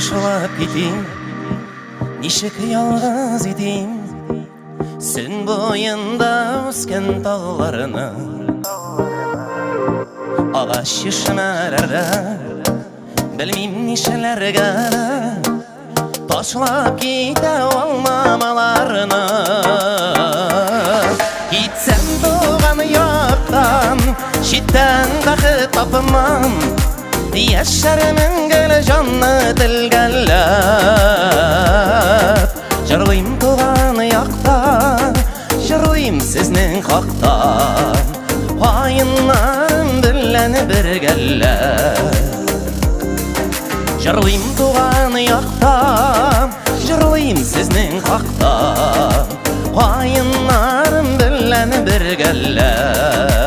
ташлап китим, ничек ялгыз итим Сөн буенда үскән талларны. Агач чишмәләрдә белмим нишләргә дә, Ташлап китә алмам аларны. Китсәм туган яктан, читтән бәхет тапмам. Яшәрмен гел җанны телгәләп. Җырлыйм туган якта, җырлыйм сезнең хакта. Каеннарым белән бергәләп. Җырлыйм туган якта, җырлыйм сезнең хакта. Каеннарым белән бергәләп.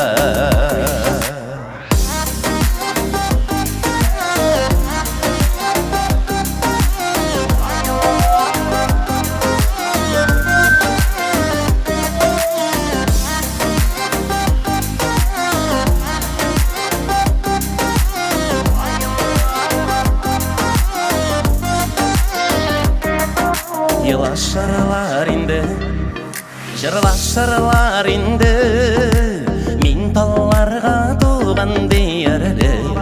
Елашырлар инде, җырлашырлар инде, мин талларга туган диярлек.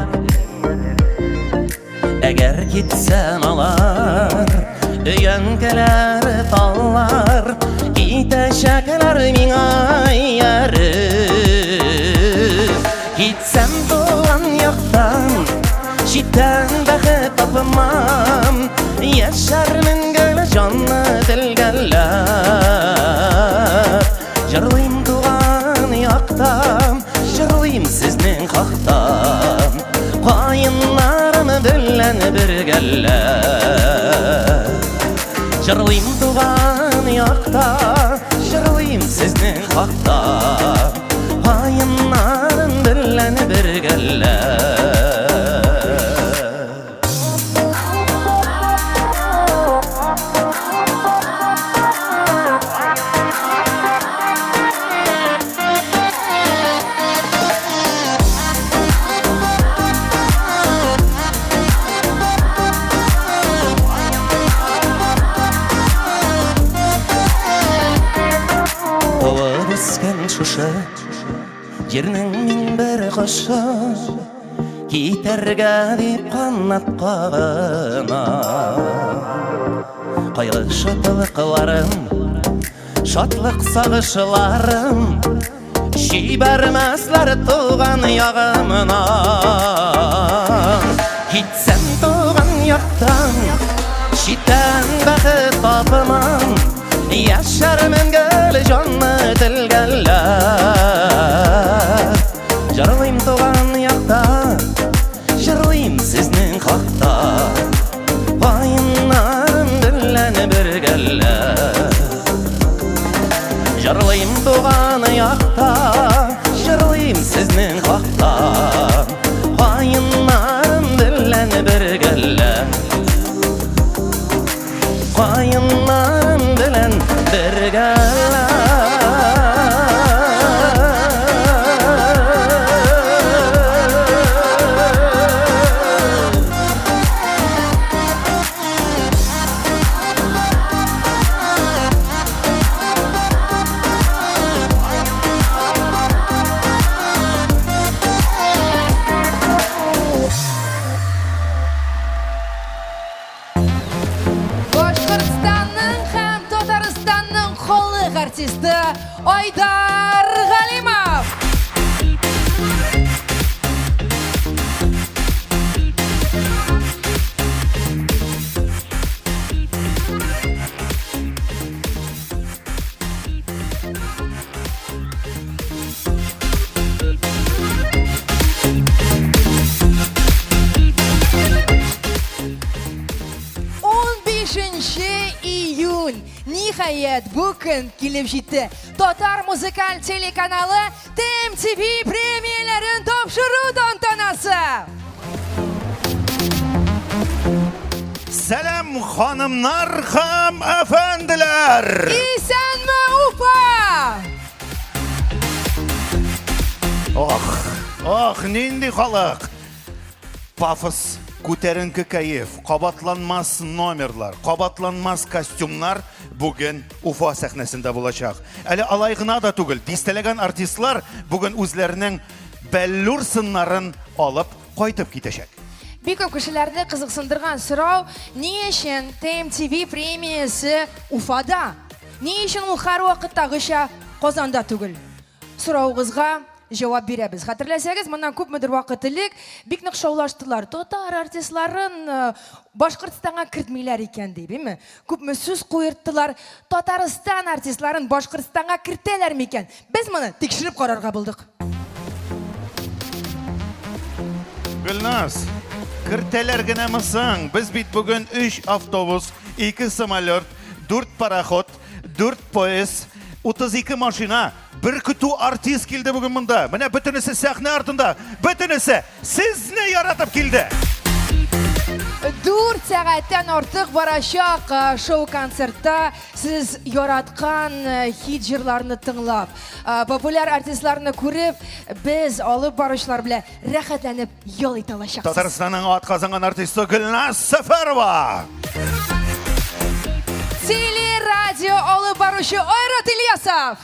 Әгәр китсәм алар, өянкеләр таллар, китәчәкләр миңа ияреп. Китсәм туган яктан, читтән бәхет тапмам, яшәрмен гел җанны телгәләп. Җырлыйм туган якта, җырлыйм сезнең хакта, каеннарым белән бергәләп. Җырлыйм туган якта, җырлыйм сезнең хакта, каеннарым белән бергәләп. Туып үскән шушы җирнең мин бер кошы. Китәргә дип канат кагына. Кайгы шатлыкларым, шатлык сагышларым Җибәрмәсләр туган ягымнан. Китсәм туган яктан, читтән бәхет тапмам, Яшәрмен гел җанны телгәләп. Җырлыйм туган якта, җырлыйм сезнең хакта, Каеннарым белән бергәләп. Җырлыйм туган якта, җырлыйм сезнең хакта, Каеннарым белән бергәләп. Каеннарым белән бергәләп. Башкортстанның һәм Татарстанның халык артисты Айдар Галимов! 15 июнь. Ниһаять, бу көн килеп җитте. Татар музыкаль телеканалы ТМТВ премияләрен тапшыру тантанасы. Сәлам, ханымнар һәм әфәнделәр! Исәнме, Уфа! Ох, ох, нинди халык! Пафос. Күтәренке кәеф, кабатланмас номерлар, кабатланмас костюмнар бүген Уфа сәхнәсендә булачак. Әле алай гына да түгел, дистәләгән артистлар бүген үзләренең бәллүр сыннарын алып кайтып китәчәк. Бик күп кешеләрне кызыксындырган сорау, ни өчен ТМТВ премиясе Уфада? Ни өчен ул һәрвакыттагыча Казанда түгел? Соравыгызга җавап бирәбез. Хәтерләсәгез, моннан күпмедер вакыт элек бик нык шаулаштылар. Татар артистларын э, Башкортстанга кертмиләр икән дип, име? Күпме сүз куерттылар. Татарстан артистларын Башкортстанга кертәләр микән? Без моны тикшереп карарга булдык. Гөлназ, кертәләр генәме соң? Без бит бүген 3 автобус, 2 самолет, 4 пароход, 4 поезд, 32 машина, бер көтү артист килде бүген монда. Менә бөтенесе сәхнә артында, бөтенесе сезне яратып килде. Дүрт сәгатьтән артык барачак э, шоу-концертта сез яраткан э, хит җырларны тыңлап, э, популяр артистларны күреп, без алып баручылар белән рәхәтләнеп ял итә алачаксыз. Татарстанның атказанган артисты Гөлназ Сәфәрова. Телерадио алып баручы Айрат Ильясов.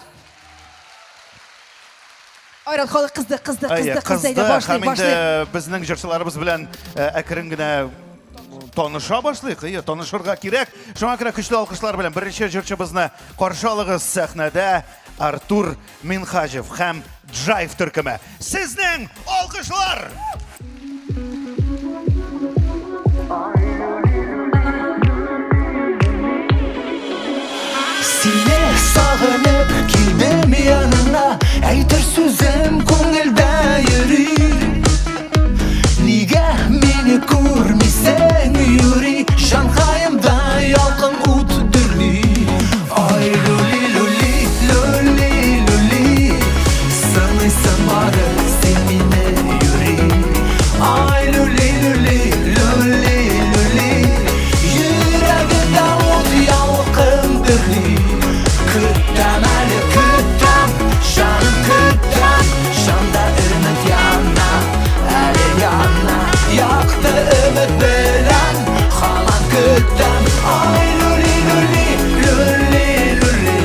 Айрат, халык кызды, кызды, кызды, кызды. Әйдә, башлыйк, Һәм инде башлыйк. безнең җырчыларыбыз белән э, әкрен генә таныша башлыйк. Әйе, танышырга кирәк. Шуңа күрә көчле алкышлар белән беренче җырчыбызны каршы алыгыз сәхнәдә Артур Минһаҗев һәм Джайв төркеме. Сезнең алкышлар! Сине сагынып килдем яныңа, Әйтер сүзем күңелдә йөри. Нигә мине күрмисең юри, Җанкаемда ялкын ут дөрли. Ай, люли, люли, люли, люли, Сыныйсың бары син мине юри. Ай, люли, люли, люли, люли, Йөрәгемдә ут ялкын дөрли. Көтәм әле, көтәм, җаным көтәм, Җанда өмет яна, әле яна, Якты өмет белән һаман көтәм. Ай, люли, люли, люли, люли.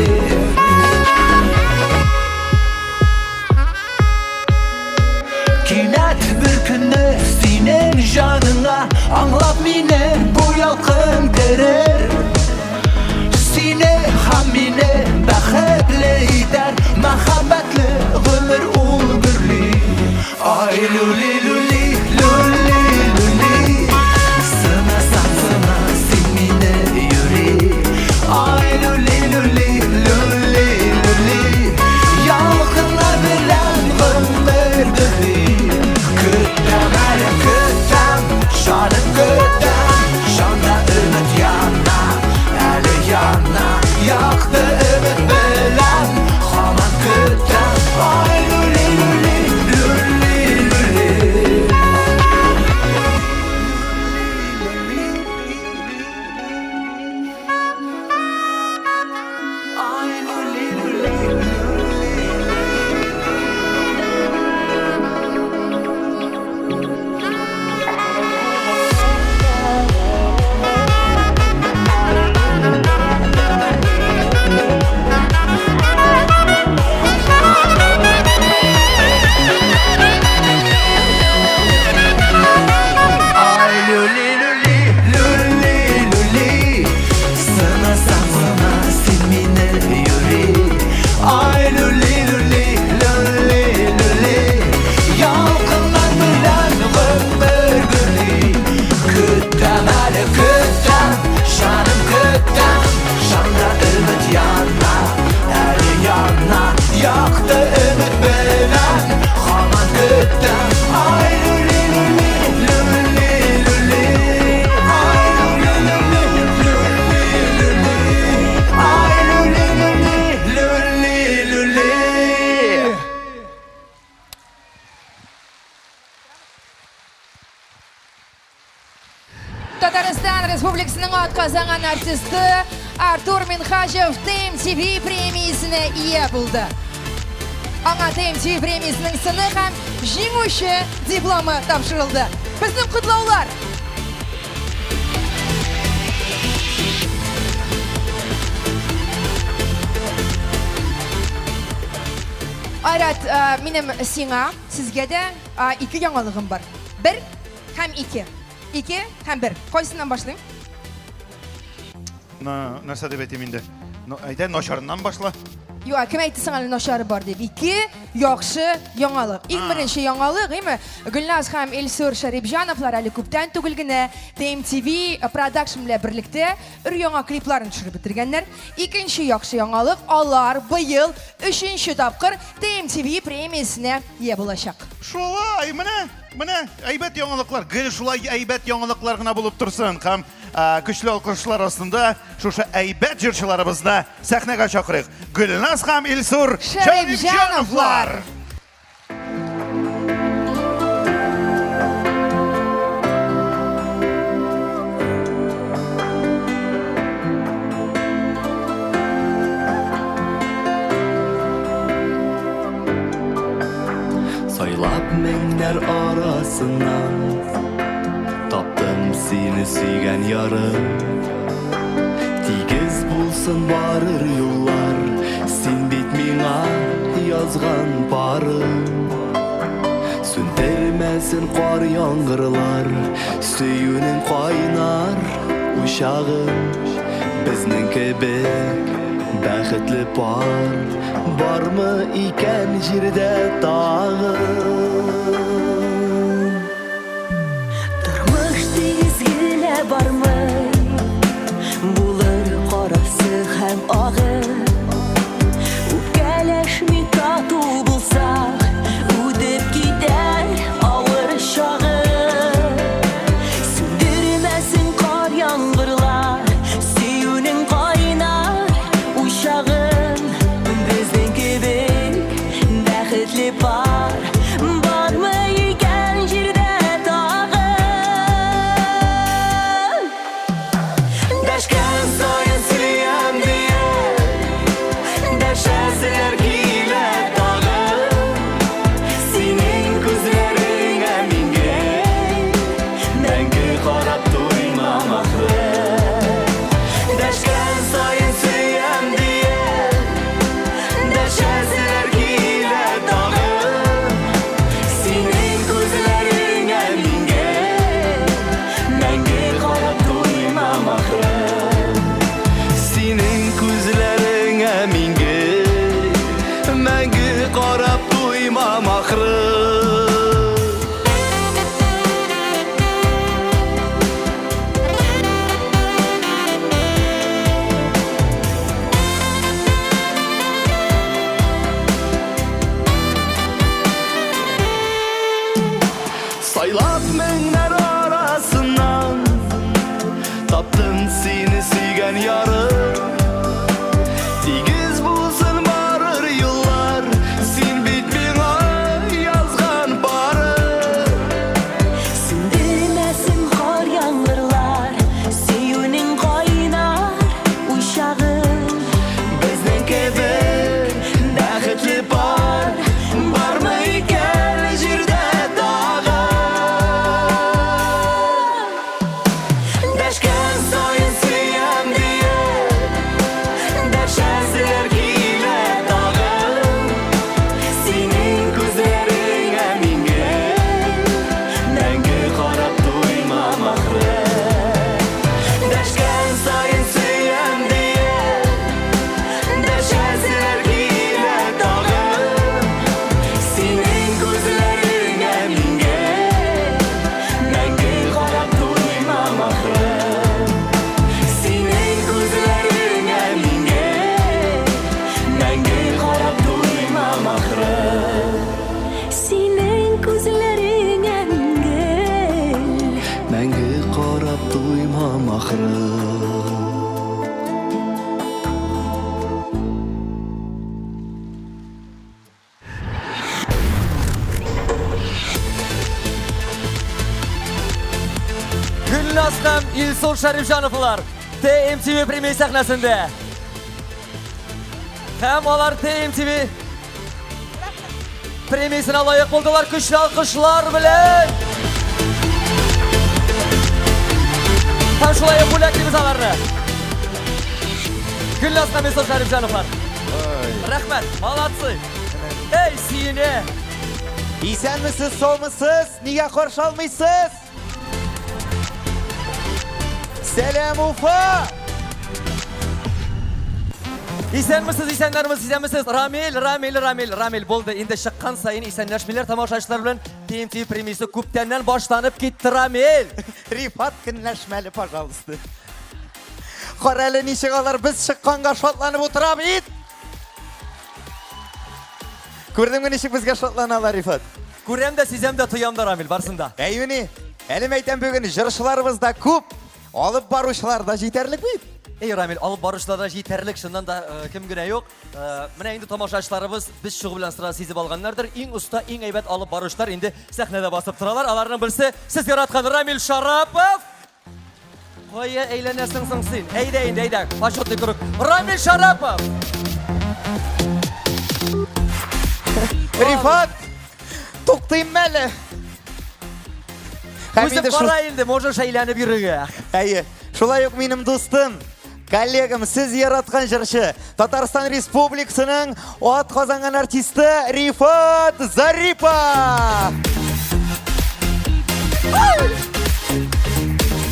Кинәт бер көнне синең җаныңа Аңлап мине бу ялкын керер. Сине һәм мине бәхетле итәр Мәхәббәтле гомер ул гөрли. Ай, люли, люли, люли, люли, Сынасаң сына син мине юри. Ай, люли, люли, люли, люли, Ялкыннар белән гомер гөрли. Көтәм әле, көтәм, җаным көтәм, Җанда өмет яна, әле яна, Якты өмет белән һаман көтәм. Ай, люли, люли, люли, люли. Ай, люли, люли, люли. Ай, люли, люли, люли, люли, Сынасаң сына син мине юри. Ай, люли, люли, люли, люли, Ялкыннар белән гомер гөрли. Көтәм әле, көтәм, җаным көтәм, Җанда өмет яна, әле яна, Якты өмет белән һаман көтәм. Ай, люли, люли, люли, люли. Ай, люли, люли, люли, люли. Ай, люли, люли, люли, люли. Татарстан Республикасының атказанган артисты Артур Минхаҗев ТМТВ премиясенә ия булды. Аңа ТМТВ премиясенең сыны һәм җиңүче дипломы тапшырылды. Безнең котлаулар! Айрат, э, минем сиңа, сезгә дә э, ике яңалыгым бар. Бер һәм ике. Ике һәм бер. Кайсыннан башлыйм? Нәрсә дип әйтим инде? Ну, әйдә, начарыннан башла. Юк, ә кем әйтте соң әле начары бар дип? Ике яхшы яңалык. Иң беренче яңалык, әйме, Гөлназ һәм Илсур Шәрипҗановлар әле күптән түгел генә TMTV Production белән берлектә өр-яңа клипларын төшереп бетергәннәр. Икенче яхшы яңалык, алар быел өченче тапкыр TMTV премиясенә ия булачак. Шулай, менә, менә әйбәт яңалыклар, гел шулай әйбәт яңалыклар гына булып торсын. Һәм көчле алкышлар астында шушы әйбәт җырчыларыбызны сәхнәгә чакырыйк. Гөлназ һәм Илсур Шәрипҗановлар! Сайлап меңнәр арасыннан Таптым сине сөйгән ярым Тигез булсын барыр юллар Син бит миңа язган парым Сүндермәсен кар яңгырлар Сөюнең кайнар учагын Безнең кебек бәхетле пар Бармы икән җирдә тагын? Тормыш тигез генә бармый, Булыр карасы һәм агы. Үпкәләшми тату булсак, Үтеп китәр авыр чагы. Сүндермәсен кар яңгырлар, Сөюнең кайнар учагын. Безнең кебек бәхетле пар Бармы икән җирдә тагын? Дәшкән саен сөям диеп, Дәшәселәр килә тагын. Синең күзләреңә мин гел Мәңге карап туймам ахры. Дәшкән саен сөям диеп, Дәшәселәр килә тагын. Синең күзләреңә мин гел Мәңге карап туймам ахры. Синең күзләреңә мин гел Мәңге карап туймам ахры. Сайлап меңнәр арасыннан Таптым сине сөйгән ярым. Тигез булсын барыр юллар, Син бит миңа язган парым. Сүндермәсен кар яңгырлар, Сөюнең кайнар учагын. Безнең кебек бәхетле пар Бармы икән җирдә тагын? Дәшкән саен сөям диеп, Дәшәселәр килә тагын. Синең күзләреңә мин гел Мәңге карап туймам ахры. Дәшкән саен сөям диеп, Дәшәселәр килә тагын. Синең күзләреңә мин гел Мәңге карап туймам ахры. Синең күзләреңә мин гел Мәңге карап туймам ахры. Синең күзләреңә мин гел Мәңге карап туймам ахры. Гөлназ һәм Илсур Шәрипҗановлар TMTV премия сәхнәсендә. Һәм алар TMTV премиясенә лаек булдылар көчле алкышлар белән. Һәм шулай ук бүләклибез аларны. Гөлназ һәм Илсур Шәрипҗановлар. Рәхмәт, молодцы. Әй, сөенә! Исәнмесез, саумысыз? Нигә каршы алмыйсыз? Сәлам, Уфа! Исәнмесез, исәннәрмесез, исәнмесез. Рамил, Рамил, Рамил, Рамил булды. Инде чыккан саен исәнләшмиләр тамашачылар белән. TMT премиясе күптәннән башланып китте, Рамил. Рифат, көнләшмә әле, пожалуйста. Кара әле ничек алар без чыкканга шатланып утыра бит. Күрдеңме ничек безгә шатланалар, Рифат? Күрәм дә, сизәм дә, тоям да, Рамил, барсын да. Әйе, әле мәйтәм бүген җырчыларыбыз да күп, алып баручылар да җитәрлек бит. Эй, Рамил, алып баручылар да җитәрлек, чыннан да кем генә юк. Менә инде тамашачыларыбыз без чыгу белән сразу сизеп алганнардыр. Иң оста, иң әйбәт алып баручылар инде сәхнәдә басып торалар. Аларның берсе сез яраткан Рамил Шарапов. Кая әйләнәсең соң син? Әйдә инде, әйдә. Почетный круг. Рамил Шарапов! Рифат, туктыйм әле. Һәм Үзең инде шул- кара инде, можешь әйләнеп йөрергә. Әйе, шулай ук минем дустым, коллегам, сез яраткан җырчы, Татарстан Республикасының ат казанган артисты Рифат Зарипов!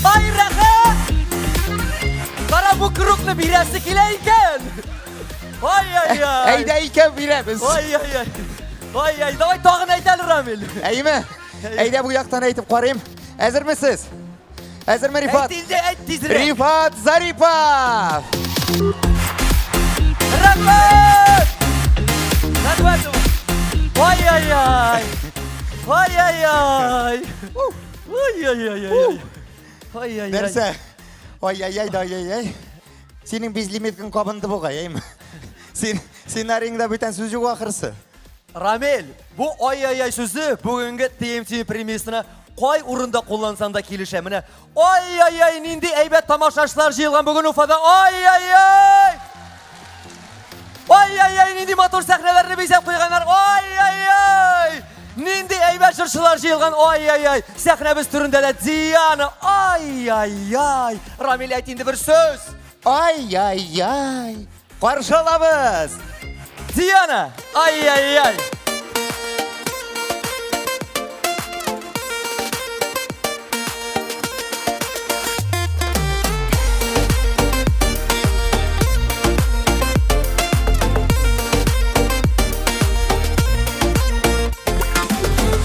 Ай, рәхәт! Кара бу кругны бирәсе килә икән! Ай-ай-ай! Әйдә икәү бирәбез. Ай-ай-ай! Ай-ай, давай тагын әйт әле, Рамил. Әйеме? Әйдә бу яктан әйтеп карыйм. Әзермесез? Әзерме, Рифат? Әйт инде, әйт тизрәк. Рифат Зарипов! Рәхмәт! Рәхмәт! Ай-ай-ай! Ай-ай-ай! Ай-ай-ай! Ай-ай-ай! Нәрсә? Ай-яй-яй да ай-яй-яй. Синең безлимиткаң кабынды бугай, әйме? Син сценарийыңда бүтән сүз юк ахрысы. Рамил, бу ай-яй-яй сүзе бүгенге TMT премиясенә кай урында куллансаң да килешә. Менә ай-яй-яй нинди әйбәт тамашачылар җыелган бүген Уфада. Ай-яй-яй! Ай-яй-яй нинди матур сәхнәләрне бизәп куйганнар. Ай-яй-яй! Нинди әйбәт җырчылар җыелган. Ай-яй-яй! Сәхнәбез түрендә дә Диана. Ай-яй-яй! Рамил, әйт инде бер сүз. Ай-яй-яй! Каршы алабыз! Диана! Ай-яй-яй!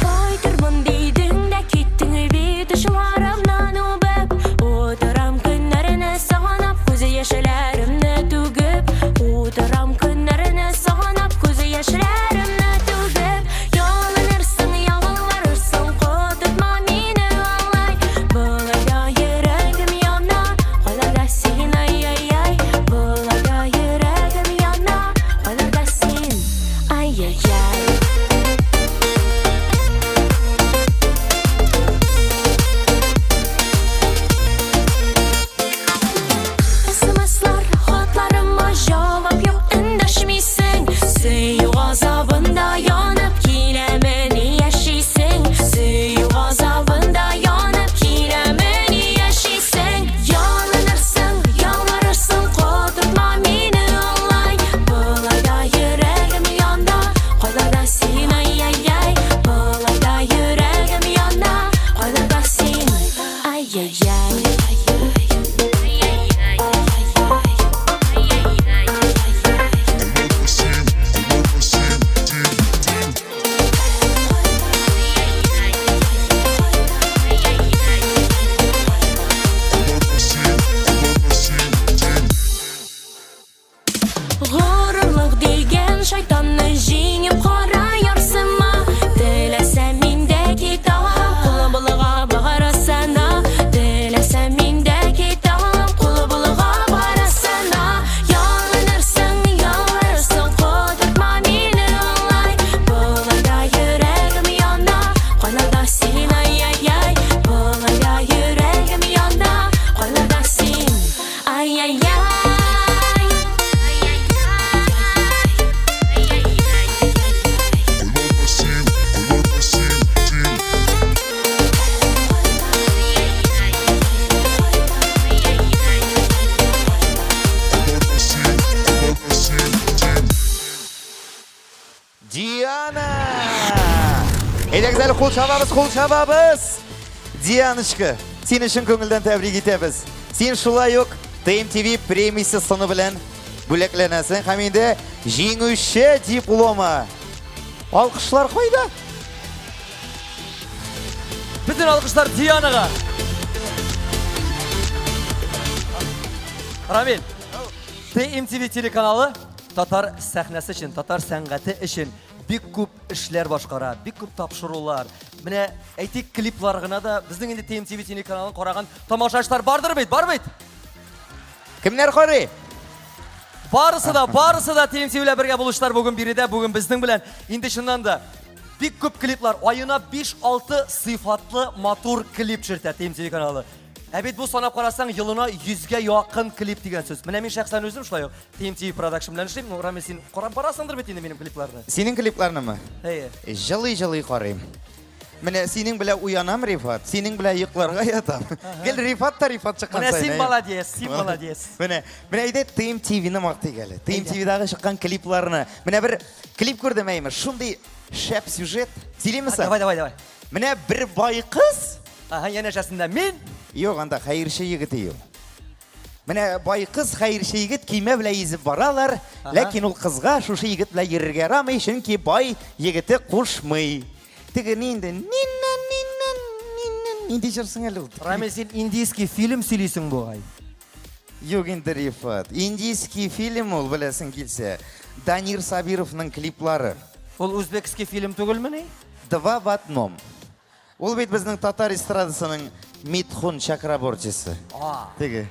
Кайтырмын дидең дә киттең бит учларымнан үбеп. Утырам көннәрне сагынып, күз яшьләремне түгеп. Утырам көннәрне сагынып, күз яшьләремне түгеп. Диана! Әйдәгез әле кул чабабыз, кул чабабыз! Дианочка, сине чын күңелдән тәбрик итәбез. Син шулай ук ТМТВ премиясе сыны белән бүләкләнәсең һәм инде җиңүче дипломы. Алкышлар кайда? Бөтен алкышлар Дианага. Рамил, TMTV телеканалы татар сәхнәсе өчен, татар сәнгате өчен бик күп эшләр башкара, бик күп тапшырулар. Менә әйтик, клиплар гына да безнең инде TMTV телеканалын караган тамашачылар бардыр бит, бар бит? Кемнәр карый? Барысы да, барысы да TMTV белән бергә булучылар бүген биредә, бүген безнең белән. Инде чыннан да бик күп клиплар, аена 5-6 сыйфатлы матур клип төшертә TMTV каналы. Ә бит бу санап карасаң, елына 100гә якын клип дигән сүз. Менә мин шәхсән үзем шулай ук TMTV Production белән эшлим. Ну, Рамил, син карап барасыңдыр бит инде минем клипларны. Синең клипларнымы? Әйе. Җылый-җылый карыйм. Менә синең белән уянам, Рифат, синең белән йокларга ятам. Гел Рифат та Рифат чыккан Менә саен. син әйе. молодец, син молодец. Менә, менә әйдә TMTV-ны мактыйк әле. TMTV-дагы чыккан клипларны. Менә бер клип күрдем әйме, шундый шәп сюжет. Сөйлимме соң? Давай, давай, давай. Менә бер бай кыз. Ага, янәшәсендә мин. Юк, анда хәерче егете юк. Менә бай кыз, хәерче егет көймә белән йөзеп баралар, ләкин ул кызга шушы егет белән йөрергә ярамый, чөнки бай егете кушмый. Теге нинди нинна нинна нинна нинди җыр соң әле ул? Рамил, син индийский фильм сөйлисең бугай. Юк инде, Рифат. Индийский фильм ул, беләсең килсә. Данир Сабировның клиплары. Ул узбекский фильм түгелмени? Два в одном. Ул бит безнең татар эстрадасының Митхун Чакрабортисы. Теге.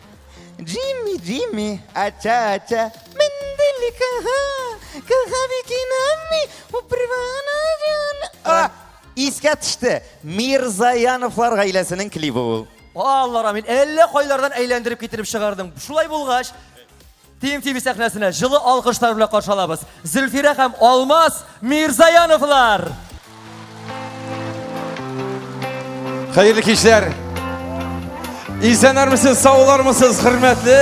Джимми, Джимми, ача, ача, мендели каха, каха бикинами, упривана жан. А, искә төште. Мирзаяновлар гаиләсенең клибы ул. Алла, Рамил, әллә кайлардан әйләндереп китереп чыгардың. Шулай булгач, TMTV сәхнәсенә җылы алкышлар белән каршы алабыз. Зөлфирә һәм Алмаз Мирзаяновлар! Хәерле кичләр! Исәннәрмесез, саулармысыз, хөрмәтле,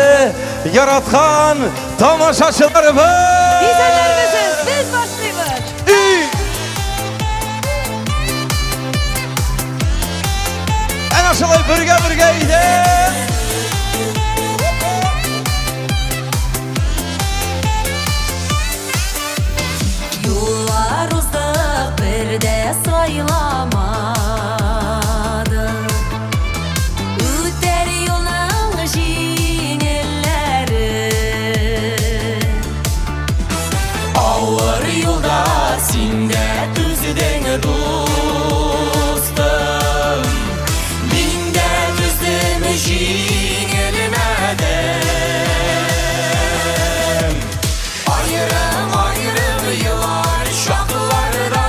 яраткан тамашачыларыбыз! Исәннәрмесез, без башлыйбыз! Әнә шулай бергә-бергә иде! Юллар уздык, бер дә сайламадык. Үтәр юлның җиңелләре. Авыр юлда син дә түздең, дустым. Мин дә түздем, җиңелмәдем. Аерым-аерым елар чакларда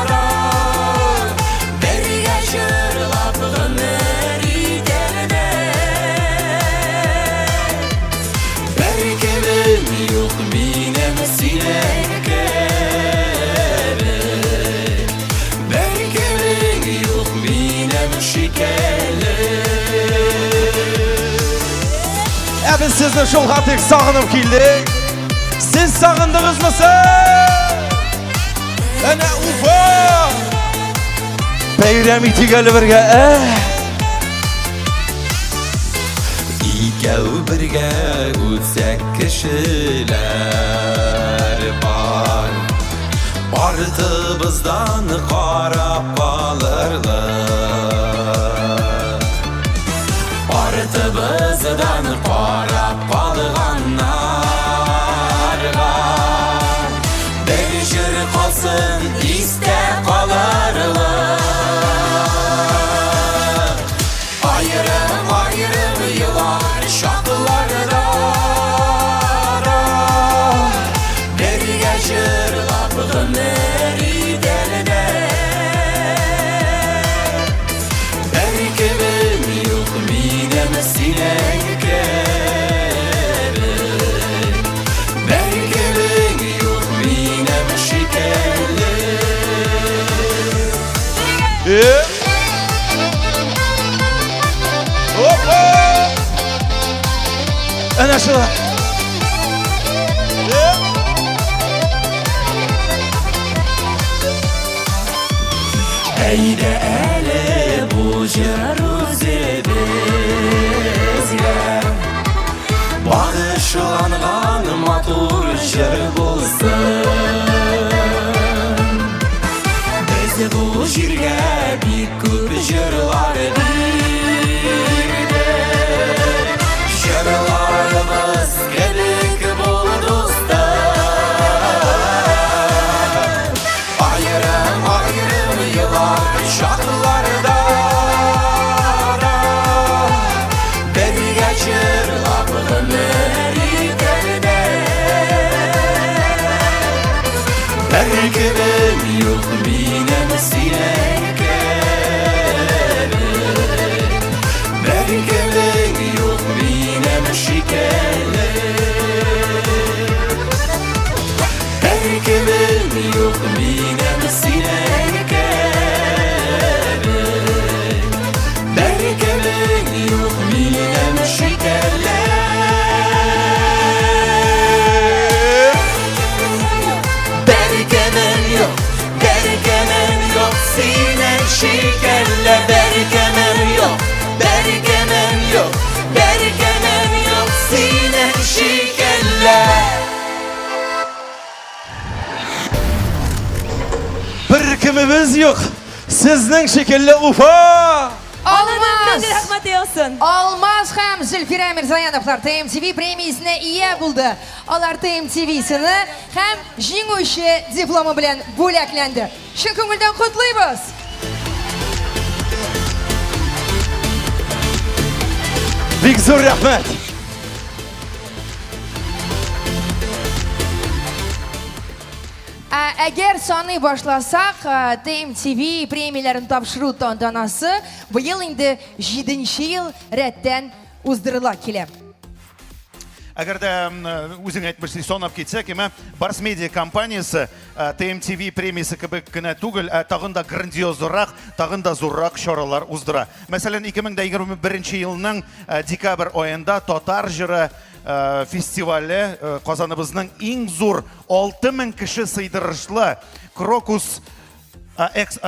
да, бергә җырлап гомер итәрдек. Беркемем юк минем синең кебек, Беркемең юк минем шикелле. Ә без сезне шул хәтлек сагынып килдек. Сез сагындыгызмы соң? Әнә Уфа! Бәйрәм итик әле бергә, ә? Икәү бергә үтсәк кешеләр бар. Артыбыздан карап калырлык. Артыбыздан карап калганнарга бер җыр калсын истә калырлык. Аерым-аерым елар чакларда да, бергә җырлап гомер итәрдек. Беркемем юк минем синең кебек, Беркемең юк минем шикелле. Опа! Әнә шулай. Әйдә әле бу җыр үзебезгә Багышланган матур җыр булсын. Без бу җиргә бик күп җырлар бирдек. Җырларыбыз кебек бул дустым. Аерым-аерым елар чакларда да бергә җырлап гомер итәрдә. Беркемем юк минем синең кебек, Беркемең юк минем шикелле. Беркемем юк минем синең кебек, Беркемең юк минем шикелле. Беркемем юк, беркемем юк синең шикелле. Беркемем юк, беркемем юк, беркемем юк синең шикелле. Беркемебез юк. Сезнең шикелле, Уфа! Алмаз! Рәхмәт яусын. Алмаз һәм Зөлфирә Мирзаяновлар ТМТВ премиясенә ия булды. Алар ТМТВ-сыны һәм җиңүче дипломы белән бүләкләнде. Чын күңелдән котлыйбыз! Бик зур рәхмәт! Ә әгәр саный башласак, ТМТВ премияләрен тапшыру тантанасы быел инде 7 ел рәттән уздырыла килә. Әгәр дә үзең әйтмешли санап китсәк, әмма Барс Медиа компаниясе ТМТВ премиясе кебек кенә түгел, ә тагын да грандиозрак, тагын да зуррак чаралар уздыра. Мәсәлән, 2021 елның декабрь аенда Татар җыры фестивале Казаныбызның иң зур 6000 кеше сыйдырышлы Крокус Экс,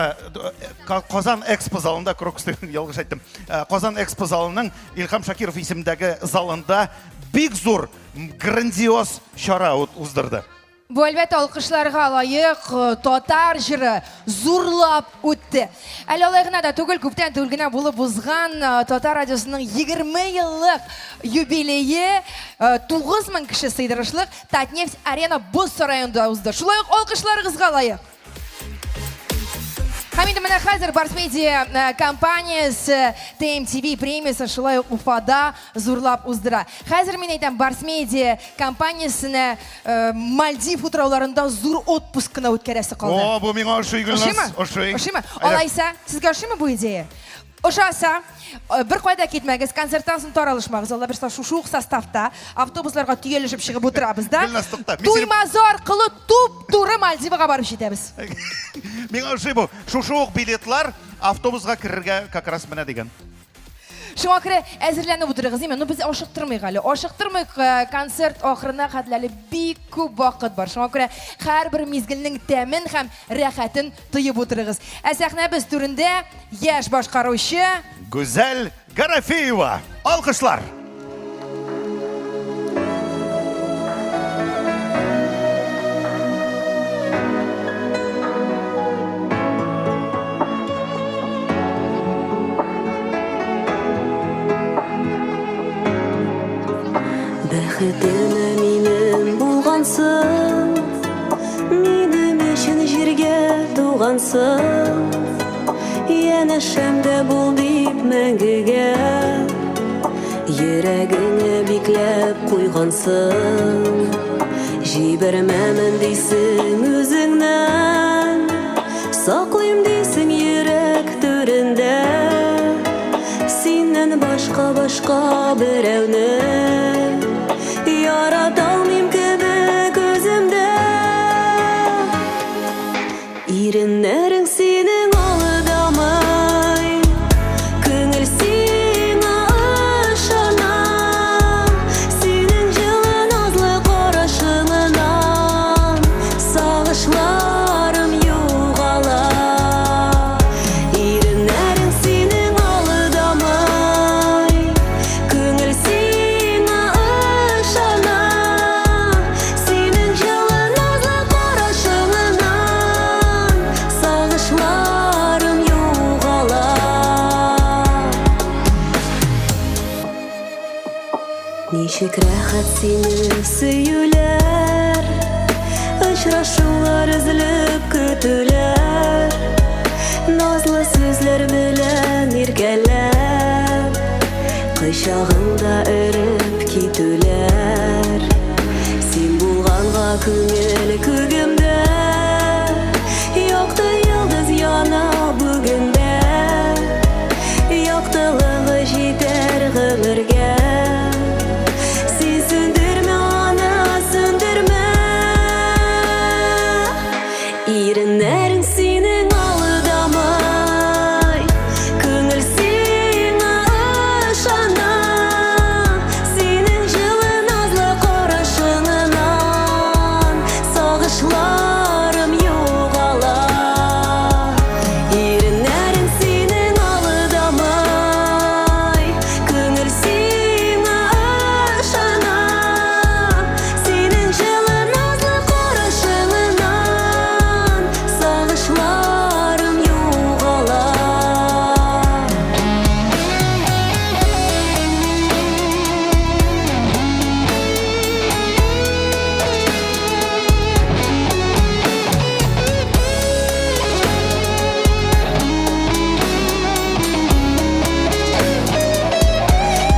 Казан Экспо залында, Крокус дип ялгыш әйттем. Казан Экспо залының Илһам Шакиров исемендәге залында бик зур грандиоз чара уздырды. Бу, әлбәттә, алкышларга лаек Татар җыры зурлап үтте. Әле алай гына да түгел, күптән түгел генә булып узган Татар радиосының 20 еллык юбилее 9000 кеше сыйдырышлык Татнефть Арена боз сараенда узды. Шулай ук алкышларыгызга лаек. Һәм инде менә хәзер Барс Медиа компаниясе ТМТВ премиясен шулай ук Уфада зурлап уздыра. Хәзер мин әйтәм, Барс Медиа компаниясенә Мальдив утрауларында зур отпуск кына үткәрәсе калды. О, бу миңа ошый, Гөлназ. Ошыймы? Ошый. Ошыймы? Әйдә. Алайса, сезгә ошыймы бу идея? Ошаса, бер кайда китмәгез, концерттан соң таралышмагыз. Алла бирса, шушы ук составта автобусларга төялешеп чыгып утырабыз да. Гөлназ, тукта. Мин сине- Туймазы аркылы туп-туры Мальдивага барып җитәбез. Миңа ошый бу. Шушы ук билетлар автобусга керергә как раз менә дигән. Шуңа күрә әзерләнеп утырыгыз, димә. Ну, без ашыктырмыйк әле. Ашыктырмыйк, концерт ахырына хәтле әле бик күп вакыт бар. Шуңа күрә һәрбер мизгелнең тәмен һәм рәхәтен тоеп утырыгыз. Ә сәхнәбез түрендә яшь башкаручы Гүзәл Гарафеева. Алкышлар. Бәхетемә минем булгансың, минем өчен җиргә тугансың. Янәшәмдә бул дип мәңгегә, йөрәгеңә бикләп куйгансың. Җибәрмәмен дисең үзеңнән, саклыйм дисең йөрәк түрендә. Синнән башка башка берәүне ярата алмыйм кебек үземдә. Иреннәрең синең алдамый, күңел сиңа ышана. Синең җылы назлы карашыңнан сагышларым югала. Бик рәхәт сине сөюләр, Очрашулар өзелеп көтүләр, Назлы сүзләр белән иркәләп, Кочагыңда эреп китүләр. Син булганга күңел күгемдә, Якты йолдыз яна бүген дә. Яктылыгы җитәр гомергә. Син сүндермә аны, сүндермә. Иреннәрең синең алдамай, Күңел сиңа ышана. Синең җылы назлы карашыңнан Сагышларым югала. Иреннәрең синең алдамай, Күңел сиңа ышана. Синең җылы назлы карашыңнан Сагышларым югала.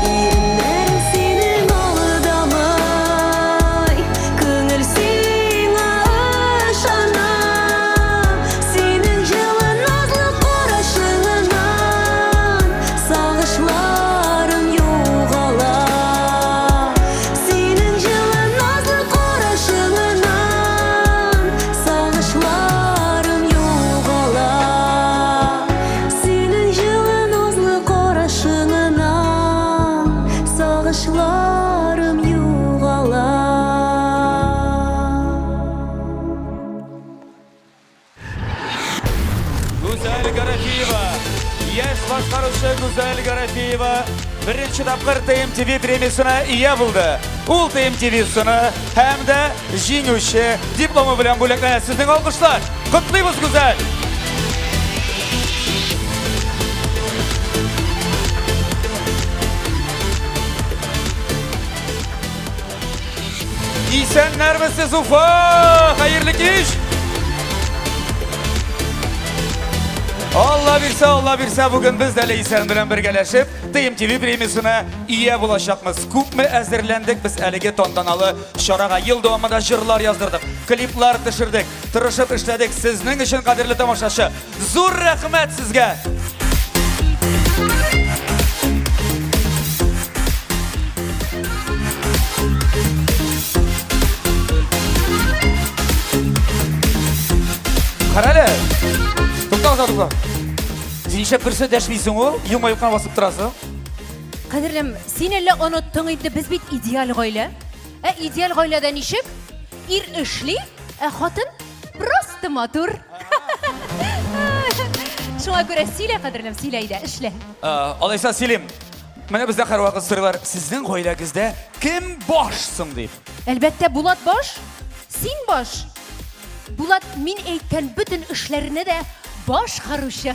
Иреннәрең синең алдамай, Күңел сиңа ышана. Синең җылы назлы карашыңнан Сагышларым югала. Синең җылы назлы карашыңнан Сагышларым югала. Синең җылы назлы карашыңнан Сагышларым югала. Гүзәл Гарафиева, яшь башкаручы Гүзәл Гарафиева беренче тапкыр ТМТВ премиясенә ия булды. Ул ТМТВ сыны һәм дә җиңүче дипломы белән бүләкләнә. Сезнең алкышлар. Котлыйбыз, Гүзәл! Исәннәрмесез, Уфа! Хәерле кич! Алла бирсә, Алла бирсә, бүген без дә Ләйсән белән бергәләшеп ТМТВ премиясенә ия булачакмыз. Күпме әзерләндек без әлеге тантаналы чарага. Ел дәвамында җырлар яздырдык, клиплар төшердек, тырышып эшләдек. Сезнең өчен, кадерле тамашачы, зур рәхмәт сезгә! Карале. Тукта, тукта, тукта. Син нишләп берсе дәшмисең ул? Елмаеп кына басып торасың. Кадерлем, син әллә оныттың инде, без бит идеаль гаилә. Ә идеаль гаиләдә ничек? Ир эшли, ә хатын просто матур. Шуңа күрә сөйлә, кадерлем, сөйлә әйдә, эшлә. Алайса сөйлим. Менә бездә һәрвакыт сорыйлар, сезнең гаиләгездә кем баш соң дип. Әлбәттә, Булат баш, син баш. Булат мин әйткән бөтен эшләрне дә башкаручы.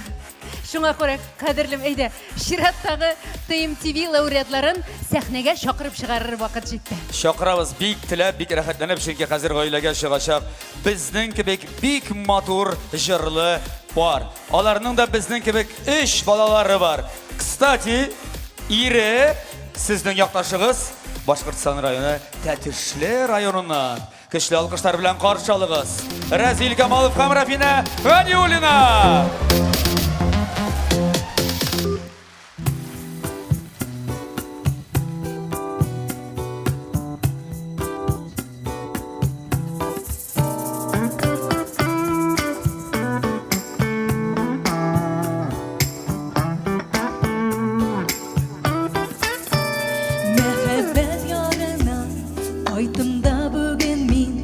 Шуңа күрә, кадерлем, әйдә, чираттагы ТМТВ лауреатларын сәхнәгә чакырып чыгарыр вакыт җитте. Чакырабыз бик теләп, бик рәхәтләнеп, чөнки хәзер гаиләгә чыгачак безнең кебек бик матур җырлы пар. Аларның да безнең кебек өч балалары бар. Кстати, ире сезнең якташыгыз Башкортстан районы Тәтешле районыннан. Көчле алкышлар белән каршы алыгыз. Рәзил Камалов һәм Рафинә Ганиуллина! Мәхәббәт ярына кайттым да бүген мин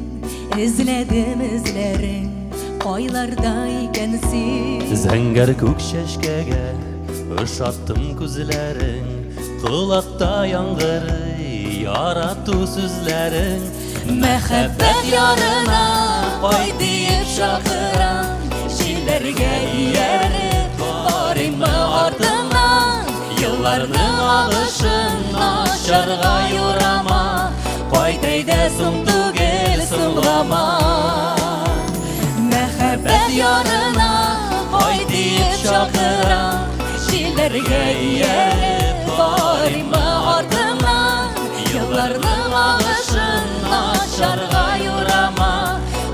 Эзләдем эзләрең, кайларда икән син? Зәңгәр күк чәчкәгә ошаттым күзләрең, Колакта яңгырый ярату сүзләрең. Мәхәббәт ярына кайт диеп чакырам, Җилләргә ияреп барыйммы артыңнан? Елларның агышын начарга юрама. Кайт әйдә соң түгел, соңлама. Мәхәббәт ярына кайт диеп чакыра. Җилләргә ияреп барыймы артыңнан? Елларның агышын начарга юрама.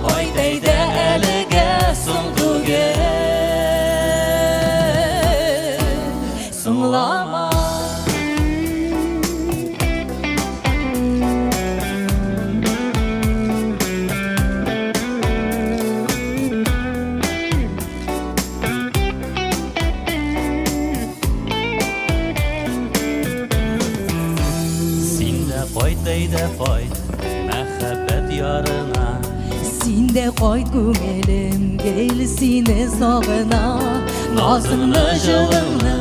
Кайт әйдә әлегә соң түгел. Соңлама. Син дә кайт, әйдә кайт, мәхәббәт ярына. Син дә кайт, күңелем, гел сине сагына. Назыңны, җылыңны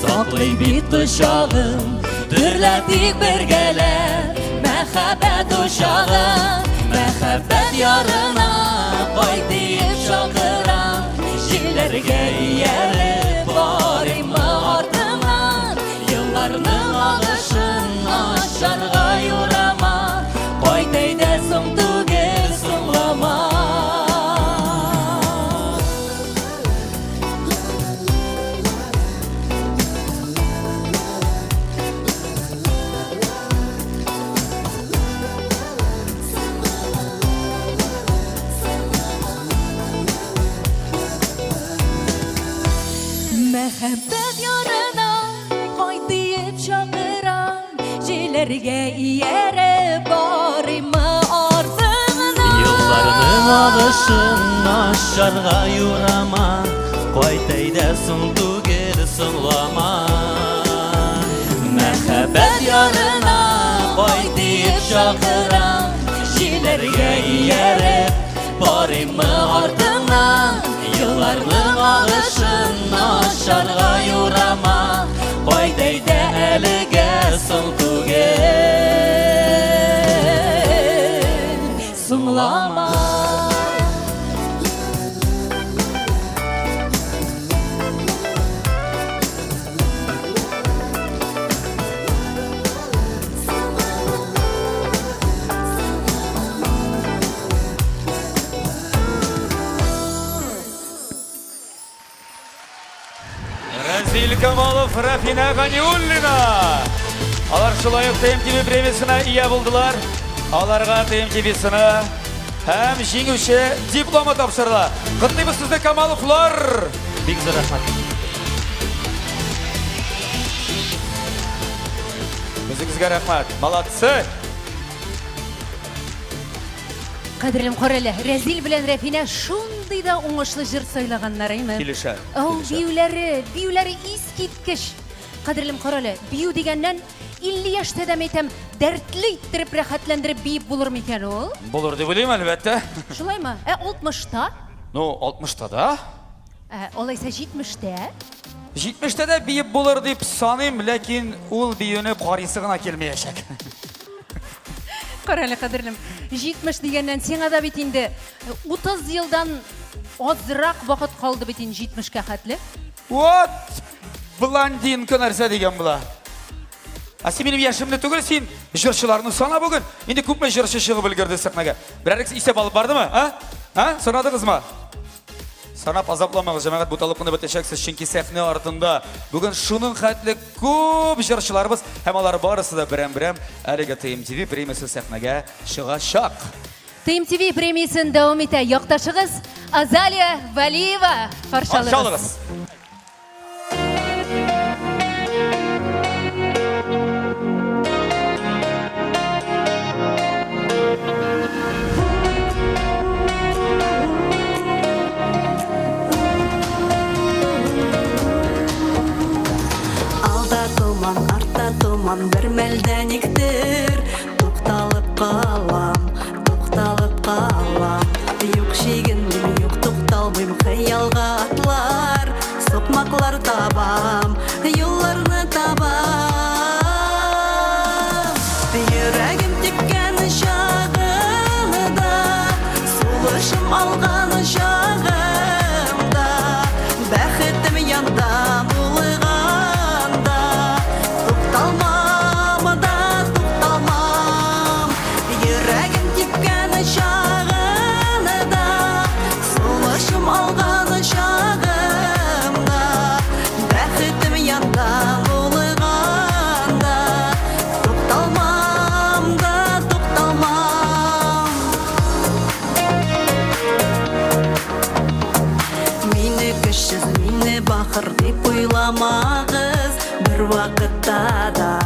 саклый бит кочагым. Дөрләтик бергәләп мәхәббәт учагын. Мәхәббәт ярына кайт диеп чакырам. Җилләргә ияреп барыймы артыңнан? Елларның агышын начарга юрама. Кайт әйдә соң түгел, соңлама. Мәхәббәт ярына кайт диеп чакырам, җилләргә ияреп барыймы артыңнан? Елларның агышын начарга юрама, кайт әйдә соң түгел, соңлама. Мәхәббәт ярына кайт диеп чакырам, җилләргә ияреп барыймы артыңнан? Елларның агышын начарга юрама, кайт әйдә әлегә соң түгел, соңлама. Разил Камалов, Рафина Ганиуллина. Алар шулай ук ТМТВ премиясенә ия булдылар. Аларга ТМТВ сыны һәм җиңүче дипломы тапшырыла. Котлыйбыз сезне, Камаловлар! Бик зур рәхмәт. Үзегезгә рәхмәт. Молодцы! Кадерлем, карале, Рәзил белән Рәфинә шундый да уңышлы җыр сайлаганнар, әйме? Килешә. Ау, биюләре, биюләре искиткеч. Кадерлем, карале, бию дигәннән 50 яшьтә дә мәйтәм, дәртле иттереп, рәхәтләндереп биеп булыр микән ул? Булыр дип уйлыйм, әлбәттә. Шулаймы? Ә 60-та? Ну, 60-та да. Ә, алайса 70-тә? 70-тә дә биеп булыр дип саныйм, ләкин ул биюне карыйсы гына килмәячәк. Карале, кадерлем, 70 дигәннән сиңа да бит инде 30 елдан азрак вакыт калды бит инде 70-кә хәтле. Вот блондинка нәрсә дигән була. Ә син минем яшемне түгел, син җырчыларны сана бүген. Инде күпме җырчы чыгып өлгерде сәхнәгә. Берәрегез исәп алып бардымы? А? А? Санадыгызмы? Санап азапламагыз, җәмәгать, буталып кына бетәчәксез, чөнки сәхнә артында бүген шуның хәтле күп җырчыларыбыз һәм алар барысы да берәм-берәм әлеге ТМТВ премиясе сәхнәгә чыгачак. ТМТВ премиясен дәвам итә якташыгыз Азалия Вәлиева. Каршы алыгыз. Каршы алыгыз. Алда томан, артта томан, бер мәлдә никтер тукталып калам, тукталып калам. Юк чигенмим, юк тукталмыйм, хыялга атлар, сукмаклар табам, юлларны табам. Йөрәгем типкән чагында, сулышым алган чагында, бәхетем янда булганда, тукталмам да тукталмам. вакытта да,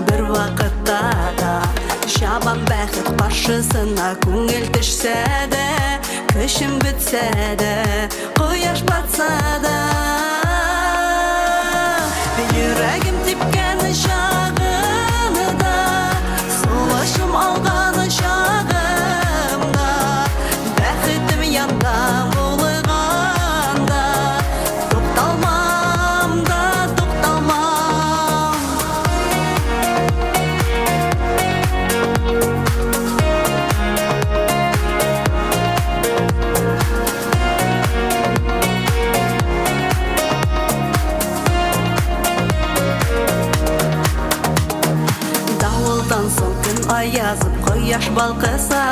бер вакытта да. Чабам бәхет каршысына, күңел төшсә дә, көчем бетсә дә, кояш батса да. Йөрәгем типкән чагында, сулышым алган чагымда, бәхетем янда булганда, тукталмам да тукталмам. Давылдан соң көн аязып, кояш балкыса,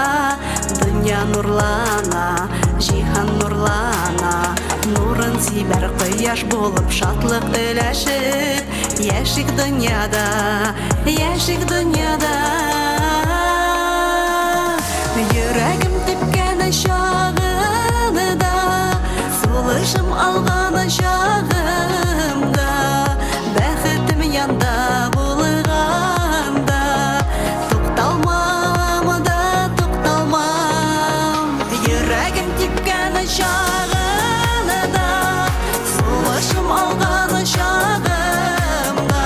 дөнья нурлана, җиһан нурлана. Нурын сибәр кояш булып, шатлык өләшеп, яшик дөньяда, яшик дөньяда. Йөрәгем типкән чагында, сулышым алган чагымда, бәхетем янда булганда, тукталмам да тукталмам. Йөрәгем типкән чагында, сулышым алган чагымда,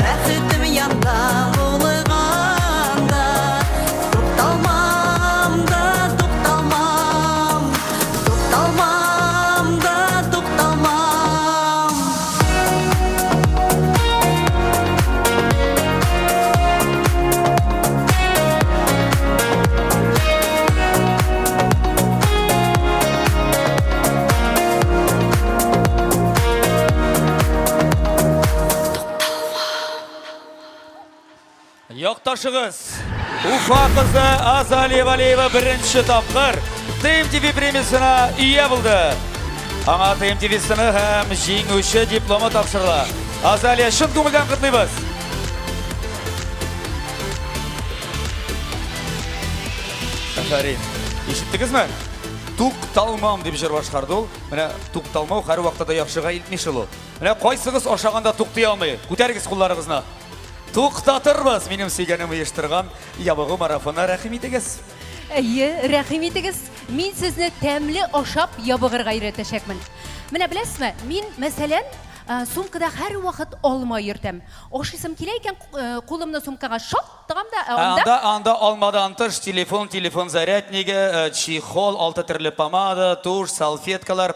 бәхетем янда булганда, тукталмам да тукталмам, тукталмам да тукталмам. Якташыгыз Уфа кызы Азалия Валеева беренче тапкыр ТМТВ премиясенә ия булды. Аңа ТМТВ сыны һәм җиңүче дипломы тапшырыла. Азалия, чын күңелдән котлыйбыз. Афәрин. Ишеттегезме? Тукталмам дип җыр башкарды ул. Менә тукталмау һәрвакытта да яхшыга илтми шул ул. Менә кайсыгыз ашаганда туктый алмый? Күтәрегез кулларыгызны. Туктатырбыз, минем сөйгәнем оештырган ябыгу марафонына рәхим итегез. Әйе, рәхим итегез. Мин сезне тәмле ашап ябыгырга өйрәтәчәкмен. Менә беләсезме, мин, мәсәлән, сумкада һәрвакыт алма йөртәм. Ашыйсым килә икән, кулымны сумкага шап тыгам да, ә анда... Анда, анда алмадан тыш телефон, телефон заряднигы, чехол, алты төрле помада, тушь, салфеткалар,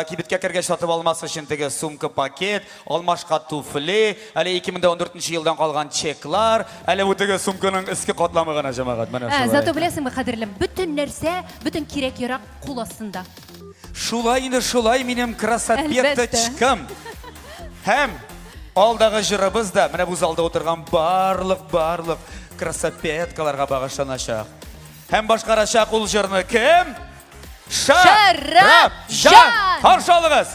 кибеткә кергәч сатып алмас өчен теге сумка-пакет, Алмашка туфли, әле 2014 елдан калган чеклар, әле бу теге сумканың өске катламы гына, җәмәгать, менә шулай. Зато беләсеңме, кадерлем, бөтен нәрсә, бөтен кирәк-ярак кул астында. Шулай инде, шулай, минем красопеточкам. Һәм алдагы җырыбыз да менә бу залда утырган барлык, барлык красопеткаларга багышланачак. Һәм башкарачак ул җырны кем? Шәрәпҗан! Каршы алыгыз!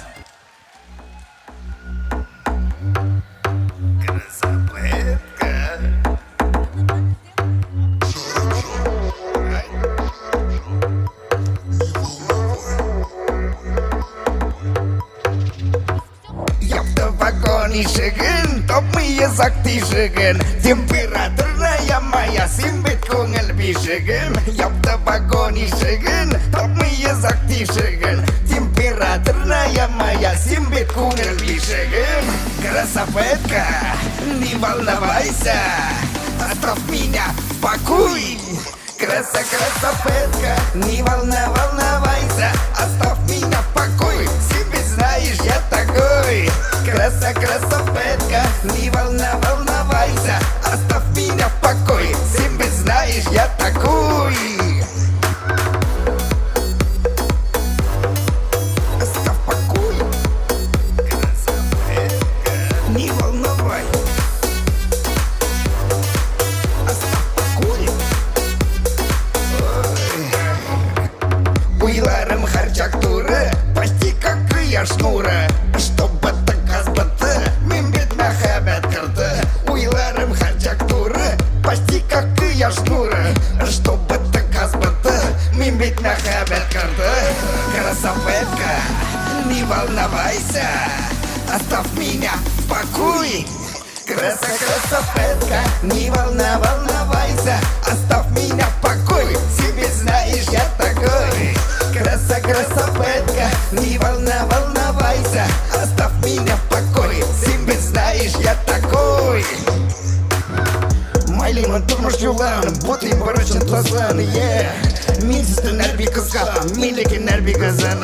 Япты вагон ишеген, тапмый йозак тишеген. Температурная моя, син бит күңел бишегем. Япты вагон ишеген, тапмый йозак тишеген. Температурная моя, син бит күңел бишегем. Красопетка, не волновайся, оставь меня в покое. Краса, красопетка, не волна, волновайся, оставь меня в покое. Себе знаешь, я такой. Краса, красопетка, не волна, волновайся, оставь меня в покое. Себе знаешь, я такой. Оставь в покое. Красопетка, не волновай. Оставь в покое. Уйларым һәрчак туры, почти как кояш нуры. Чтобы так мин бит мәхәббәт корты. Уйларым һәрчак туры, почти как кояш нуры. Чтобы так мин бит мәхәббәт корты. Красопетка, не волновайся, оставь меня в покое. Краса, красопетка, не волна, волновайся, оставь меня в покое, себе знаешь, я такой. Краса, красопетка, не волна, волновайся, оставь меня в покое, себе знаешь, я такой. Майлыймын тормыш юлын, бутыйм борычын тозын, yeah. Мин сезнең бик кызга, минеке нәрби кызын.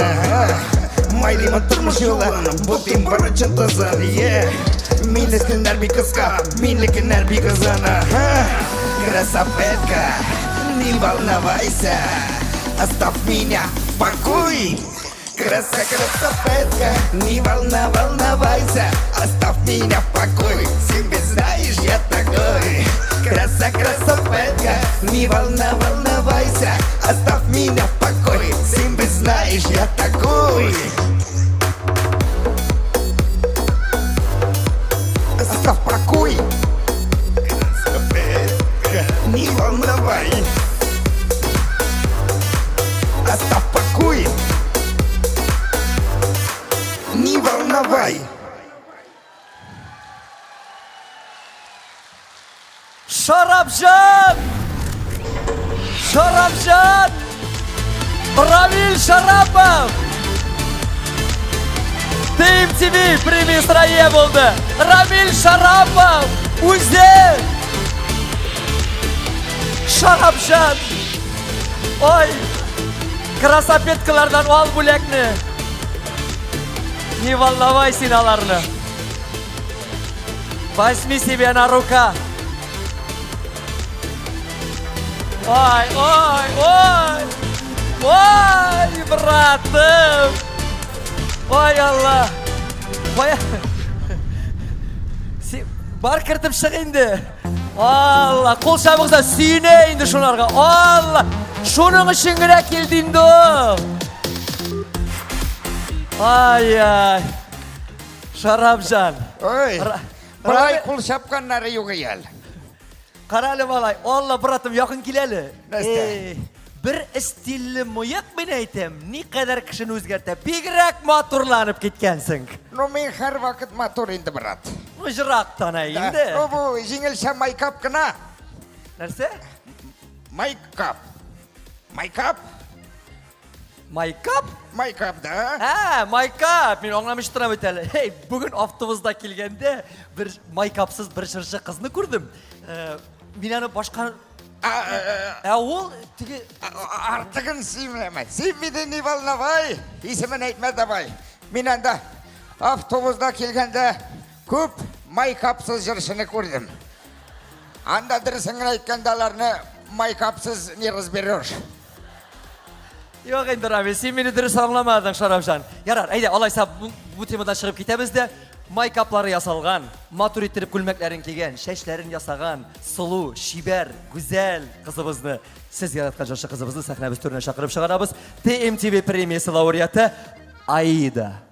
Майлыймын тормыш юлын, бутыйм борычын тозын, yeah. Мин сезнең бик кызга, минеке нәрби кызын. Красопетка, не волновайся, оставь меня в покое. Краса, красопетка, не волна, волновайся, оставь меня в покое, себе знаешь, я такой. Краса, красопетка, не волна, волновайся, оставь меня в покое, себе знаешь, я такой. Оставь покой, красопетка, не волновай, оставь покой. Не волновай. Шарапҗан! Шарапҗан! Равил Шарапов! Team TV премиясенә ия булды. Равил Шарапов үзе! Шарапҗан! Ой! Красопеткалардан ал бүләкне. Не волновай син аларны. Возьми себе на рука. Ой, ой, ой! Ой, братым! Ой, Алла! Ой. Бар кертеп чык инде. Алла, кул чабыгызда сөенә инде шуларга. Алла, шуның өчен генә килде инде ул. Ай-ай. Шарапҗан. Ой, болай кул чапканнары юк ел. Кара әле, малай, Алла, братым, якын кил әле. Нәрсә? Бер стильле мыек, мин әйтәм, никадәр кешене үзгәртә. Бигрәк матурланып киткәнсең. Ну, мин һәрвакыт матур инде, брат. Ну, җырактан ә инде. Ну, бу җиңелчә майкап кына. Нәрсә? Майкап. Майкап? Майкап? Майкап, да. Ә, майкап. Мин аңламыйча торам бит әле. Эй, бүген автобуста килгәндә бер майкапсыз бер җырчы кызны күрдем. Мин аны башка Ә ул теге артыгын сөйләмә. Син мине не волновай, исемен әйтмә давай. Мин анда автобуста килгәндә күп майкапсыз җырчыны күрдем. Анда дөресен генә әйткәндә аларны майкапсыз не разберешь. Юк инде, Рамил, син мине дөрес аңламадың, Шарафҗан. Ярар, әйдә, алайса бу темадан чыгып китәбез дә. Майкаплары ясалган, матур иттереп күлмәкләрен кигән, чәчләрен ясаган, сылу, чибәр, гүзәл кызыбызны, сез яраткан җырчы кызыбызны сәхнәбез түренә чакырып чыгарабыз. TMTV премиясе лауреаты Аида.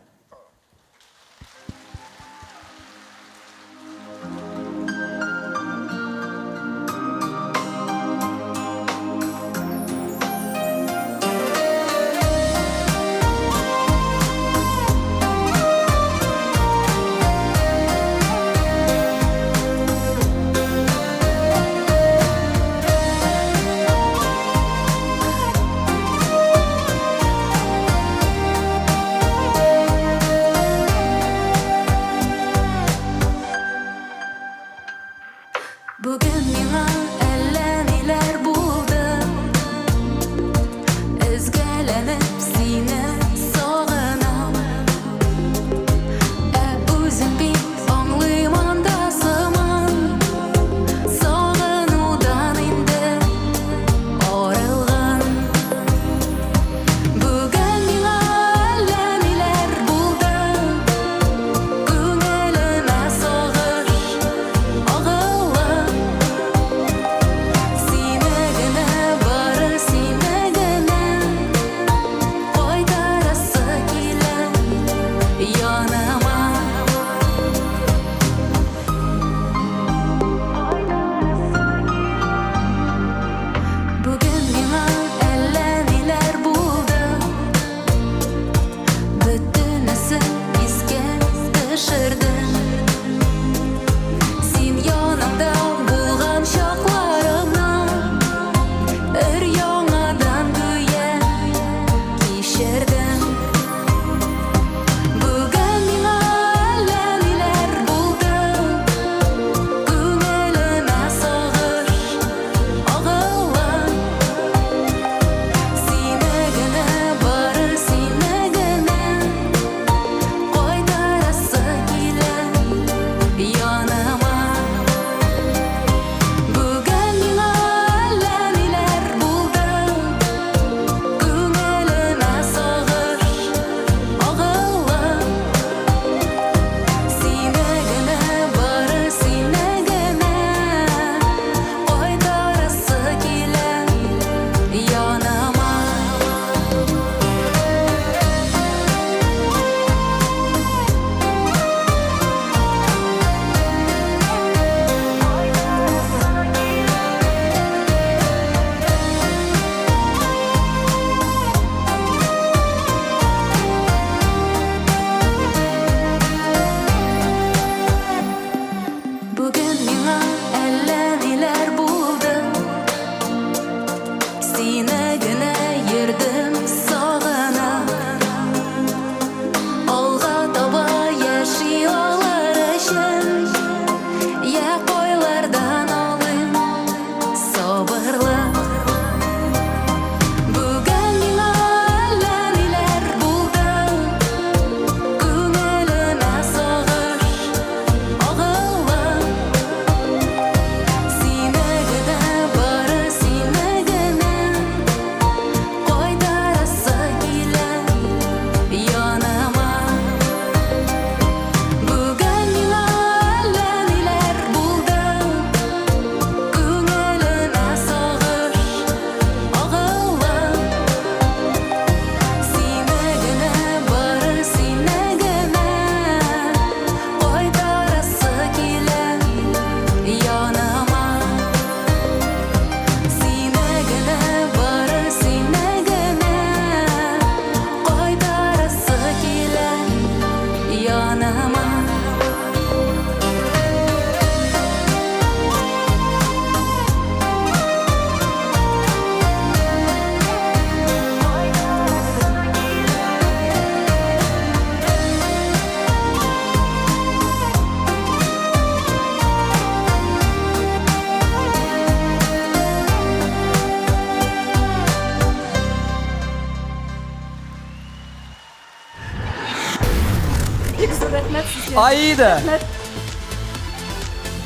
Бик зур рәхмәт сезгә. Аида! Рәхмәт.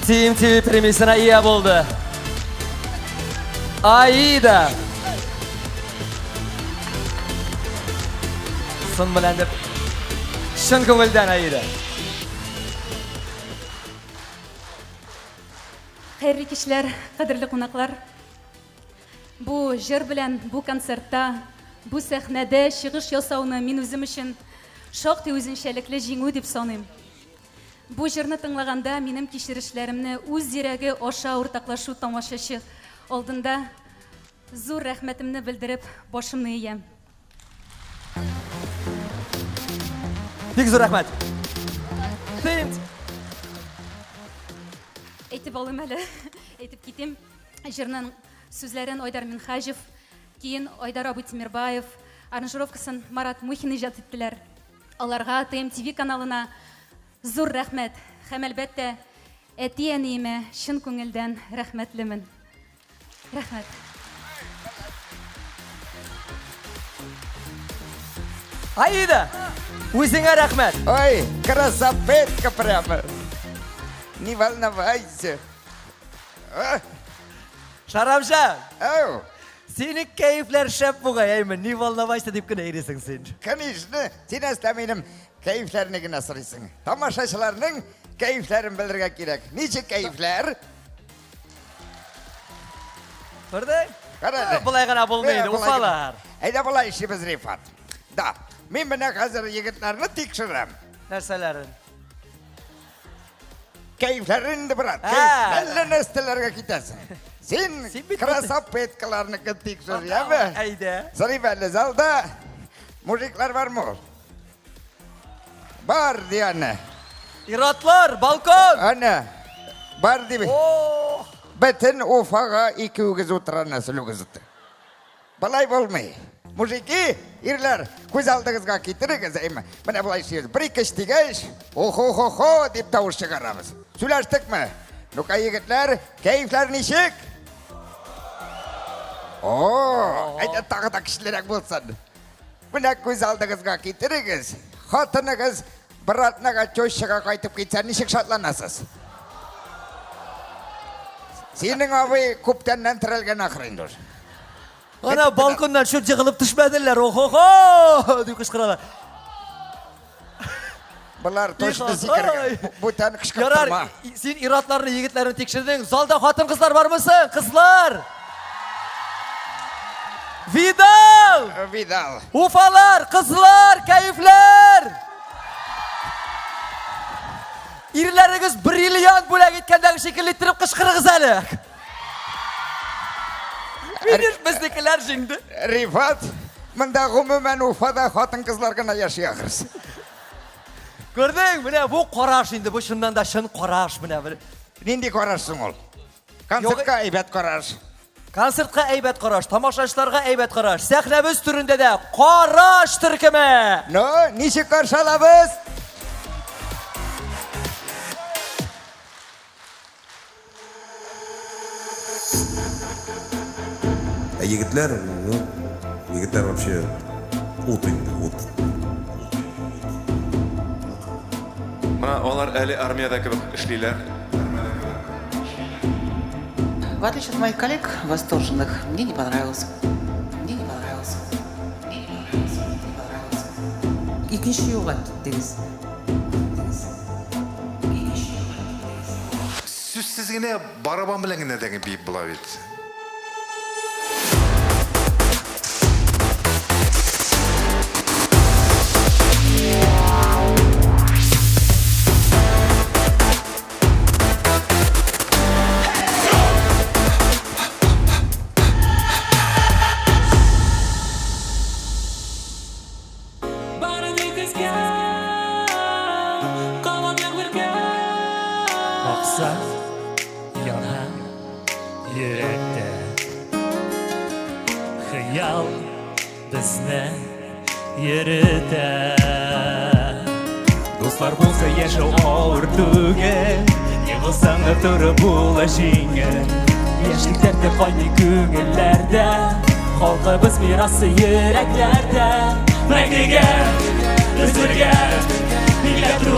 Team TV премиясенә ия булды. Аида! Сын белән дип чын күңелдән Аида. Хәерле кичләр, кадерле кунаклар. Бу җыр белән, бу концертта, бу сәхнәдә чыгыш ясауны мин үзем өчен шактый үзенчәлекле җиңү дип саныйм. Бу җырны тыңлаганда минем кичерешләремне үз йөрәге аша уртаклашу тамашачы алдында зур рәхмәтемне белдереп башымны иям. Бик зур рәхмәт. Әйтеп алыйм әле, әйтеп китим. Җырның сүзләрен Айдар Минхаҗев, кейін Айдар абый Тимирбаев, аранжировкасын Марат Мухин иҗат иттеләр. Аларга ТМТВ каналына зур рәхмәт һәм әлбәттә әти-әниемә чын күңелдән рәхмәтлемен. Рәхмәт. Аида, үзеңә рәхмәт. Ой, красопетка прямо. Не волновайся. Шарамжан! Ау! Синең кәефләр шәп бугай, әйме, не волновайся дип кенә йөрисең син. Конечно, син әслә минем кәефләрне генә сорыйсың. Тамашачыларның кәефләрен белергә кирәк. Ничек кәефләр? Күрдең? Кара әле. Болай гына булмый инде, Болай гына. Уфалар. Әйдә болай эшлибез, Рифат. Да, мин менә хәзер егетләрне тикшерәм. Нәрсәләрен? Кәефләрен инде, брат. Ә. Әллә нәрсәләргә китәсең. Син красопеткаларныкын тикшер, яме? Әйдә. Сорыйм әле, залда мужиклар бармы ул? Бар, ди аны. Иратлар, балкон! Ана, бар дип. Бөтен Уфага икеүгез утыра нәсел үгез утыра. Болай булмый. Мужики, ирләр, күз алдыгызга китерегез, әйме. Менә болай эшлибез. Бер ике дигәч, охо-хо-хо дип тавыш чыгарабыз. Сөйләштекме? Ну-ка, егетләр, кәефләр ничек? О, әйдә тагы да көчлерәк булсын. Менә күз алдыгызга китерегез. Хатыныгыз бер атнага тещага кайтып китсә, ничек шатланасыз? Синең абый күптәннән терелгән ахры инде. Ана балконнан шул җыгылып төшмәделәр. Охо-хо! дип кычкыралар. Болар точно сикергән. Бүтән Ярар, син иратларны, егетләрне тикшердең. Залда хатын-кызлар бармы соң? Кызлар! Видал! Видал. Уфалар, кызлар, кәефләр! Ирләрегез бриллиант бүләк иткәндәге шикелле иттереп кычкырыгыз әле. Видишь, безнекеләр җиңде. Рифат, монда гомумән Уфада хатын-кызлар гына яши ахрысы. Күрдең, менә бу караш инде, бу чыннан да чын караш менә. бер. Нинди караш соң ул? Концертка әйбәт караш. Концертка әйбәт караш, тамашачыларга әйбәт караш. Сәхнәбез түрендә дә караш төркеме. Ну, ничек каршы алабыз? Ә егетләр, ну, егетләр вообще ут инде, ут. Менә алар әле армиядә кебек эшлиләр. В отличие от моих коллег восторженных, мне не понравилось. Мне не понравилось. Мне не понравилось. Не понравилось. Икенче юлга киттегез. Сүзсез генә барабан белән генә дә биеп була бит. Бары нигезгә калам бергә. Акса яна йөрәктә Хыял безне йөртә Дуслар булса яшәү авыр түгел Егылсаң да торып була җиңел Яшьлек дәрте кайный күңелләрдә Халкыбыз мирасы йөрәкләрдә Мәңгегә без бергә милләт рухы.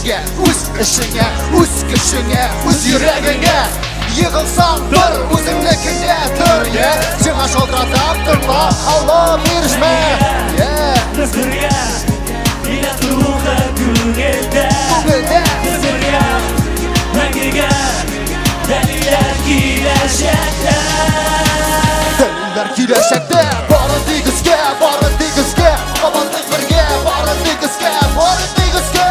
эшкә, үз эшеңә, үз көчеңә, үз йөрәгеңә. Егылсаң тор, үзеңнекеңә тор, я. Сиңа шалтыратам, тыңла, алло, бирешмә, я. Без бергә, Иләт рухы күңелдә. Күңелдә. Без бергә, мәңгегә, дәлилләр киләчәктә. Дәлилләр киләчәктә, бары тик өскә, бары тик өскә, кабатлыйк бергә, бары тик өскә, бары тик өскә.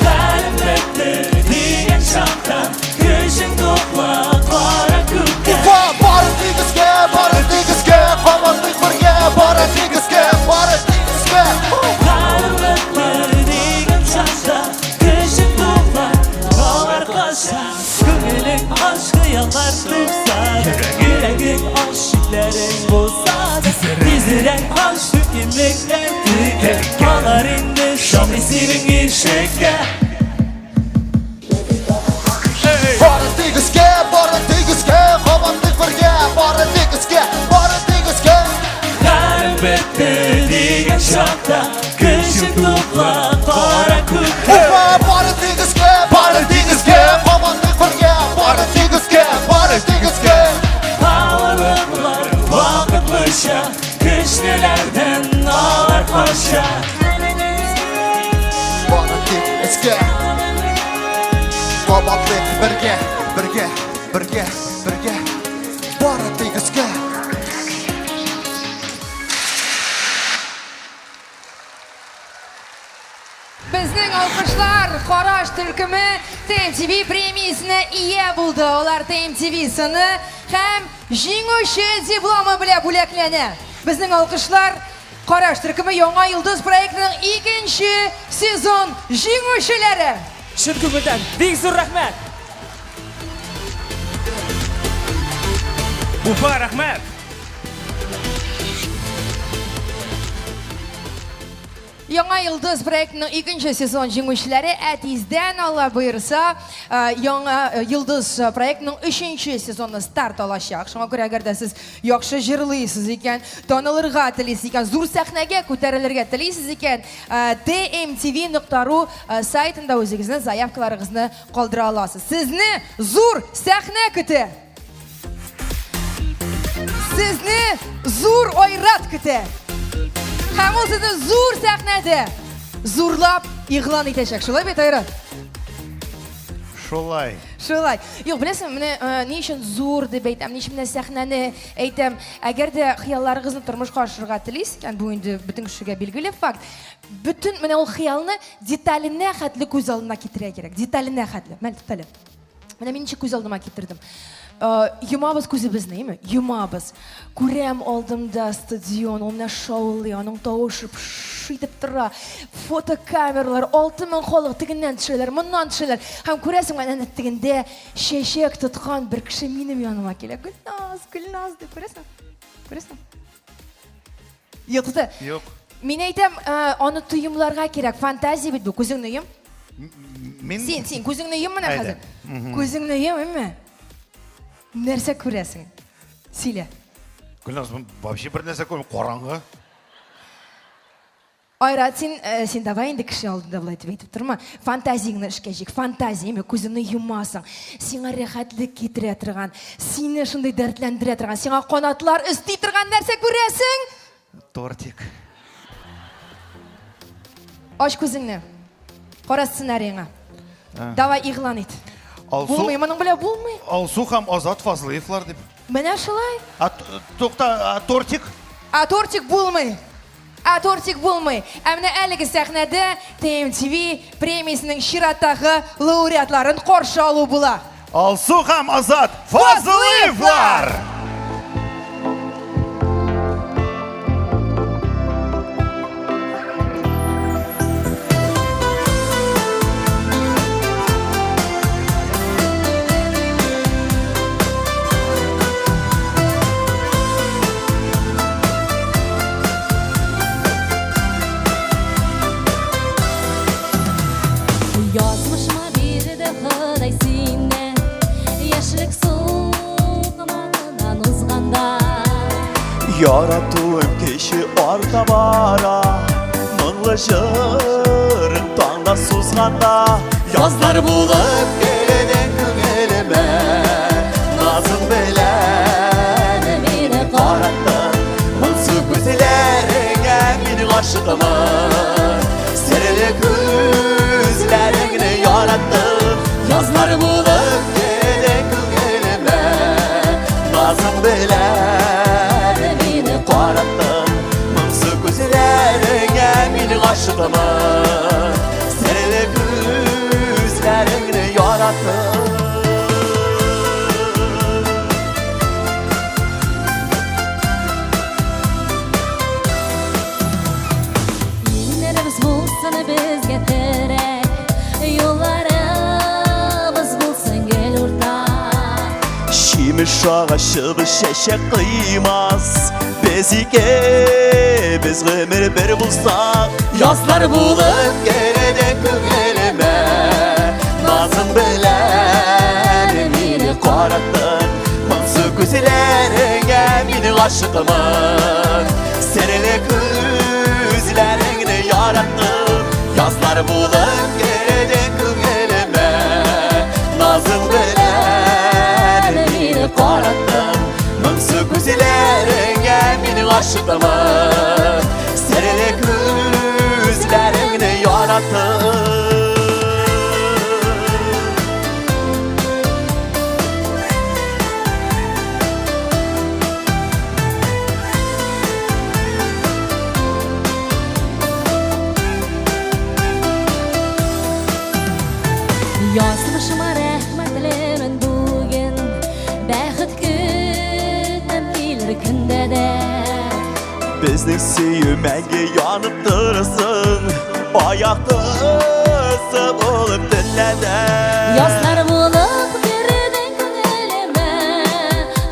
Хәлем бетте дигән чакта, көчең тупла кара күккә. Уфа, бары тик өскә, бары тик өскә, кабатлыйк бергә, бары тик өскә, бары тик өскә. Хәлем бетте дигән чакта, көчең тупла, алар кача. Күңелең ач, хыяллар туса да, йөрәгең ач, шикләрең булса да, тизрәк ач, мөмкинлекләр көтә. Алар инде шакый синең ишеккә. Бары тик өскә, бары тик өскә, кабатлыйк бергә, бары тик өскә, бары тик өскә. Хәлем бетте дигән чакта, көчең тупла кара күккә. Уфа, бары тик өскә, бары тик өскә, кабатлыйк бергә, бары тик өскә, бары тик өскә. Авырлыклар вакытлыча, көчлеләрдән алар кача. Бары тик өскә, кабатлыйк бергә, бергә, бергә, бергә, бары тик өскә. Безнең алкышлар Караш төркеме ТМТВ премиясенә ия булды. Алар ТМТВ сыны һәм җиңүче дипломы белән бүләкләнә. Безнең алкышлар Караш төркеме Яңа йолдыз проектының икенче сезон җиңүчеләре. Чын күңелдән бик зур рәхмәт! Уфа, рәхмәт! Яңа йолдыз проектының икенче сезон җиңүчеләре, ә тиздән, Алла боерса, Яңа йолдыз проектының өченче сезоны старт алачак. Шуңа күрә, әгәр дә сез яхшы җырлыйсыз икән, танылырга телисез икән, зур сәхнәгә күтәрелергә телисез икән, tmtv.ru сайтында үзегезнең заявкаларыгызны калдыра аласыз. Сезне зур сәхнә көтә! Сезне зур Айрат көтә. Һәм ул сезне зур сәхнәдә зурлап игълан итәчәк. Шулай бит, Айрат? Шулай. Шулай. Юк, беләсеңме, менә э, ни өчен зур дип әйтәм, ни өчен менә сәхнәне әйтәм. Әгәр дә хыялларыгызны тормышка ашырырга телисез икән, бу инде бөтен кешегә билгеле факт. Бөтен менә ул хыялны деталенә хәтле күз алдына китерергә кирәк. Деталенә хәтле. Мәл, туктале. Менә мин ничек күз алдыма китердем. Э, йомабыз күзебезне, әйме? Йомабыз. Күрәм алдымда стадион, ул менә шаулый, аның тавышы пш итеп тора. Фотокамералар, 6000 халык тегеннән төшәләр, моннан төшәләр. Һәм күрәсең, әнә тегендә чәчәк тоткан бер кеше минем яныма килә. Гөлназ, Гөлназ дип күрәсең? Күрәсең? Юк, тукта. Юк. Мин әйтәм, э, аны тоемларга кирәк. Фантазия бит бу. Күзеңне йом. Мин Син, син күзеңне йом менә Әйдә. хәзер. Мгм. Күзеңне йом, әмма. Нәрсә күрәсең? Сөйлә. Гөлназ, вообще бер нәрсә күрмим, караңгы. Айрат, син, э, син давай инде кеше алдында болай дип әйтеп торма. Фантазияңне эшкә җик. Фантазия, әмма күзеңне йомасың. Сиңа рәхәтлек китерә торган, сине шундый дәртләндерә торган, сиңа канатлар өсти торган нәрсә күрәсең? Тортик. Ач күзеңне. Кара сценарийыңа. А. Давай игълан ит. Алсу, Булмый, моның белән булмый. Алсу һәм Азат Фазлыевлар дип. Менә шулай. А, тукта, а, тортик? А тортик булмый. Ә тортик булмый. Ә менә әлеге сәхнәдә ТМТВ премиясенең чираттагы лауреатларын каршы алу була. Алсу һәм Азат Фазлыевлар! Язмышыма бирде Ходай сине, Яшьлек сукмагыннан узганда. Яратуым кеше арта бара, Моңлы җырың таңда сузганда. Язлар булып кердең күңелемә, Назың белән мине караттың. Моңсу күзләреңә мин гашыйкмын, Серле күзләреңне яраттым. Язлар булып кердең күңелемә, Назың белән мине караттың. Моңсу күзләреңә мин гашыйкмын, Серле күзләреңне яраттым. Иңнәребез булсын безгә терәк, юлларыбыз булсын гел уртак. Җимеш агачыбыз чәчәк кыймас, Без икебез гомер бер булсак. Язлар булып керде күңелемә, Назың белән мине караттың. Моңсу күзләреңә мин гашыйкмын, Серле күзләреңне яраттым. Язлар булып керде күңелемә, Назың белән мине караттың. Моңсу күзләреңә мин гашыйкмын, Серле күзләреңне яраттым. Язмышыма рәхмәтлемен бүген, бәхет көтәм килер көндә дә. Безнең сөю мәңге янып торсын, Аяктысы булып төнлә дә. Язлар булып кердең күңелемә,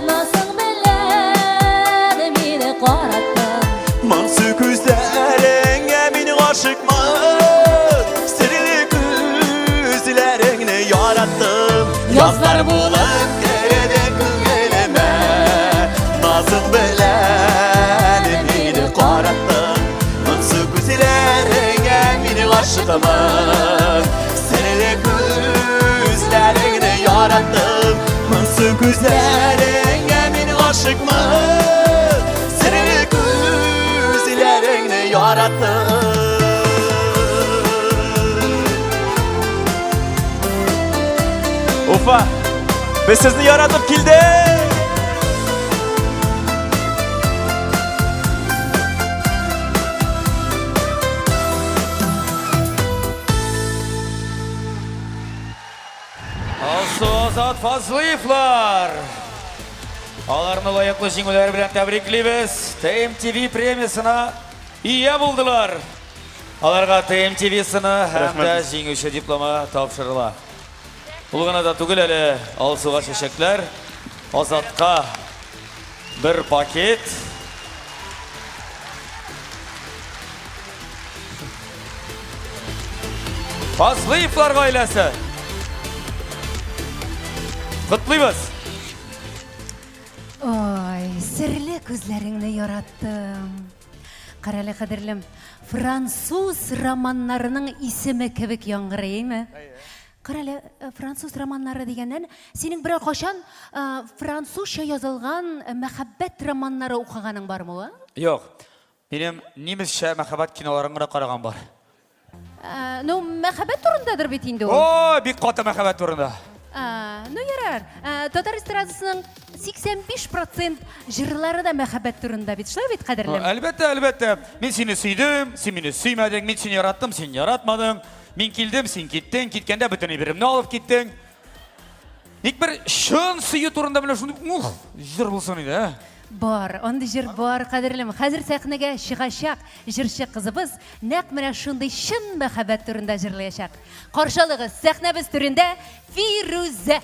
Назың белән мине караттың. Моңсу күзләреңә мин гашыйкмын, Серле күзләреңне яраттым. Язлар булып керде күңелемә, Назың белән мине караттың. Моңсу күзләреңә мин гашыйкмын, Серле күзләреңне яраттым. Моңсу күзләреңә мин гашыйкмын, Серле күзләреңне яраттым. Уфа, без сезне яратып килдек! Алсу, Азат Фазлыевлар! Аларны лаеклы җиңүләре белән тәбриклибез. ТМТВ премиясенә ия булдылар. Аларга ТМТВ сыны һәм дә җиңүче дипломы тапшырыла. Ул гына да түгел әле, Алсуга чәчәкләр, Азатка бер пакет. Фазлыевлар гаиләсе. Котлыйбыз. Ой, серле күзләреңне яраттым. Карале, кадерлем, француз романнарының исеме кебек яңгырый, әйме? Карале, француз романнары дигәннән, синең берәр кайчан французча язылган мәхәббәт романнары укыганың бармы? Юк. Минем немецчә мәхәббәт киноларын гына караган бар. Ну, мәхәббәт турындадыр бит инде ул. О, бик каты мәхәббәт турында. Ну, ярар. Татар эстрадасының 85% җырлары да мәхәббәт турында бит. Шулай бит, кадерлем? Әлбәттә, әлбәттә. Мин сине сөйдем, син мине сөймәдең, мин сине яраттым, син яратмадың. Мин килдем, син киттең, киткәндә бөтен әйберемне алып киттең. Ник бер чын сөю турында менә шундый, ух, җыр булсын иде, ә? Бар, андый җыр бар, кадерлем. Хәзер сәхнәгә чыгачак җырчы кызыбыз нәкъ менә шундый чын мәхәббәт турында җырлаячак. Каршы алыгыз, сәхнәбез түрендә Фирүзә.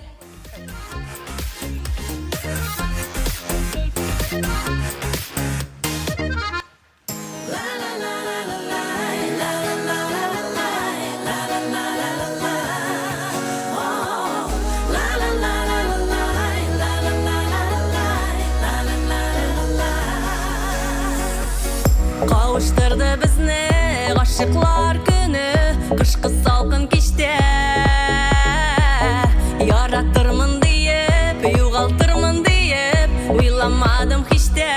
Кавыштырды безне Гашыйклар көне Кышкы салкын кичтә Яратырмын диеп, югалтырмын диеп Уйламадым һич тә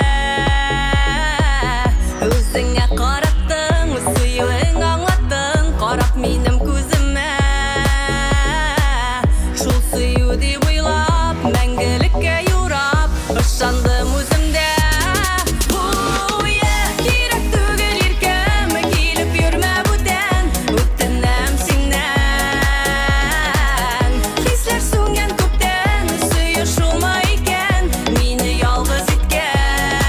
Үзеңә караттың, үз сөюең аңлаттың Карап минем күземә Шул сөю дип уйлап, мәңгелеккә юрап Ышандым үземдә Гүя кирәк түгел иркәм, килеп йөрмә бүтән Үтенәм синнән Хисләр сүнгән күптән, сөю шулмы икән Мине ялгыз иткән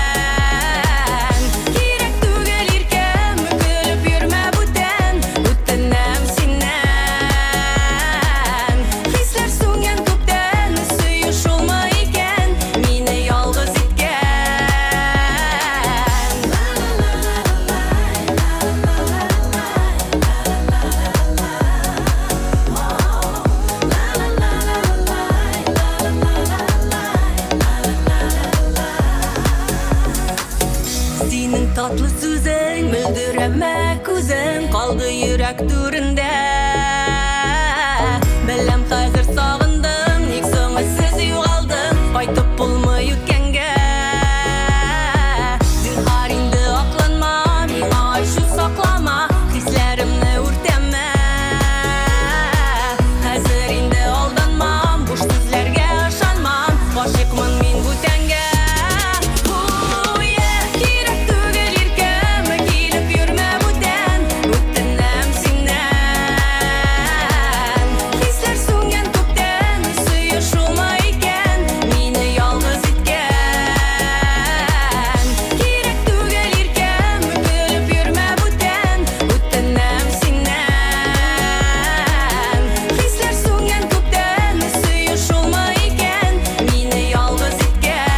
Кирәк түгел иркәм, көлеп йөрмә бүтән Үтенәм синнән Хисләр сүнгән күптән, сөю шулмы икән Мине ялгыз иткән Синең татлы сүзең, мөлдерәмә күзең Калды йөрәк түрендә Беләм хәзер сагындың, ник соң эзсез югалдың Кайтып булмый үткәнгә Зинһар инде акланма, миңа ачу саклама Хисләремне үртәмә Хәзер инде алданмам, буш сүзләргә ышанмам Гашыйкмын мин бүтәнгә Гүя кирәк түгел иркәм, килеп йөрмә бүтән Үтенәм синнән Хисләр сүнгән күптән, сөю шулмы икән Мине ялгыз иткән Кирәк түгел иркәм, көлеп йөрмә бүтән Үтенәм синнән Хисләр сүнгән күптән, сөю шулмы икән Мине ялгыз иткән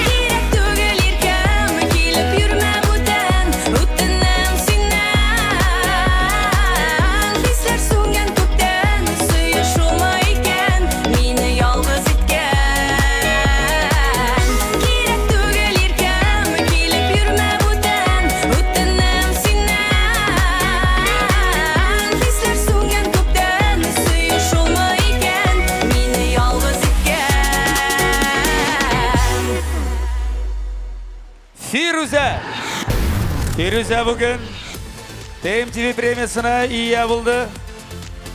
Кирәк түгел иркәм, килеп йөрмә бүтән Үтенәм синнән Хисләр сүнгән күптән, сөю шулмы икән Мине ялгыз иткән Кирәк түгел иркәм, килеп йөрмә бүтән Үтенәм синнән Хисләр сүнгән күптән, сөю шулмы икән Мине ялгыз иткән Фирүзә! Фирүзә бүген ТМТВ премиясенә ия булды.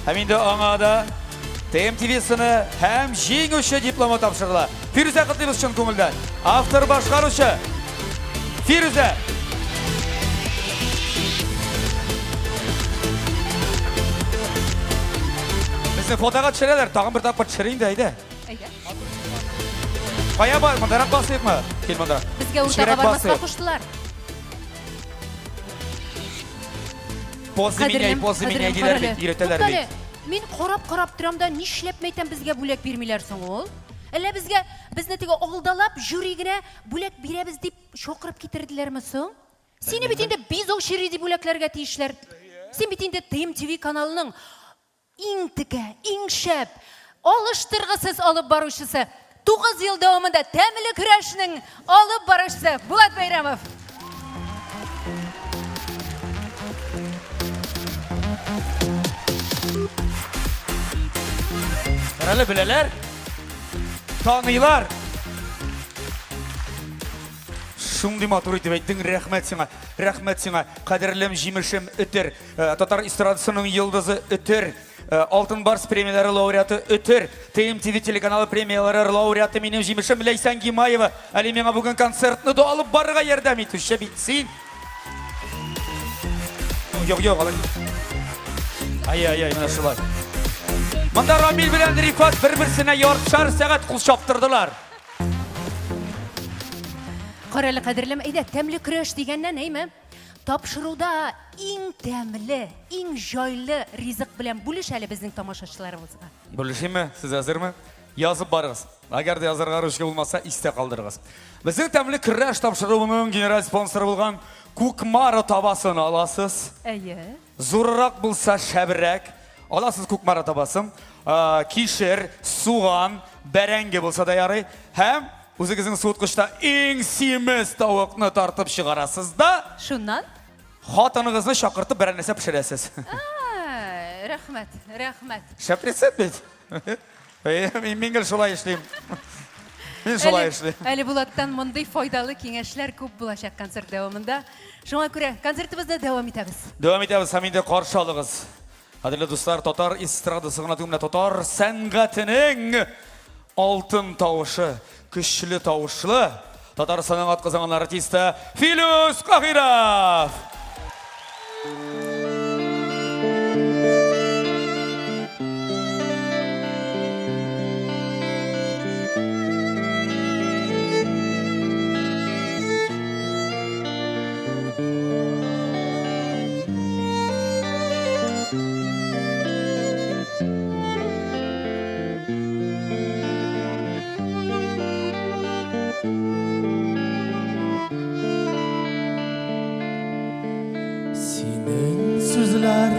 Һәм инде аңа да ТМТВ сыны һәм җиңүче дипломы тапшырыла. Фирүзә котлыйбыз чын күңелдән. Автор башкаручы Фирүзә! Безне фотога төшерәләр, тагын бер тапкыр төшер инде, әйдә. Әйдә. Кая бар, мондарак басыйкмы? Кил монда. Безгә уртага Эчкәрәк бармаска басыйк. куштылар. Позы меняй, Кадерлем, позы меняй кадерлем, диләр карале. бит, өйрәтәләр Туктале, бит. Мин карап-карап торам да, нишләп мәйтәм безгә бүләк бирмиләр соң ул? Әллә безгә безне теге алдалап жюри генә бүләк бирәбез дип чакырып китерделәрме соң? Сине бит инде бизон чири дип бүләкләргә тиешләр. Син бит инде ТМТВ каналының Иң текә, иң шәп, алыштыргысыз алып баручысы, 9 ел дәвамында тәмле көрәшнең алып баручысы Булат Бәйрәмов. Әле беләләр, таныйлар. Шундый матур итеп әйттең, рәхмәт сиңа, рәхмәт сиңа, кадерлем җимешем өтер. Э, татар эстрадасының йолдызы Өтер, э, Алтын Барс премияләре лауреаты Өтер, ТМТВ телеканалы премияләре лауреаты минем җимешем Ләйсән Гимаева. Әле миңа бүген концертны да алып барырга ярдәм итүче бит син. Юк, юк, алай. Ай, ай, ай, менә шулай. Монда Рамил белән Рифат бер-берсенә яртышар сәгать кул чаптырдылар. Карале, кадерлем, әйдә, тәмле көрәш дигәннән, әйме? Тапшыруда иң тәмле, иң җайлы ризык белән бүлеш әле безнең тамашачыларыбызга. Бүлешимме? Сез әзерме? Язып барыгыз. Әгәр дә язарга ручка булмаса, истә калдырыгыз. Безнең тәмле көрәш тапшыруының генераль спонсоры булган Кукмара табасын аласыз. Әйе. Зуррак булса шәбрәк. Аласыз Кукмара табасын. Кишер, суган, бәрәңге булса да ярый. Һәм үзегезнең суыткычта иң симез тавыкны тартып чыгарасыз да. Шуннан? Хатыныгызны чакыртып берәр нәрсә пешерәсез. Рәхмәт, рәхмәт. Шәп рецепт бит. Мин гел шулай эшлим. Мин шулай эшлим. Әле Булаттан мондый файдалы киңәшләр күп булачак концерт дәвамында. Шуңа күрә концертыбызны дәвам итәбез. Дәвам итәбез һәм инде каршы алыгыз. Кадерле дуслар, татар эстрадасы гына түгел, менә татар сәнгатенең алтын тавышы, көчле тавышлы Татарстанның атказанган артисты Филүс Каһиров! Синең сүзләр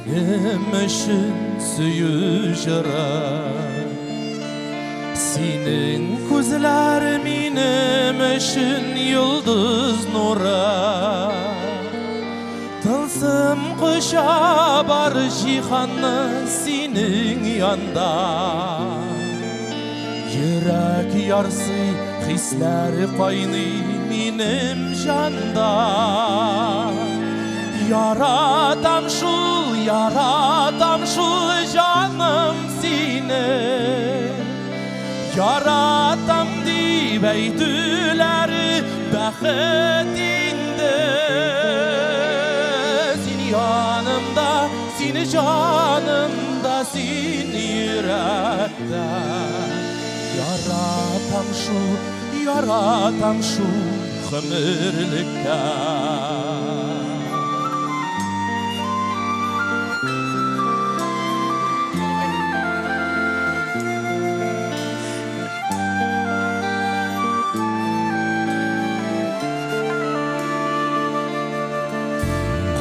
минем өчен сөю җыры. Синең күзләр минем өчен йолдыз нуры. Тылсым коча бар җиһанны синең янда. Йөрәк ярсый, хисләр кайный минем җанда. Яратам шул, яратам шул җаным сине. Яратам дип әйтүләре бәхет инде. Син янымда, син җанымда, син йөрәктә. Яратам шул, яратам шул гомерлеккә.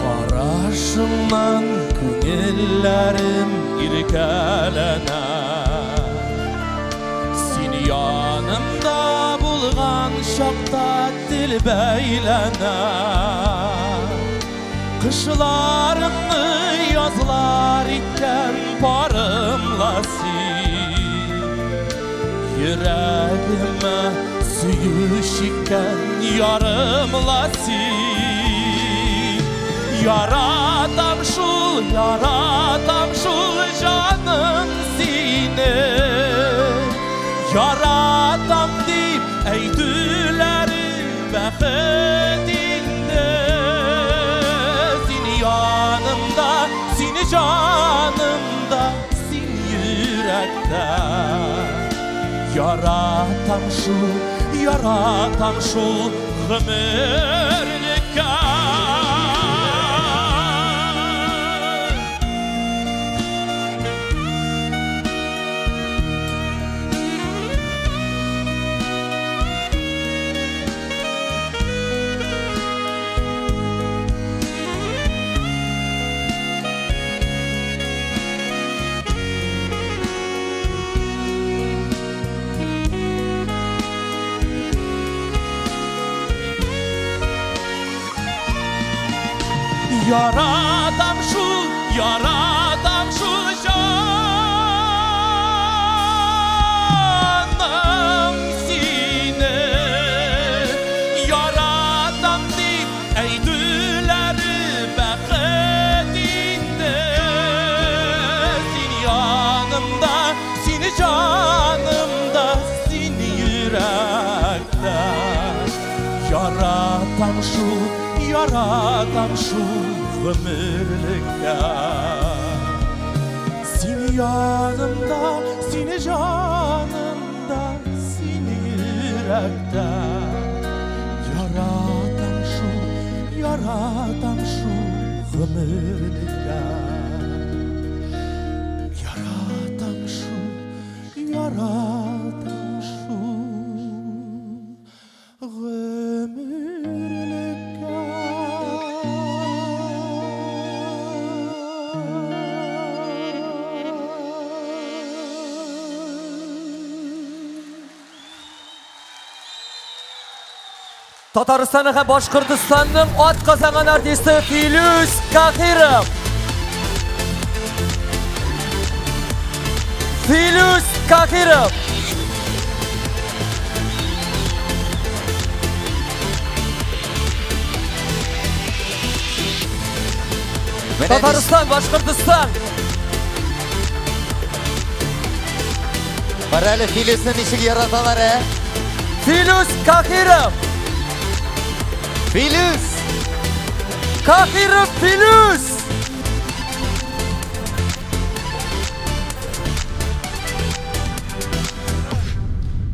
Карашыңнан күңелләрем иркәләнә. Син янымда булган чакта тел бәйләнә. Кышларымны язлар иткән парымла син. Йөрәгемә сөю чиккән ярымла син. Яратам шул, яратам шул җаным сине. Яратам дип әйтүләре бәхет инде. Син янымда, син җанымда, син йөрәктә. Яратам шул, яратам шул гомерлеккә. Яратам шул, яратам шул җаным сине. Яратам дип әйтүләре бәхет инде. Син янымда, син җанымда, син йөрәктә. Яратам шул, яратам шул гомерлеккә. Син янымда, син җанымда, син йөрәктә. Яратам шул, яратам. Гомерлеккә. Яратам шул, яратам шул гомерлеккә. Татарстан һәм Башкортостанның атказанган артисты Филүс Кахиров. Филүс Кахиров. Татарстан, Башкортостан. Кара әле Филүсне ничек яраталар, ә? Филүс Кахиров. Филүс! Кахиров Филүс!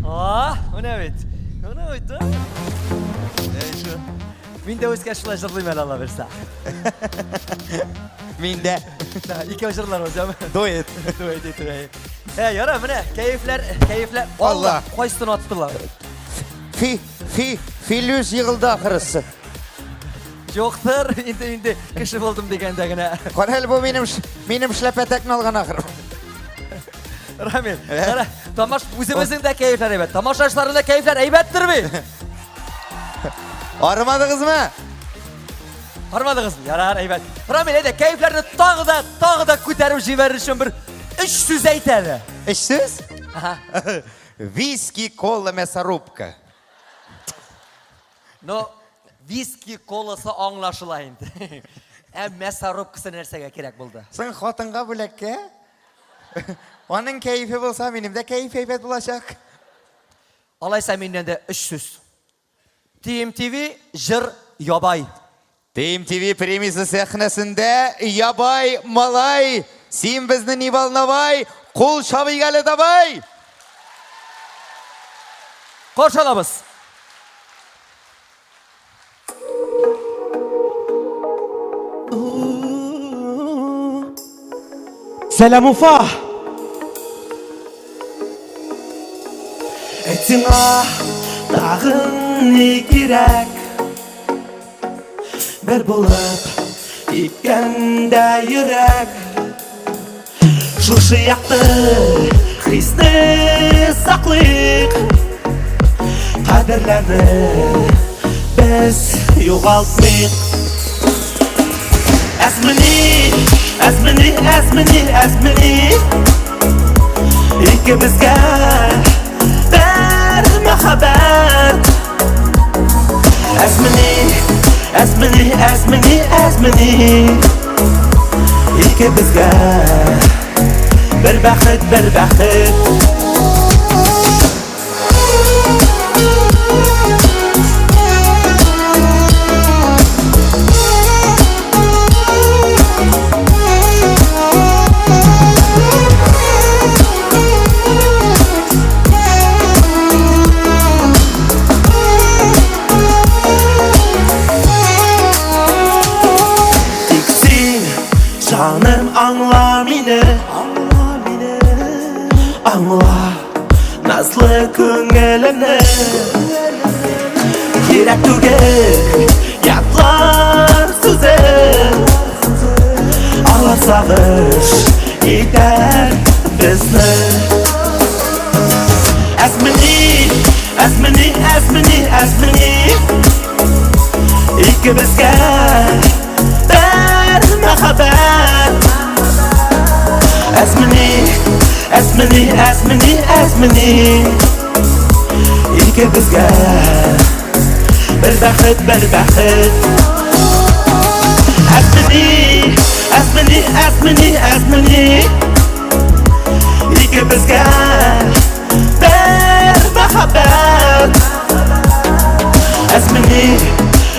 А, менә бит. Менә бит, да? Мин дә үскәч шулай җырлыйм әле, Алла бирсә. Мин дә. Икәү җырларбыз, яме? Дуэт. Дуэт итеп, әйе. Ә, яра, менә кәефләр, кәефләр. Алла. Кайсысын аттылар? Фи, фи, Филүс егылды ахрысы. Юктыр, инде инде кеше булдым дигәндә генә. Кара әле бу минем минем шляпәтәкне алган ахры. Рамил, кара, тамаш үзебезнең дә кәефләр әйбәт. Тамашачыларның да кәефләр әйбәттер бит. Арымадыгызмы? Армадыгызмы? Ярар, әйбәт. Рамил, әйдә, кәефләрне тагы да, тагы да күтәреп җибәрер өчен бер өч сүз әйт әле. Өч сүз? Ага. Виски, кола, мясорубка. Ну, виски, коласы аңлашыла инде. Ә мясорубкасы нәрсәгә кирәк булды? Соң хатынга бүләккә? Аның кәефе булса, минем дә кәеф әйбәт булачак. Алайса миннән дә өч сүз. TMTV җыр ябай. TMTV премиясе сәхнәсендә Ябай малай, син безне не волновай, кул чабыйк әле давай! Каршы алабыз. Сәлам Уфа! Әйт сиңа тагын ни кирәк? Бер булып типкәндә йөрәк Шушы якты хисне саклыйк Кадерләрне без югалтмыйк Әзмени, әзмени, әзмени, әзмени Икебезгә бер мәхәббәт Әзмени, әзмени, әзмени, әзмени Икебезгә бер бәхет, бер бәхет Тик син, җаным, аңла мине, аңла мине, аңла назлы күңелемне. Кирәк түгел ятлар сүзе, алар сагыш итәр безне. Әзмени, әзмени, әзмени, әзмени Икебезгә бер мәхәббәт Әзмени, әзмени, әзмени, әзмени Икебезгә бер бәхет, бер бәхет Әзмени, әзмени, әзмени, әзмени Икебезгә бер мәхәббәт Әзмени,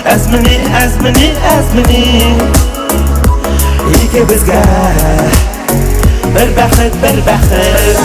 әзмени, әзмени, әзмени Икебезгә бер бәхет, бер бәхет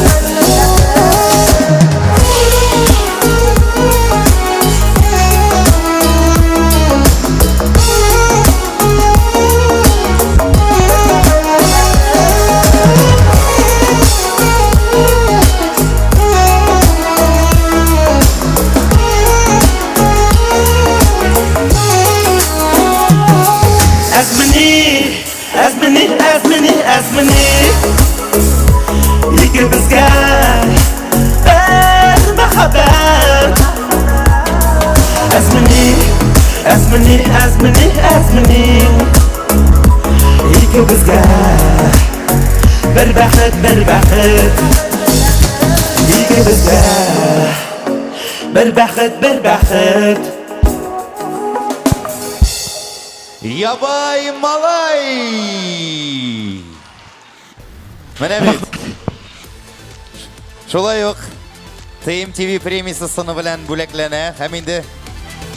Әзмени, әзмени, әзмени Икебезгә Бер бәхет, бер бәхет Икебезгә Бер бәхет, бер бәхет Ябай малай! Менә бит. Шулай ук ТМТВ премиясе сыны белән бүләкләнә һәм инде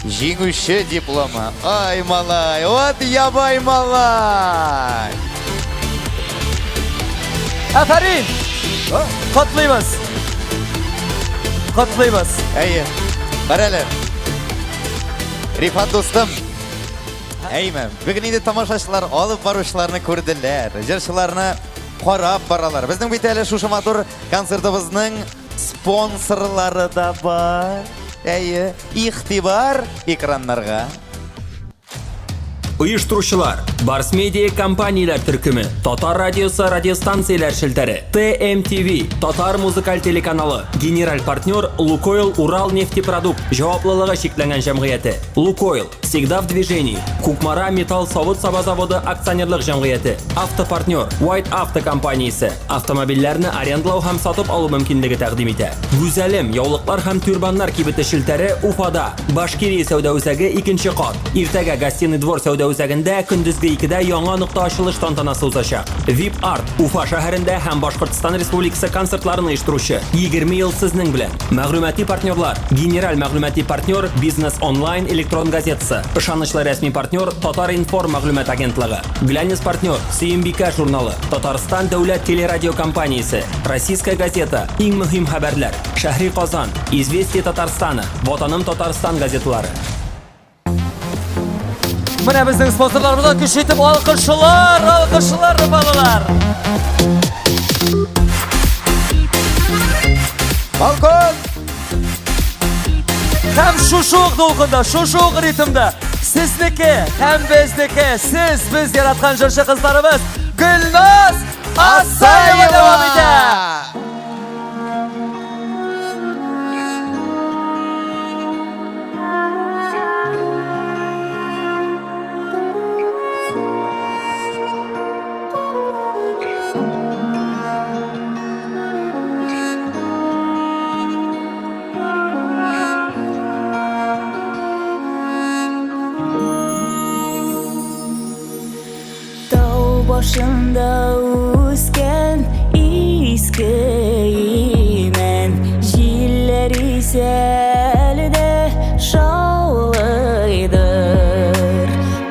җиңүче дипломы. Ай, малай, вот ябай малай! Афәрин! Котлыйбыз! Котлыйбыз! Әйе. Карале. Рифат дустым, Әйме, бүген инде тамашачылар алып баручыларны күрделәр, җырчыларны карап баралар. Безнең бит әле шушы матур концертыбызның спонсорлары да бар. Әйе, игътибар экраннарга. Оештыручылар Барс Медиа компанияләр төркеме, Татар радиосы радиостанцияләр челтәре, ТМТВ, Татар музыкаль телеканалы, генераль партнер Лукойл Урал нефтепродукт җаваплылыгы чикләнгән җәмгыяте, Лукойл, Всегда в движении. Кукмара металл савыт-саба заводы акционерлык җәмгыяте. Автопартнер White Auto компаниясе. Автомобильләрне арендалау һәм сатып алу мөмкинлеге тәкъдим итә. Гүзәлем яулыклар һәм тюрбаннар кибете челтәре Уфада. Башкирия сәүдә үзәге икенче кат. Иртәгә Гостиный двор сәүдә үзәгендә көндезге 2дә яңа нокта ачылыш тантанасы узачак. VIP Art Уфа шәһәрендә һәм Башкортстан Республикасы концертларын оештыручы. 20 ел сезнең белән. Мәгълүмати партнерлар. Генераль мәгълүмати партнер Бизнес онлайн электрон газетасы. Ышанычлы рәсми партнер Татар-информ мәгълүмат агентлыгы. Глянец партнер Сөембикә журналы. Татарстан дәүләт телерадиокомпаниясе. Российская газета. Иң мөһим хәбәрләр. Шәһри Казан. Известия Татарстана. Ватаным Татарстан газеталары. Менә безнең спонсорларыбызга көч итеп алкышлар, алкышлар, балалар. Балкон! Һәм шушы ук дулкында, шушы ук ритмда сезнеке һәм безнеке, сез без яраткан җырчы кызларыбыз Гөлназ Асаева дәвам итә. Тау башында үскән иске имән Җилләр исә әле дә шаулыйдыр.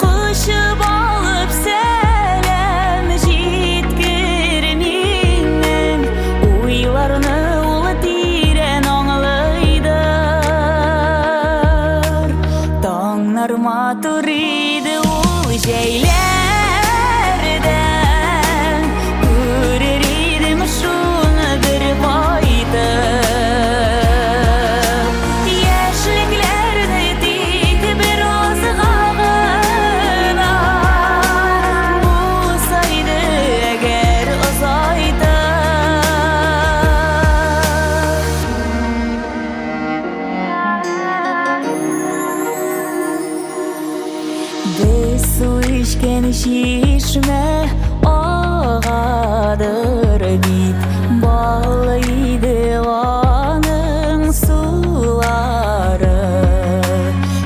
Кочып алып сәлам җиткер миннән, Уйларны ул тирән аңлыйдыр. Таңнар матур иде ул җәйләрдә, Күрер идем шуны бер кайтып. Яшьлекләрне тик бер азга гына Булса иде әгәр озайтып. Без су эчкән чишмә агадыр бит, Баллы иде аның сулары.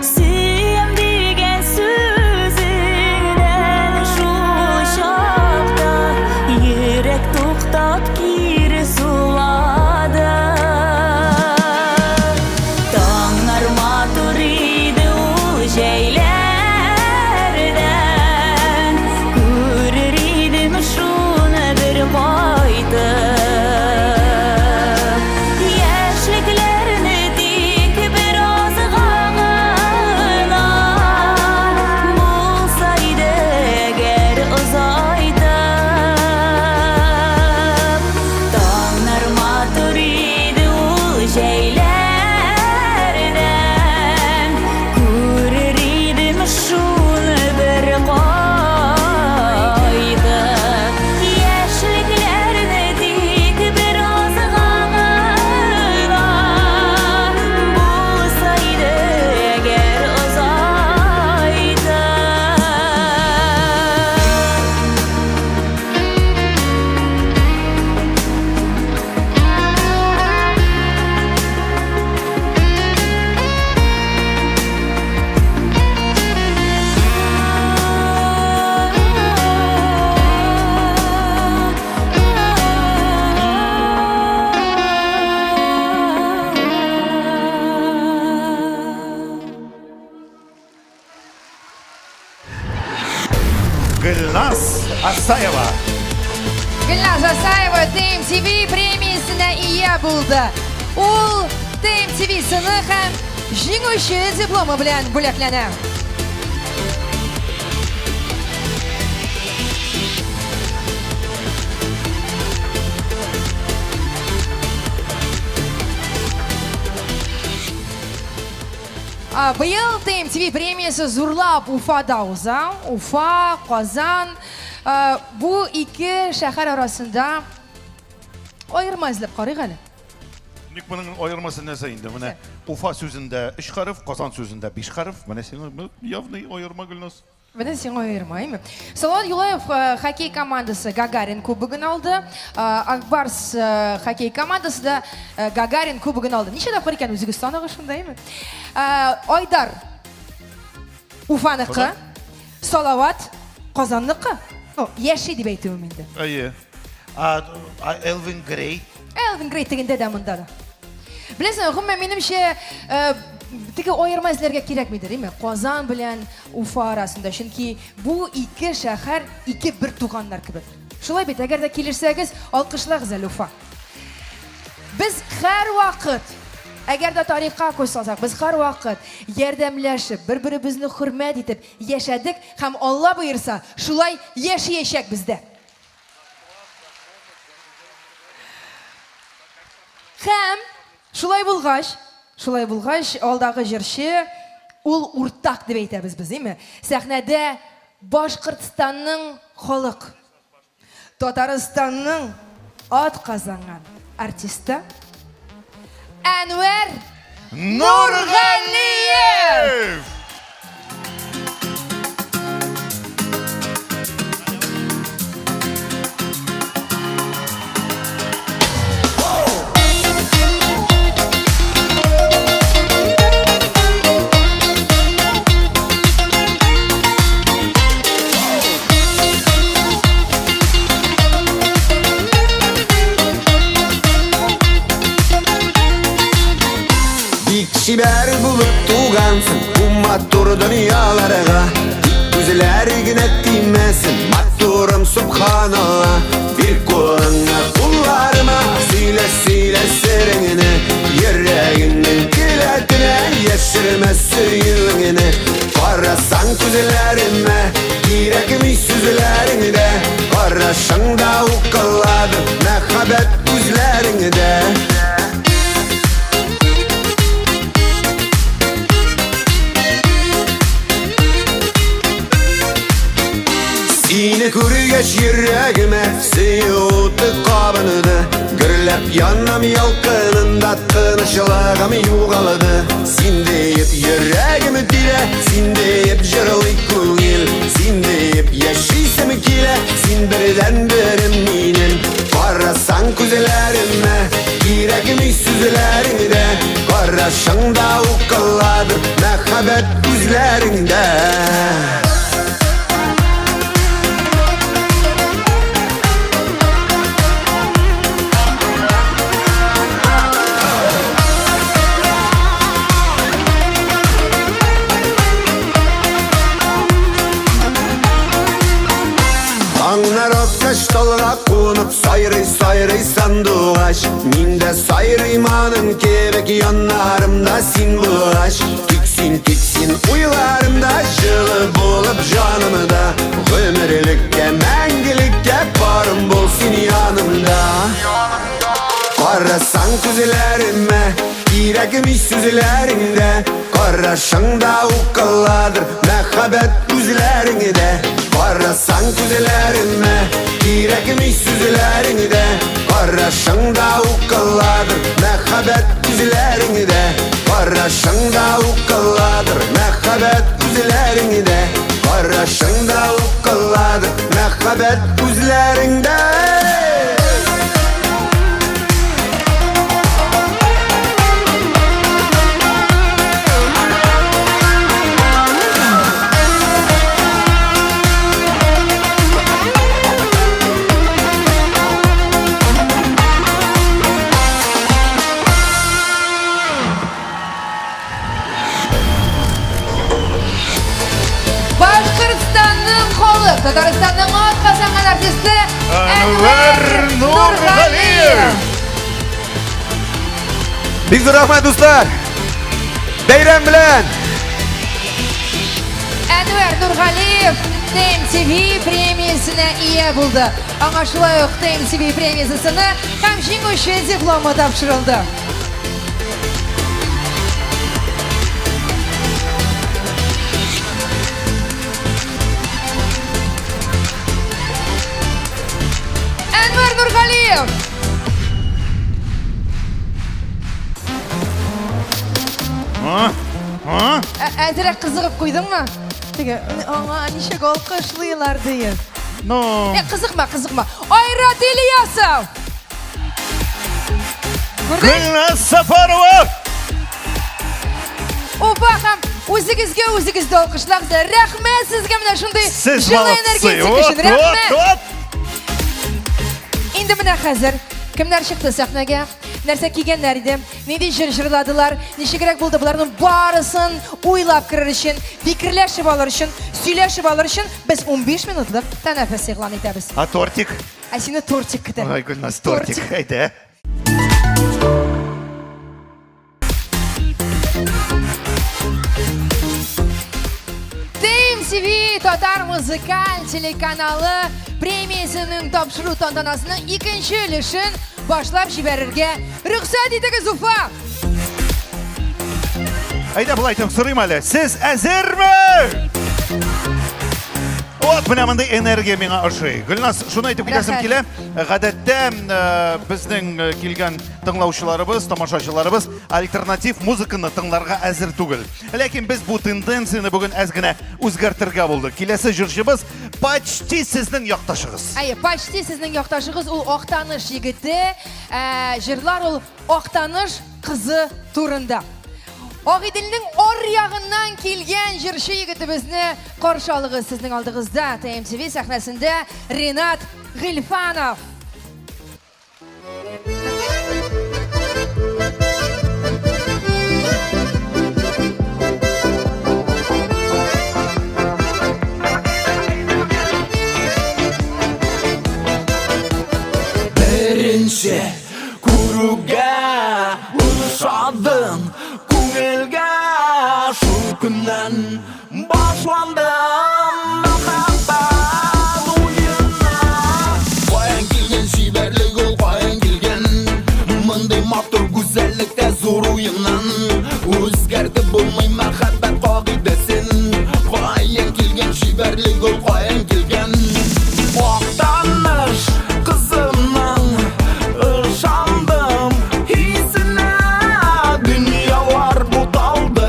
Сөям дигән сүзеңнән шул чакта Йөрәк туктап кире сулады. Таңнар матур иде ул җәйләрдә, Күрер Асаева. Гөлназ Асаева ТМТВ премиясенә ия булды. Ул ТМТВ сыны һәм җиңүче дипломы белән бүләкләнә. Быел ТМТВ премиясе зурлап Уфада уза. Уфа, Казан. Бу ике шәһәр арасында аерма эзләп карыйк әле. Ник моның аермасы нәрсә инде? Менә Уфа сүзендә өч хәреф, Казан сүзендә биш хәреф. Менә сиңа явный аерма, Гөлназ. Менә сиңа аерма, әйме? Салават Юлаев э, хоккей командасы Гагарин кубогын алды. Э, Акбарс э, хоккей командасы да Гагарин кубогын алды. Ничә тапкыр икән үзегез санагыз шунда, әйме? Айдар Уфаныкы, Салават Казанныкы. Ну, яши дип әйтүем инде. Әйе. А Элвин Грей? Элвин Грей тегендә дә монда да. Беләсең, гомумән минемчә, э, теге аерма эзләргә кирәкмидер, әйме? Казан белән Уфа арасында, чөнки бу ике шәһәр ике бер туганнар кебек. Шулай бит, әгәр дә килешсәгез, алкышлагыз әле Уфа. Без һәрвакыт, әгәр дә тарихка күз салсак, без һәрвакыт ярдәмләшеп, бер-беребезне хөрмәт итеп яшәдек һәм Алла боерса, шулай яшиячәкбез дә. Һәм шулай булгач, шулай булгач, алдагы җырчы ул уртак дип әйтәбез без, әйме? Сәхнәдә Башкортстанның халык, Татарстанның атказанган артисты Әнвәр Нургалиев! Бик чибәр булып тугансың бу матур дөньяларга. Тик күзләр генә тимәсен, матурым, субханалла. Бир кулыңны кулларыма, сөйлә, сөйлә сереңне. Йөрәгеңнең келәтенә яшермә сөюеңне. Карасаң күзләремә, кирәкми сүзләрең дә. Карашыңда укылады мәхәббәт күзләреңдә. Сине күргәч йөрәгемә сөю уты кабынды. Гөрләп янам ялкынында, тынычлыгым югалды. Син диеп йөрәгем тибә, син диеп җырлый күңел. Син диеп яшисем килә, син бердәнберем минем. Карасаң күзләремә, кирәкми сүзләрең дә. Карашыңда укыладыр мәхәббәт күзләреңдә. Таңнар аткач талга кунып сайрый сайрый сандугач. Мин дә сайрыйм аның кебек яннарымда син булгач. Тик син, тик син уйларымда җылы булып җанымда. Гомерлеккә, мәңгелеккә барым бул син янымда. Карасаң күзләремә, кирәкми сүзләрең дә. Карашыңда укыладыр мәхәббәт күзләреңдә. Карасаң күзләремә, кирәкми сүзләрең дә. Карашыңда укыладыр мәхәббәт күзләреңдә. Карашыңда укыладыр мәхәббәт күзләреңдә. Карашыңда укыладыр мәхәббәт күзләреңдә. Башкортстанның халык Татарстанның атказанган артисты Әнвәр Нургалиев! Бик зур рәхмәт, дуслар! Бәйрәм белән! Әнвәр Нургалиев ТМТВ премиясенә ия булды. Аңа шулай ук ТМТВ премиясене һәм җиңүче дипломы тапшырылды. Әнвәр Нургалиев! А? А? Әзрәк кызыгып куйдыңмы? Теге, аңа ничек алкышлыйлар диеп. Ну. Э, кызыкма, кызыкма. Айрат Ильясов! Гөлназ Сафарова! Уфа һәм үзегезгә үзегез дә алкышлагыз. Рәхмәт сезгә менә шундый Сез җылы молодцы. энергетика Вот, өчен. вот, Рәхмәт. вот. Инде менә хәзер кемнәр чыкты сәхнәгә? Нәрсә кигәннәр иде? Нинди җыр җырладылар? Ничегрәк булды? Боларның барысын уйлап керер өчен, фикерләшеп алыр өчен, сөйләшеп алыр өчен без 15 минутлык тәнәфес игълан итәбез. А тортик? Ә сине тортик көтә. Ай, Гөлназ, тортик. Әйдә. ТМТВ татар музыкаль телеканалы премиясенең тапшыру тантанасының икенче өлешен башлап җибәрергә рөхсәт итегез, Уфа! Әйдә, болай итеп сорыйм әле. Сез әзерме? Вот менә мондый энергия миңа ошый. Гөлназ, шуны әйтеп китәсем Рәхәт. килә. Гадәттә безнең килгән тыңлаучыларыбыз, тамашачыларыбыз альтернатив музыканы тыңларга әзер түгел. Ләкин без бу тенденцияне бүген әз генә үзгәртергә булдык. Киләсе җырчыбыз почти сезнең якташыгыз. Әйе, почти сезнең якташыгыз ул Актаныш егете, җырлар ул Актаныш кызы турында. Агыйделнең аръягыннан килгән җырчы егетебезне каршы алыгыз. Сезнең алдыгызда ТМТВ сәхнәсендә Ренат Гыйльфанов. Беренче күрүгә ошадың күңелгә, шул көннән башланды мәхәббәт уены. Каян килгән чибәрлек ул, каян килгән? Мондый матур гүзәллектә зур уеннан үзгәртеп булмый мәхәббәт кагыйдәсен. Каян килгән чибәрлек ул, каян килгән? Актаныш кызының ышандым хисенә, дөньялар буталды.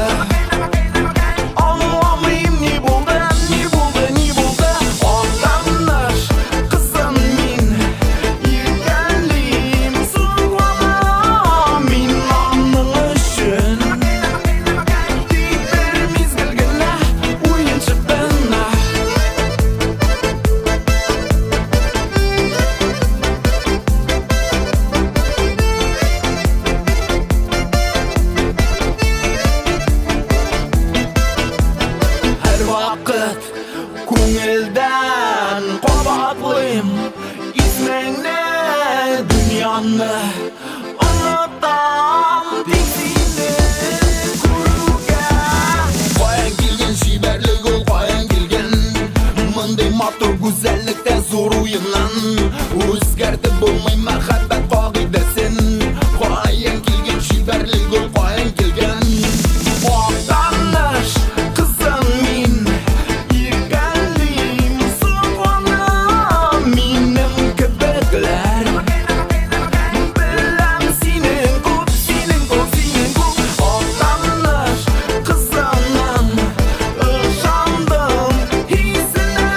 Аңламыйм, ни булды, ни булды, ни булды? Актаныш кызын мин иркәлим, сокланам мин аның өчен. Тик бер мизгел генә уенчык кына. Һәрвакыт күңелдән кабатлыйм исмеңне, дөньяны онытам тик сине күрүгә. Каян килгән чибәрлек ул, каян килгән? Мондый матур гүзәллектә зур уеннан үзгәртеп булмый мәхәббәт кагыйдәсен. Каян килгән чибәрлек ул, каян килгән? Актаныш кызын мин иркәлим, сокланам минем кебекләр. Беләм синең күп, синең күп, синең күп. Актаныш кызының ышандым хисенә,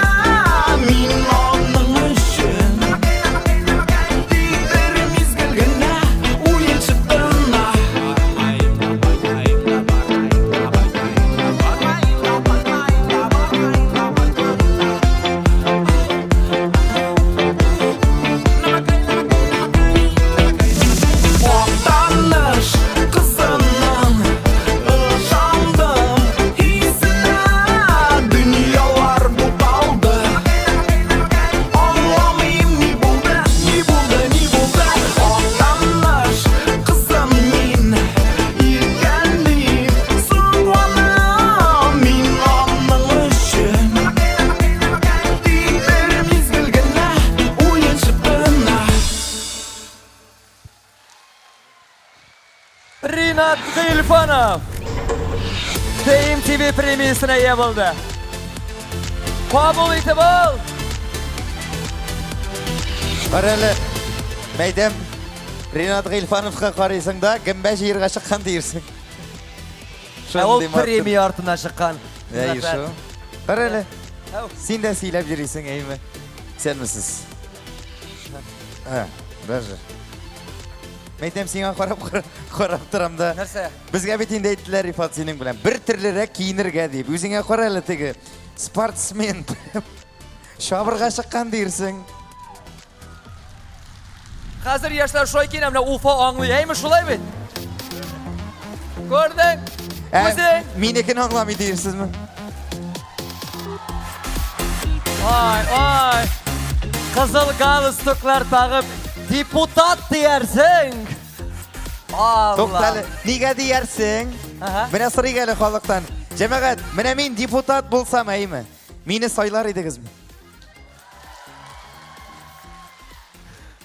мин аның Гыйльфанов TMTV премиясенә ия булды. Кабул итеп ал! Кара әле, мәйдәм, Ринат Гыйльфановка карыйсың да, гөмбә җыерга чыккан диерсең. Ә ул премия артына чыккан. Әй, шул. Кара әле, син дә сөйләп йөрисең, әйме? Исәнмесез. Ә, даже. Мәйтәм, сиңа карап карап торам да. Нәрсә? Безгә бит инде әйттеләр, Рифат, синең белән бер төрлерәк киенергә дип. Үзеңә кара әле теге спортсмен. Чабырга чыккан диерсең. Хәзер яшьләр шулай киенә, менә Уфа аңлый. Әйме шулай бит? Күрдең? Ә, Үзең? Минекен аңламый диерсезме? Ай, ай. Кызыл галстуклар тагып, депутат диярсең. Алла. Туктале, нигә диярсең? Менә сорыйк әле халыктан. Җәмәгать, менә мин депутат булсам, әйме? Мине сайлар идегезме?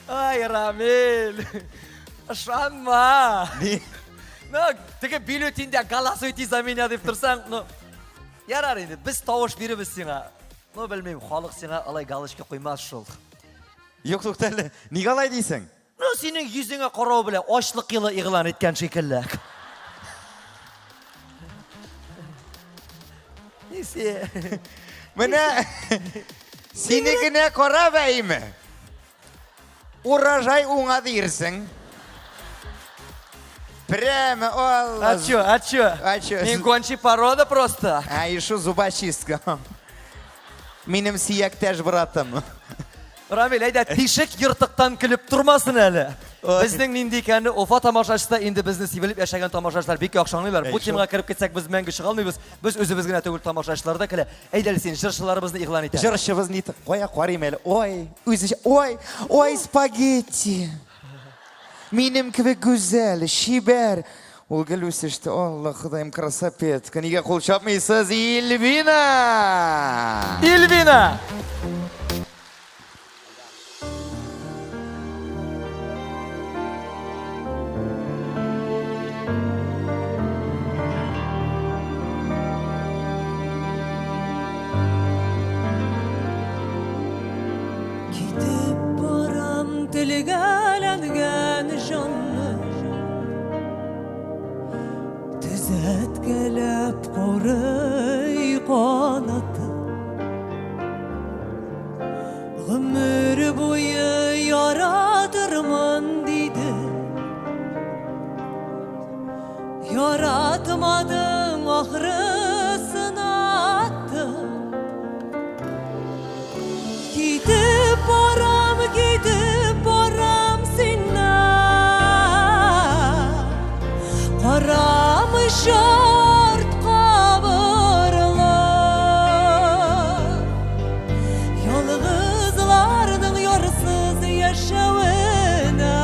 Ай, Рамил. Ышанма. Ну, теге бюллетеньдә голосуйте за меня дип торсаң, ну, ярар инде, без тавыш бирербез сиңа. Ну, белмим, халык сиңа алай галочка куймас шул. Юк, туктале, нигә алай дисең? Ну, синең йөзеңә карау белән ачлык елы игълан иткән шикелле. Нисе? Менә синекенә карап әйме? Урожай уңа диерсең. Прямо, Алла. А чё, а чё? А чё? Мин гончий порода просто. А еще зубочистка. Минем сөяктәш братым. Рамил, әйдә, тишек ертыктан көлеп тормасын әле. Безнең нинди икәнне Уфа тамашачысы да инде безне сибелеп яшәгән тамашачылар бик яхшы аңлыйлар. Бу темага кереп китсәк, без мәңге чыга алмыйбыз. Без үзебез генә түгел, тамашачылар да көлә. Әйдә әле син җырчыларыбызны игълан ит. Җырчыбыз ни кая карыйм әле. Ой, үзе ой, ой, спагетти. Минем кебек гүзәл, чибәр. Ул гел үсеште. Алла, Ходаем, красопетка. Нигә кул чапмыйсыз? Ильвина! Ильвина! Китеп барам телгәләнгән җанны Төзәткәләп карый канаты Гомер буе яратырмын диде Яратмадың ахры сынаттың Китеп барам, китеп барам синнән Карамыйча артка борылып Ялгызларның ярсыз яшәвенә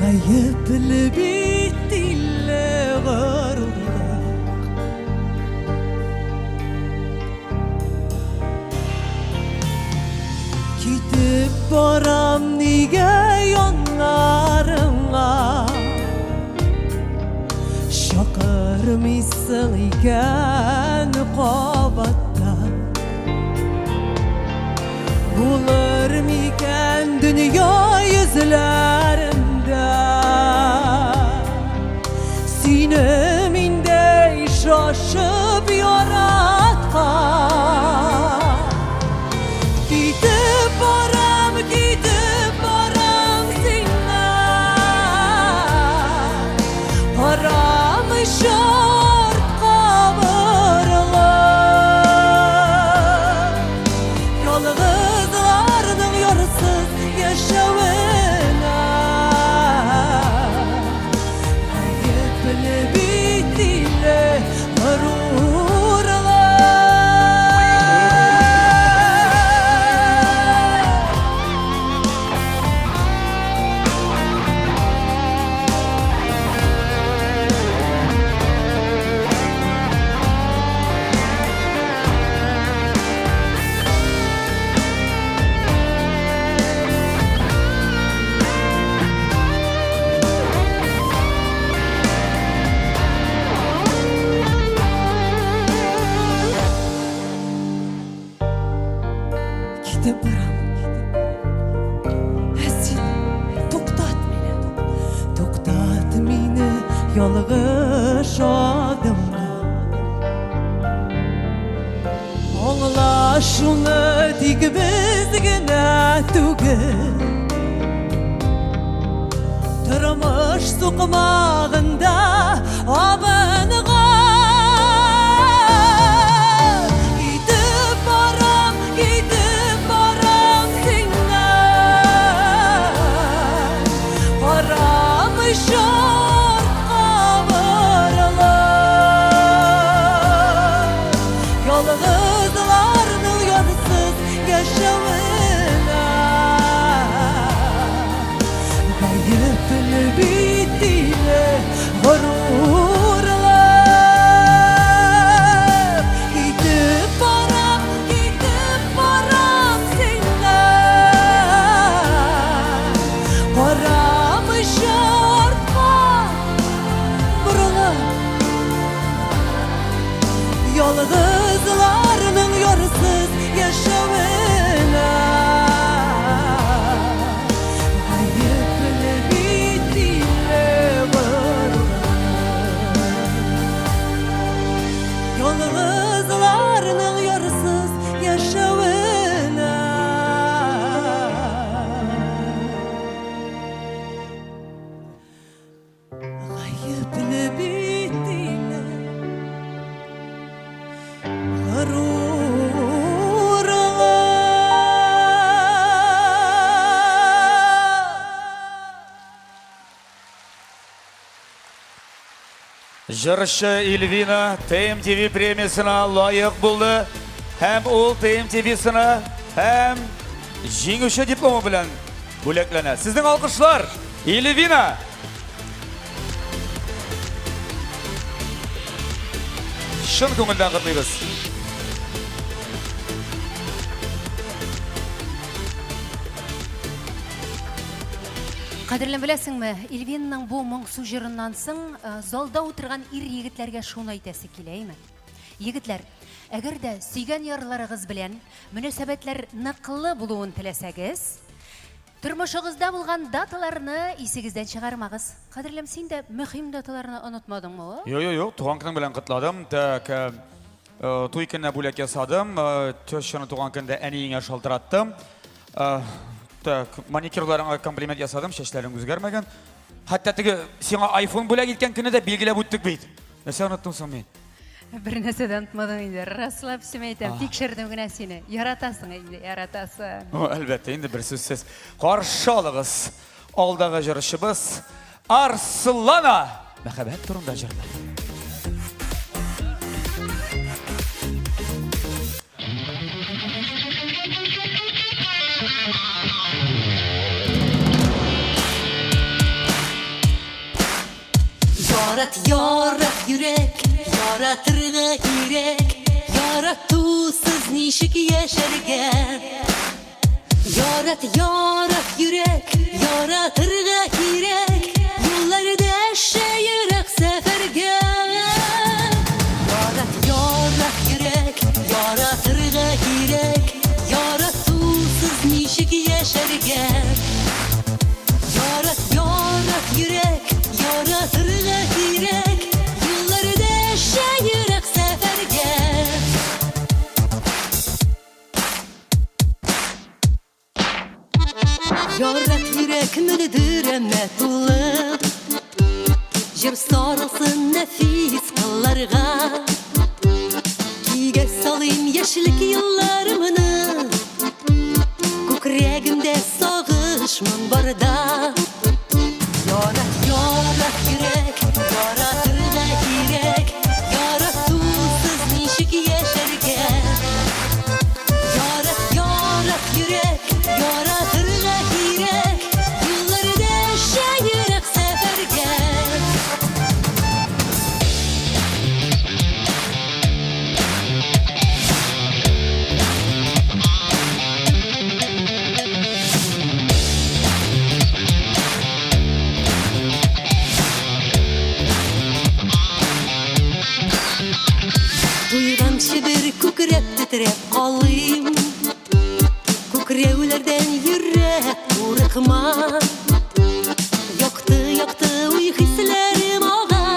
Гаепле бит илле горурлык. Китеп барам нигә яннарыңа Чакырмыйсың икән кабаттан Булыр микән дөнья йөзләрендә Сине миндәй шашып яраткан Китеп барам, китеп барам синнән Карамыйча артка борылып Ялгызларның ярсыз яшәвенә Гаепле бит илле горурлык. Ялгыш адымга. Аңла шуны тик без генә түгел. Тормыш сукмагында абынган. Китеп барам, китеп барам синнән. Карамыйча артка борылып. Ялгызларның ярсыз яшәвенә. Гаепле бит иле горурлык. Китеп барам, китеп барам синнән. Карамыйча артка борылып. Ялгызларның ярсыз яшәвенә. Гаепле бит иле горурлык. Ялгызларның ярсыз яшәвенә. Гаепле бит иле горурлык. Җырчы Эльвина ТМТВ премиясенә лаек булды һәм ул ТМТВ-сына һәм җиңүче дипломы белән бүләкләнә. Сезнең алкышлар, Эльвина! Чын күңелдән котлыйбыз. Кадерлем, беләсеңме, Эльвинаның бу моңсу җырыннан соң э, залда утырган ир егетләргә шуны әйтәсе килә, әйме? Егетләр, әгәр дә сөйгән ярларыгыз белән мөнәсәбәтләр ныклы булуын теләсәгез, тормышыгызда булган даталарны исегездән чыгармагыз. Кадерлем, син дә мөһим даталарны онытмадыңмы? о? Юк, юк, юк, туган көнең белән котладым. Так, э, э, туй көненә бүләк ясадым. Э, Тещаны туган көндә әниеңә шалтыраттым. Э, Так, маникюрларыңа комплимент ясадым, чәчләрең үзгәрмәгән. Хәтта теге сиңа iPhone бүләк иткән көнне дә билгеләп үттек бит. Нәрсә оныттым соң мин? Бер нәрсә дә онытмадың инде. Раслап сүм әйтәм, тикшердем генә сине. Яратасың инде, яратасың. О, әлбәттә, инде бер сүзсез. Каршы алыгыз. Алдагы җырчыбыз Арслана мәхәббәт турында җырлый. Ярат, ярат йөрәк, яратырга кирәк. Яратусыз ничек яшәргә? Ярат, ярат йөрәк, яратырга кирәк. Юллар дәшә ерак сәфәргә. Ярат, ярат йөрәк, яратырга кирәк. Яратусыз ничек яшәргә? Ярат, ярат йөрәк, яратырга кирәк. Юллар дәшә ерак сәфәргә. Ярат йөрәк мөлдерәмә тулып, Җыр сарылсын нәфис кылларга. Көйгә салыйм яшьлек елларымны, Күкрәгемдә сагыш моң барда. Ярат, ярат йөрәк, яратырга кирәк. Яратусыз ничек яшәргә? Ярат, ярат йөрәк, яратырга кирәк. Юллар дәшә ерак сәфәргә. Туйганчы бер күкрәп тетрәп калыйм. Күкрәүләрдән йөрәк курыкма. Якты, якты уй хисләрем ага.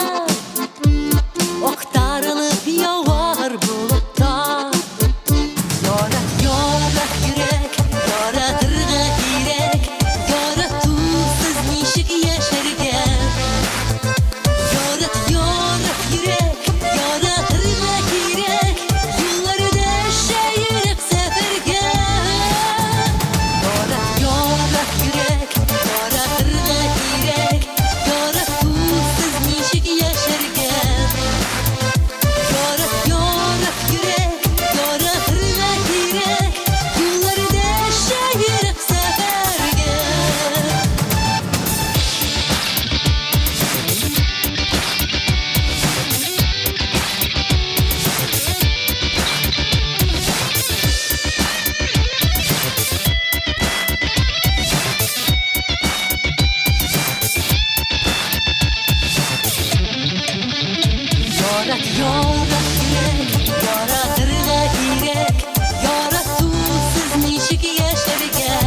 Ярат, ярат йөрәк, яратырга кирәк. Яратусыз ничек яшәргә?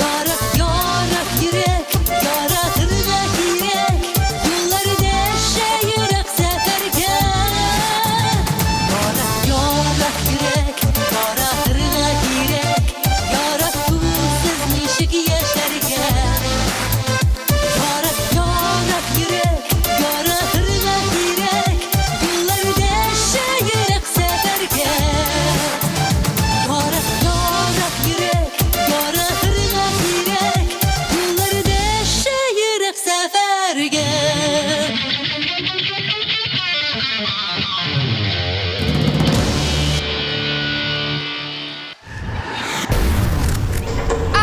Ярат, ярат йөрәк, яратырга кирәк. Юллар дәшә йөрәк сәфәргә. Ярат, ярат йөрәк, яратырга кирәк. Яратусыз ничек яшәргә? Ярат, ярат йөрәк, яратырга кирәк. Юллар дәшә йөрәк сәфәргә. Ярат, ярат йөрәк, яратырга кирәк. Юллар дәшә йөрәк сәфәргә.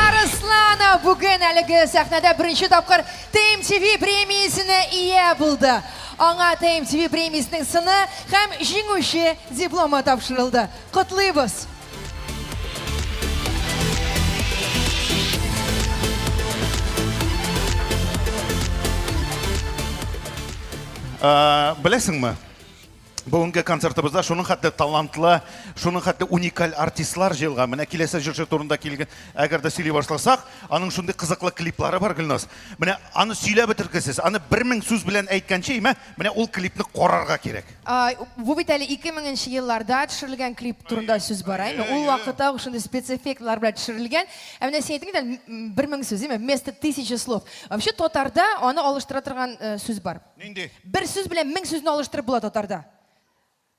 Арыслана бүген әлеге сәхнәдә беренче тапкыр ТМТВ премиясенә ия булды. Аңа ТМТВ премиясенең сыны һәм җиңүче дипломы тапшырылды. Котлыйбыз! Э, Беләсеңме? Бүгенге концертыбызда шуның хәтле талантлы, шуның хәтле уникаль артистлар җыелган. Менә киләсе җырчы турында килгән, әгәр дә сөйли башласак, аның шундый кызыклы клиплары бар, Гөлназ. Менә аны сөйләп бетергесез, аны 1000 сүз белән әйткәнче, имә, менә ул клипны карарга кирәк. Бу бит әле 2000 нче елларда төшерелгән клип турында сүз бара, әйме? Ул вакытта ук шундый спецэффектлар белән төшерелгән. Ә менә син әйттең бит әле, 1000 сүз, әйме? Вместо 1000 слов. Вообще татарда аны алыштыра торган сүз бар. Нинди? Бер сүз белән 1000 сүзне алыштырып була татарда.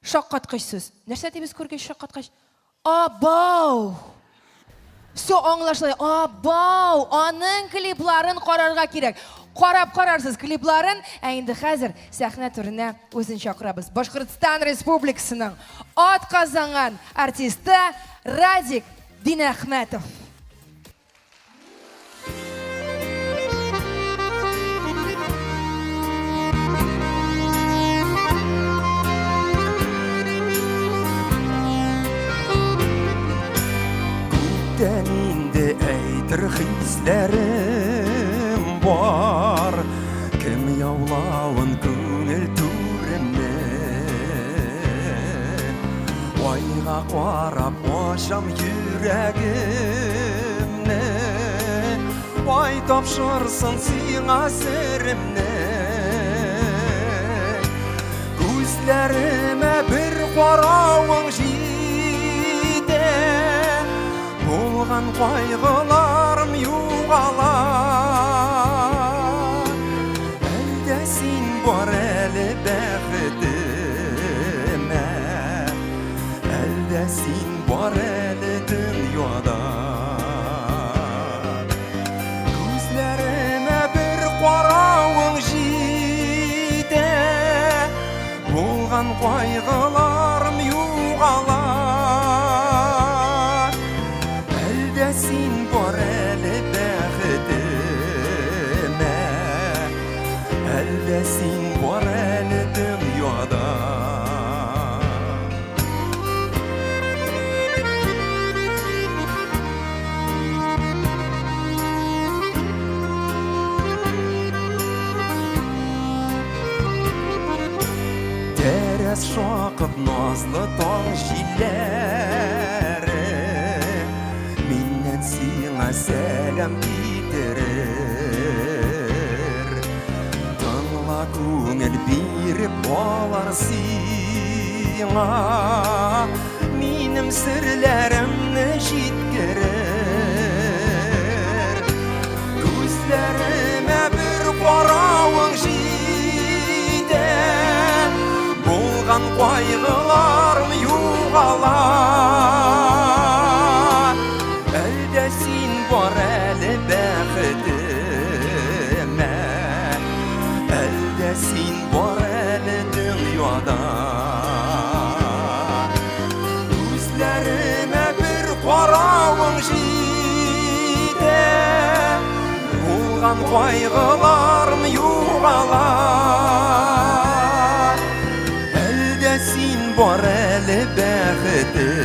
Шаккаткыч сүз. Нәрсә дибез күргәч шаккаткач? Абау! Все аңлашыла. Абау! Аның клипларын карарга кирәк. Карап карарсыз клипларын. Ә инде хәзер сәхнә түренә үзен чакырабыз. Башкортстан Республикасының атказанган артисты Радик Динәхмәтов. Күптән инде әйтер хисләрем бар, кем яулавын күңел түремне. Айга карап ачам йөрәгемне, ай тапшырсын сиңа серемне. Күзләремә бер каравың җитә, булган кайгыларым югала. Әлдә син бар әле бәхетемә, әлдә син бар әле дөньяда. Күзләремә бер каравың җитә, булган кайгыларым югала. Әлдә син бар әле бәхетемә, әлдә син бар әле дөньяда. Тәрәз шакып назлы таң җилләре миннән сиңа сәлам китерер. Тыңла күңел биреп алар сиңа, минем серләремне җиткерер. Күзләремә бер каравың җитә, булган кайгыларым югала. Әлдә син бар әле бәхетемә, әлдә син бар әле дөньяда. Күзләремә бер каравың җитә, булган кайгыларым югала. Әлдә син бар әле бәхетемә,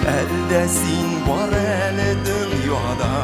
әлдә син бар әле дөньяда.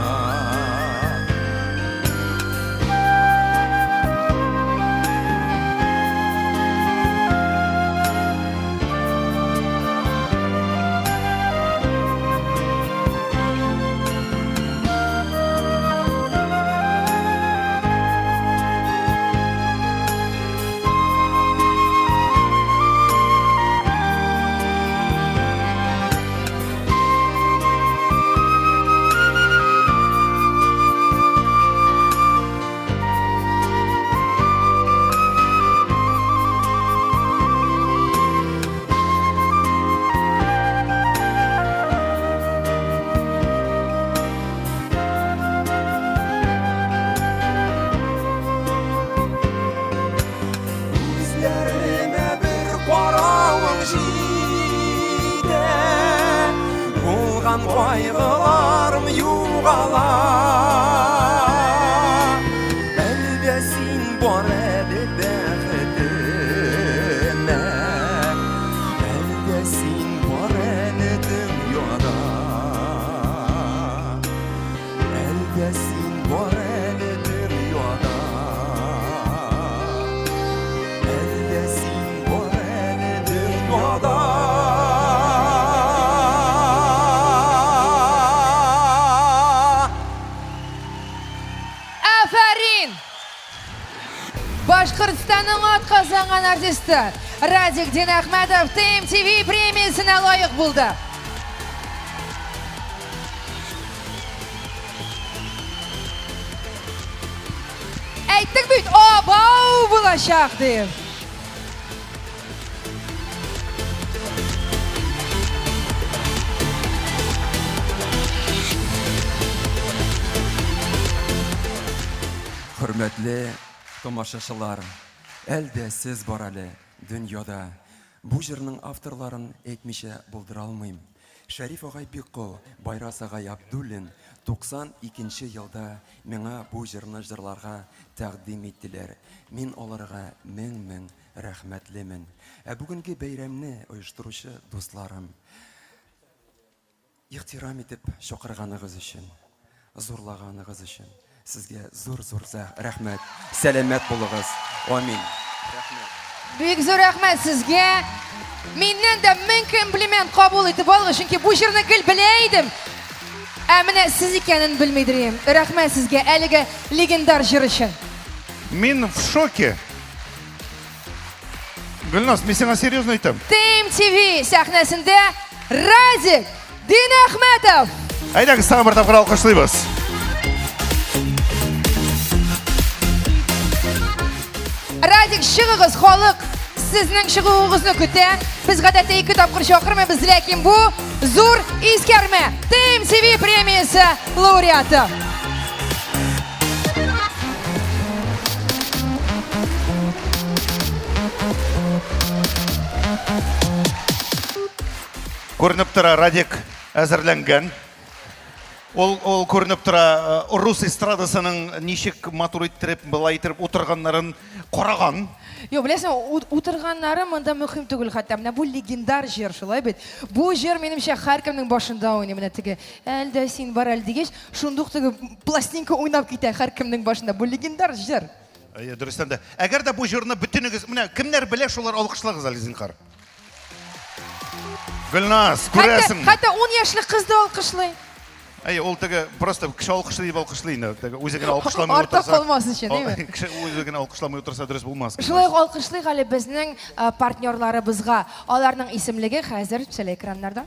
Булган кайгыларым югала. Әле дә син бар әле бәхетемә. Әле дә син бар әле дөньяда. Әле дә син бар әле дөньяда. Әле дә син бар әле дөньяда. Афәрин! Башкортстанның атказанган артисты Радик Динәхмәтов ТМТВ премиясенә лаек булды. Әйттек бит, абау булачак дип. Хөрмәтле тамашачылар, әлдә сез бар әле дөньяда. Бу җырның авторларын әйтмичә булдыра алмыйм. Шәриф агай Биккол, Байрас агай Абдуллин 92 нче елда миңа бу җырны җырларга тәкъдим иттеләр. Мин аларга мең-мең рәхмәтлемен. Ә бүгенге бәйрәмне оештыручы дусларым, ихтирам итеп чакырганыгыз өчен, зурлаганыгыз өчен сезгә зур-зур рәхмәт. Сәламәт булыгыз. Амин. Рәхмәт. Бик зур рәхмәт сезгә. Миннән дә мең комплимент кабул итеп алыгыз, чөнки бу җырны гел белә идем. Ә менә сез икәнен белмидер идем. Рәхмәт сезгә әлеге легендар җыр өчен. Мин в шоке. Гөлназ, мин сиңа серьезно әйтәм. ТМТВ сәхнәсендә Радик Динәхмәтов. Әйдәгез, тагын бер тапкыр алкышлыйбыз. Радик, чыгыгыз, халык сезнең чыгуыгызны көтә. Без гадәттә ике тапкыр чакырмыйбыз, ләкин бу зур искәрмә. ТМТВ премиясе лауреаты. Күренеп тора, Радик әзерләнгән. Ул, ул күренеп тора, э, рус эстрадасының ничек матур иттереп, былай иттереп утырганнарын караган. Юк, беләсең, утырганнары монда мөһим түгел хәтта. Менә бу легендар җыр, шулай бит. Бу җыр, минемчә, һәркемнең башында уйный. Менә теге Әлдә син бар әле дигәч, шундук теге пластинка уйнап китә һәркемнең башында. Бу легендар җыр. Әйе, дөрестән дә. Әгәр дә бу җырны бөтенегез, менә кемнәр белә, шулар алкышлагыз әле, зинһар. Гөлназ, күрәсең. Хәтта 10 яшьлек кыз да алкышлый. Әйе, ул теге просто кеше алкышлый дип алкышлый инде. Теге үзе генә алкышламый Артта утырса. калмас өчен, әйме? Кеше үзе генә алкышламый утырса дөрес булмас. Шулай ук алкышлыйк әле безнең э, партнерларыбызга. Аларның исемлеге хәзер телеэкраннарда.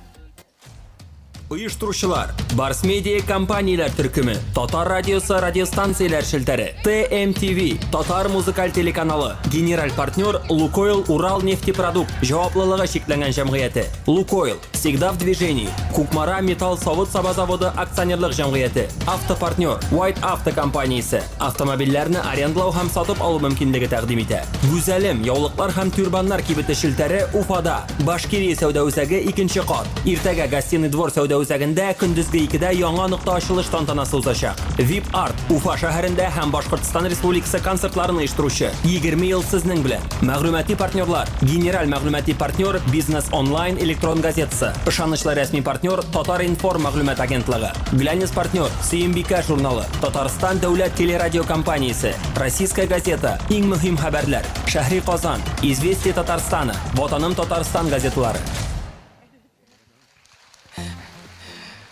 Оештыручылар Барс Медиа компанияләр төркеме, Татар радиосы радиостанцияләр челтәре, ТМТВ, Татар музыкаль телеканалы, генераль партнер Лукойл Урал нефтепродукт җаваплылыгы чикләнгән җәмгыяте, Лукойл, всегда в движении, Кукмара металл савыт-саба заводы акционерлык җәмгыяте, автопартнер White Auto компаниясе, автомобильләрне арендалау һәм сатып алу мөмкинлеге тәкъдим итә. Гүзәлем, яулыклар һәм тюрбаннар кибете челтәре Уфада. Башкирия сәүдә үзәге икенче кат. Иртәгә Гостиный двор сәүдә үзәгендә көндезге икедә яңа нокта ачылыш тантанасы узачак. Вип Арт, Уфа шәһәрендә һәм Башкортстан Республикасы концертларын оештыручы. 20 ел сезнең белән. Мәгълүмати партнерлар, генераль мәгълүмати партнер Бизнес онлайн электрон газетасы, ышанычлы рәсми партнер Татар-информ мәгълүмат агентлыгы, глянец партнер Сөембикә журналы, Татарстан дәүләт телерадиокомпаниясе, Российская газета, иң мөһим хәбәрләр, Шәһри Казан, Известия Татарстана, Ватаным Татарстан газеталары.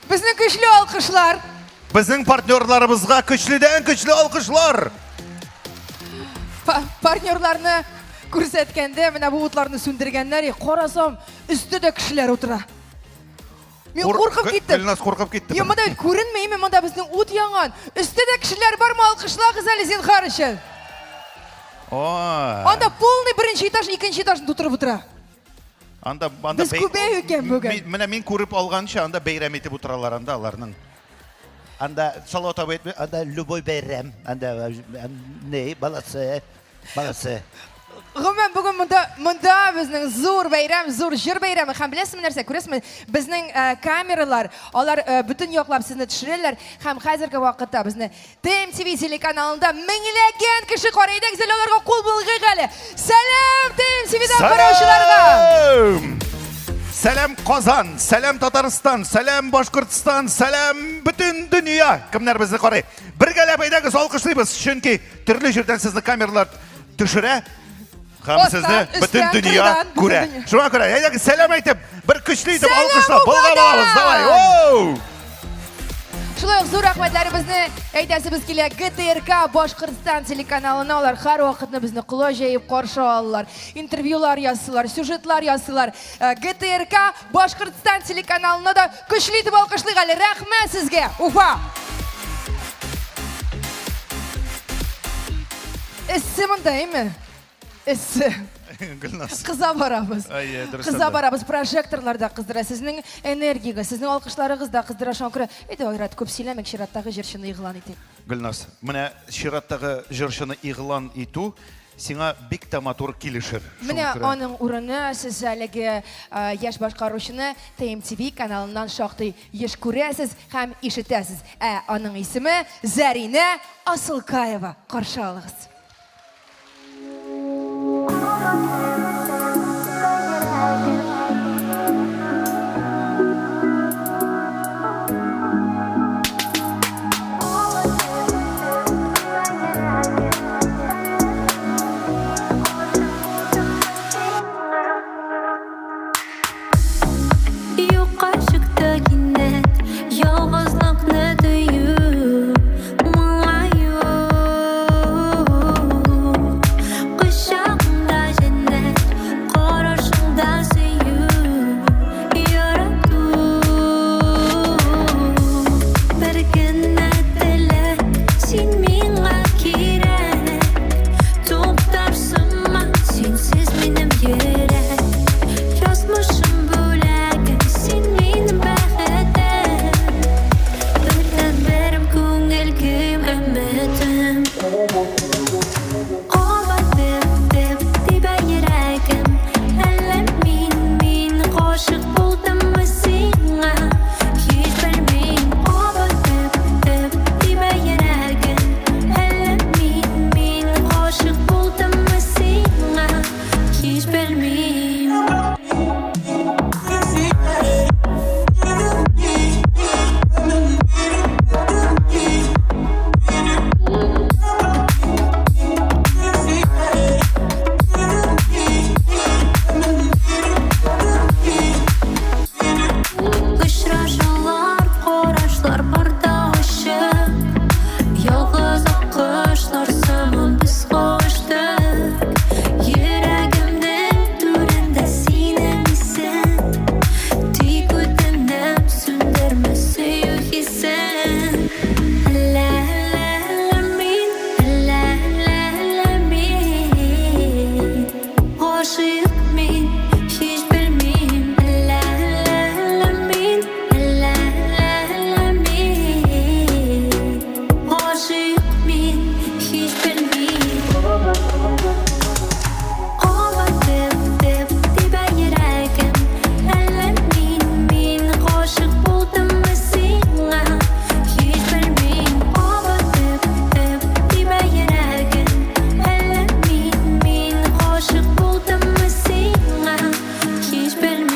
Безнең көчле алкышлар. Безнең партнерларыбызга көчледән көчле алкышлар. Партнерларны күрсәткәндә менә бу утларны сүндергәннәр, карасам, өстә дә кешеләр утыра. Мин куркып киттем. Гөлназ куркып китте. Юк, монда бит күренмейме, монда безнең ут янган. Өстә дә кешеләр бармы, алкышлагыз әле зинһар өчен. Анда полный беренче этаж, икенче этажны тутырып утыра. Анда анда Без күбәю икән бүген. Менә мин күреп алганча, анда бәйрәм итеп утыралар анда аларның. Анда Салават абый әйтми, анда любой бәйрәм, анда не, баласы, баласы. Гомумән, бүген монда, монда безнең зур бәйрәм, зур җыр бәйрәме. Һәм беләсезме нәрсә, күрәсезме, безнең э, камералар, алар э, бөтен яклап сезне төшерәләр. Һәм хәзерге вакытта безне ТМТВ телеканалында меңләгән кеше карый. Әйдәгез әле аларга кул болгыйк әле. Сәлам ТМТВдан караучыларга! Сәлам! Сәлам Казан, сәлам Татарстан, сәлам Башкортстан, сәлам бөтен дөнья. Кемнәр безне карый? Бергәләп әйдәгез алкышлыйбыз, чөнки төрле җирдән сезне камералар төшерә һәм сезне бөтен дөнья күрә. Шуңа күрә әйдәгез сәлам әйтеп, бер көчле итеп алкышлап, болгап алабыз. Давай. Оу! Шулай ук зур рәхмәтләребезне әйтәсебез килә ГТРК Башкортстан телеканалына. Алар һәрвакытны безне колач җәеп каршы алалар. Интервьюлар ясыйлар, сюжетлар ясыйлар. Э, ГТРК Башкортстан телеканалына да көчле итеп алкышлыйк әле. Рәхмәт сезгә, Уфа! Эссе монда, әйме? Эссе. Гөлназ. Кыза барабыз. Әйе, дөрестән Кыза дә. барабыз. Прожекторлар да кыздыра. Сезнең энергиягез, сезнең алкышларыгыз да кыздыра. Шуңа күрә, әйдә, Айрат, күп сөйләмик, чираттагы җырчыны игълан итик. Гөлназ, менә чираттагы җырчыны игълан итү сиңа бик тә матур килешер. Шуңа Менә күрә- аның урыны, сез әлеге э, яшь башкаручыны ТМТV каналыннан шактый еш күрәсез һәм ишетәсез. Ә аның исеме Зәринә Асылкаева. Каршы алыгыз. Юкка чыкты кинәт ялгызлыкны тою, моңаю. Кочагыңда җәннәт, карашыңда сөю, ярату. Бер генә теләк, син миңа кирәк. Туктар сыман синсез минем йөрәк. Язмышым бүләге, син минем бәхетем. Бердәнберем, күңел көем, өметем. Кабат дөп-дөп тибә йөрәгем. Әллә мин, мин гашыйк булдыммы сиңа? Һич белмим. Кабат дөп-дөп тибә йөрәгем. Әллә мин, мин гашыйк булдыммы сиңа? Һич белмим. Очрашулар, карашлар бар да ачык. Ялгыз аккошлар сыман без кавыштык. Йөрәгемнең түрендә синең исем. Тик үтенәм, сүндермә сөю хисен. Әллә, әллә, әллә мин, әллә, әллә, әллә мин. Гашыйк мин, һич белмим. Әллә, әллә, әллә мин, әллә, әллә, әллә мин. Гашыйк мин, һич белмим. Кабат дөп-дөп тибә йөрәгем. Әллә мин, мин гашыйк булдыммы сиңа? Һич белмим. Кабат дөп-дөп тибә йөрәгем. Әллә мин, мин гашыйк булдыммы сиңа? Һич белмим.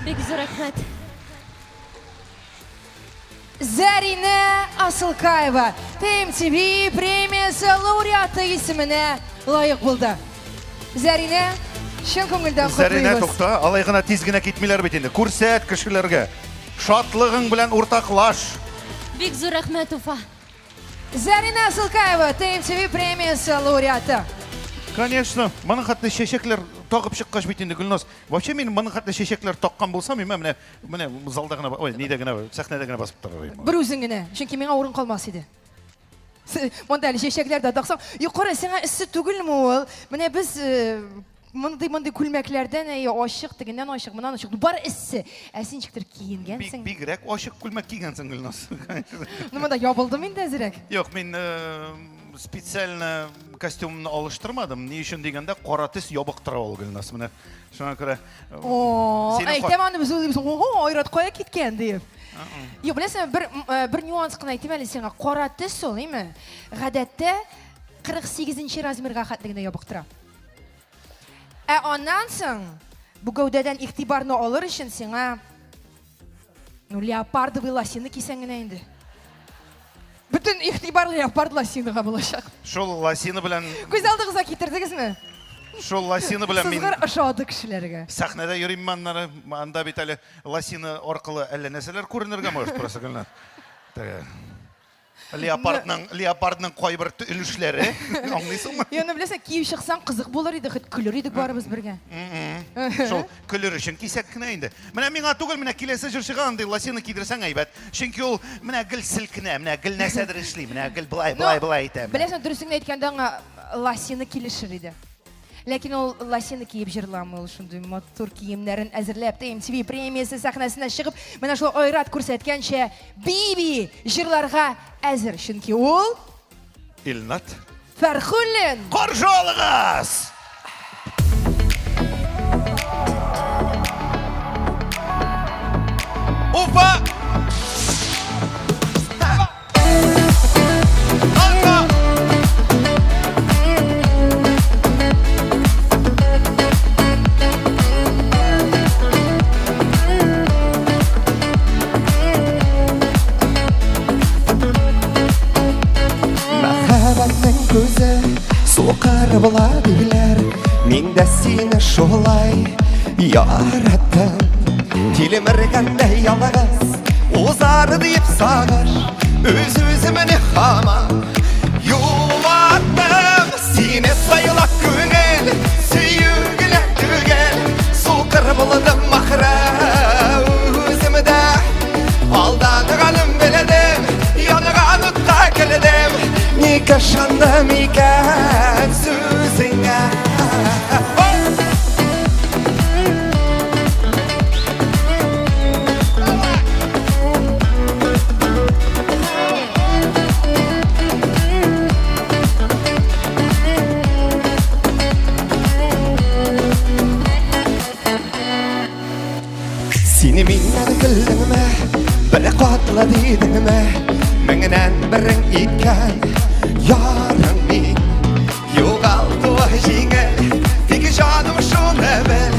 Бик зур рәхмәт. Зәринә Асылкаева ТМТВ премиясе лауреаты исеменә лаек булды. Зәринә, чын күңелдән Зәринә, котлыйбыз. тукта, алай гына тиз генә китмиләр бит инде. Күрсәт кешеләргә. Шатлыгың белән уртаклаш. Бик зур рәхмәт, Уфа. Зәринә Асылкаева ТМТВ премиясе лауреаты. Конечно, моның хәтле чәчәкләр тагып чыккач бит инде, Гөлназ. Вообще мин моның хәтле чәчәкләр таккан булсам, мин менә менә залда гына, ой, нидә генә, сәхнәдә генә басып торыр идем. Бер үзең генә, чөнки миңа урын калмас иде. Монда әле чәчәкләр дә таксаң, юк, кара, сиңа эссе түгелме ул? Менә без э, мондый-мондый күлмәкләрдән әй ачык, тегеннән ачык, моннан ачык. Бар эссе. Ә син ничектер киенгәнсең. Бигрәк ачык күлмәк кигәнсең, Гөлназ. Ну, монда ябылдым инде әзрәк. Юк, мин э, специально костюмны алыштырмадым. Ни өчен дигәндә, кара төс ябыктыра ул, Гөлназ. Менә шуңа күрә. Э, О, әйтәм аны без уйлыйбыз, ого, Айрат кая киткән дип. Юк, беләсеңме, бер э, бер нюанс кына әйтим әле сиңа. Кара төс ул, әйме? Гадәттә 48 размерга хәтле генә ябыктыра. Ә аннан соң бу гәүдәдән игътибарны алыр өчен сиңа ну, леопардовый лосины кисәң генә инде. Бөтен игътибар леопард лосиныга булачак. Шул лосина белән Күз алдыгызга китердегезме? Шул лосина белән мин Сызгыр ошады кешеләргә. Сәхнәдә йөрим аннары, анда бит әле лосина аркылы әллә нәрсәләр күренергә может просто Гөлназ. Теге Леопардның, леопардның кайбер өлешләре, аңлыйсыңмы? Юк, ну беләсең, киеп чыксаң кызык булыр иде, хоть көлер идек барыбыз бергә. Шул көлер өчен кисәк кенә инде. Менә миңа түгел, менә киләсе җырчыга андый лосина кидерсәң әйбәт. Чөнки ул менә гел селкенә, менә гел нәрсәдер эшли, менә гел былай, былай, былай итә. Беләсең, дөресен генә әйткәндә, аңа лосина килешер иде. Ләкин ул лосина киеп җырламый, ул шундый матур киемнәрен әзерләп, TMTV премиясе сәхнәсенә чыгып, менә шул Айрат күрсәткәнчә би-би җырларга әзер, чөнки ул Илнат Фәрхуллин! Каршы алыгыз! Уфа! Мәхәббәтнең күзе сукыр була диләр. Мин дә сине шулай яраттым. Тилмергәндәй ялгыз узар дип сагыш, үз-үземне һаман юаттым. Сине сайлап күңел, сөю генә түгел, сукыр булдым ахры үзем дә. Алданганым белдем, янган утка кердем, ник ышандым икән сүзеңә? Сине миннән көлдеңме, бер катлы дидеңме, меңнән берең иткән ярың мин. Югалтуы җиңел, тик җаным шуны бел,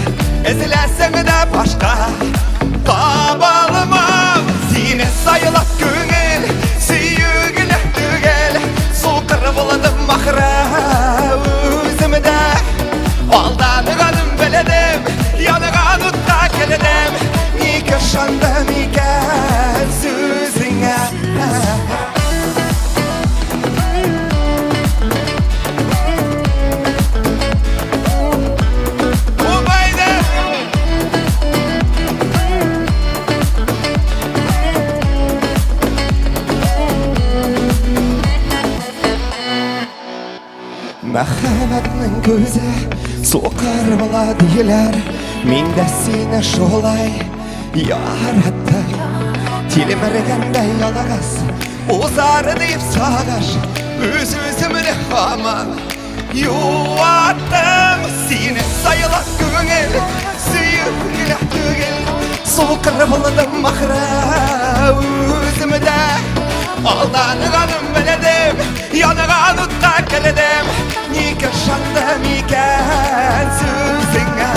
эзләсәң дә башка таба алмам. Сине сайлап күңел, сөю генә түгел, сукыр булдым ахры үзем дә. Алданганым белдем, янган утка кердем, ник ышандым икән сүзеңә? Мәхәббәтнең күзе сукыр була диләр, мин дә сине шулай яраттым. Тилмергәндәй ялгыз узар дип сагыш, үз-үземне һаман юаттым. Сине сайлап күңел, сөю генә түгел, сукыр булдым ахры үзем дә. Алданганым белдем, янган утка кердем, ник ышандым икән сүзеңә?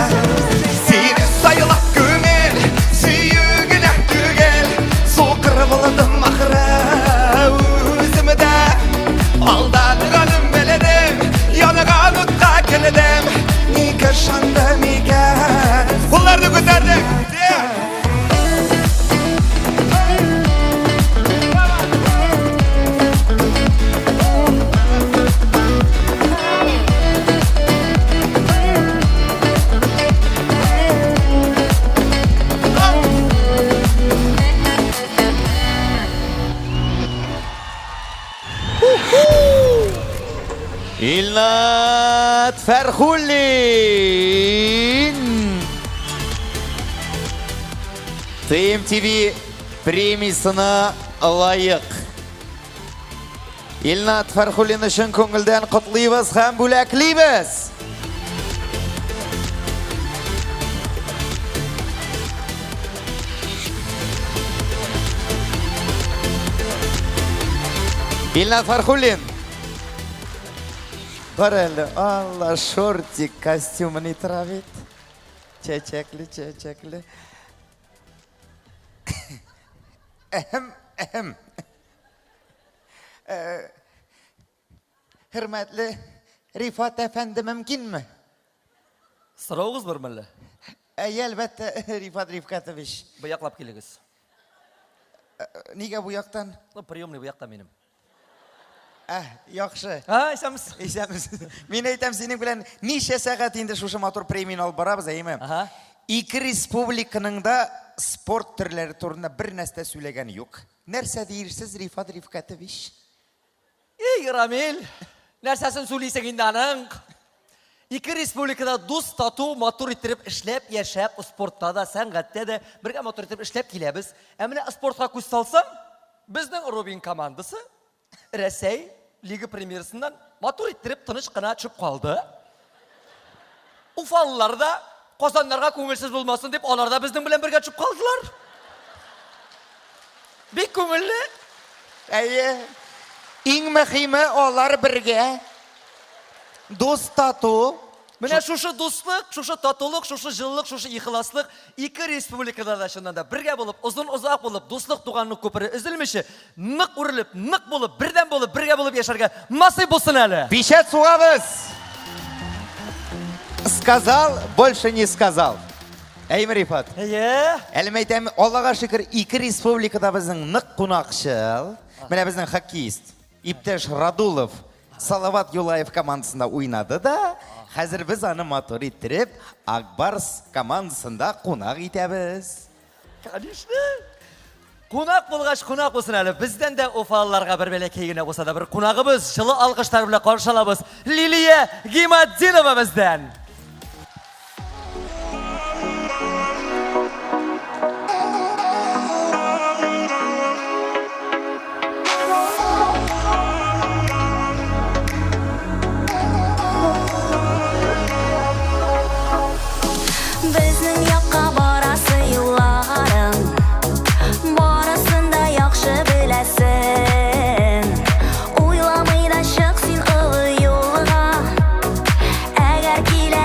Сине сайлап күңел, сөю генә түгел, сукыр булдым ахры үзем дә. Алданганым белдем, янган утка кердем, ник ышандым икән? Кулларны күтәрдек! Илнат Фәрхуллин! ТМТВ премиясына лаек. Илнат Фәрхуллин өчен күңелдән котлыйбыз һәм бүләклибез! Илнат Фәрхуллин! Бар әле, Алла, шортик костюмын итера бит. Чәчәкле, чәчәкле. Әһем, әһем. Э, хөрмәтле Рифат әфәнде мөмкинме? Соравыгыз бармы әллә? Әйе, әлбәттә, Рифат Рифкатович. Бу яклап килегез. Э, нигә бу яктан? Ну, приемный бу якта минем. Ә, яхшы. А, исәнмесез. Исәнмесез. Мин әйтәм, синең белән ничә сәгать инде шушы матур премияне алып барабыз, әйеме? Ага. Ике республиканың да спорт төрләре турында бер нәрсә сөйләгән юк. Нәрсә диерсез, Рифат Рифкатович? Эй, Рамил, нәрсәсен сөйлисең инде аның? Ике республикада дус, тату, матур иттереп эшләп, яшәп, спортта да, сәнгатьтә дә бергә матур итеп эшләп киләбез. Ә менә спортка күз салсаң, Безнең Рубин командасы Рәсәй лига премьерасыннан матур иттереп тыныч кына төшеп калды. Уфалылар да Казаннарга күңелсез булмасын дип, алар да безнең белән бергә төшеп калдылар. Бик күңелле. Әйе. Иң мөһиме алар бергә. Дус тату. Менә шушы дуслык, шушы татулык, шушы җылылык, шушы ихласлык ике республикада да чыннан да бергә булып, озын-озак булып, дуслык, туганлык күпере өзелмичә, нык үрелеп, нык булып, бердәм булып, бергә булып яшәргә насыйп булсын әле. Пичәт сугабыз! Сказал, больше не сказал. Әйме, Рифат? Әйе. Әле мәйтәм, Аллага шөкер, ике республикада безнең нык кунакчыл. Менә безнең хоккеист иптәш Радулов Салават Юлаев командасында уйнады да, хәзер без аны матур иттереп Ак Барс командасында кунак итәбез. Конечно. Кунак булгач, кунак булсын әле. Бездән дә уфалыларга бер бәләкәй генә булса да бер кунагыбыз, җылы алкышлар белән каршы алабыз. Лилия Гиматдинова бездән. Безнең якка барасы юлларың Барысын да яхшы беләсең Уйламый да чык син олы юлга Әгәр килә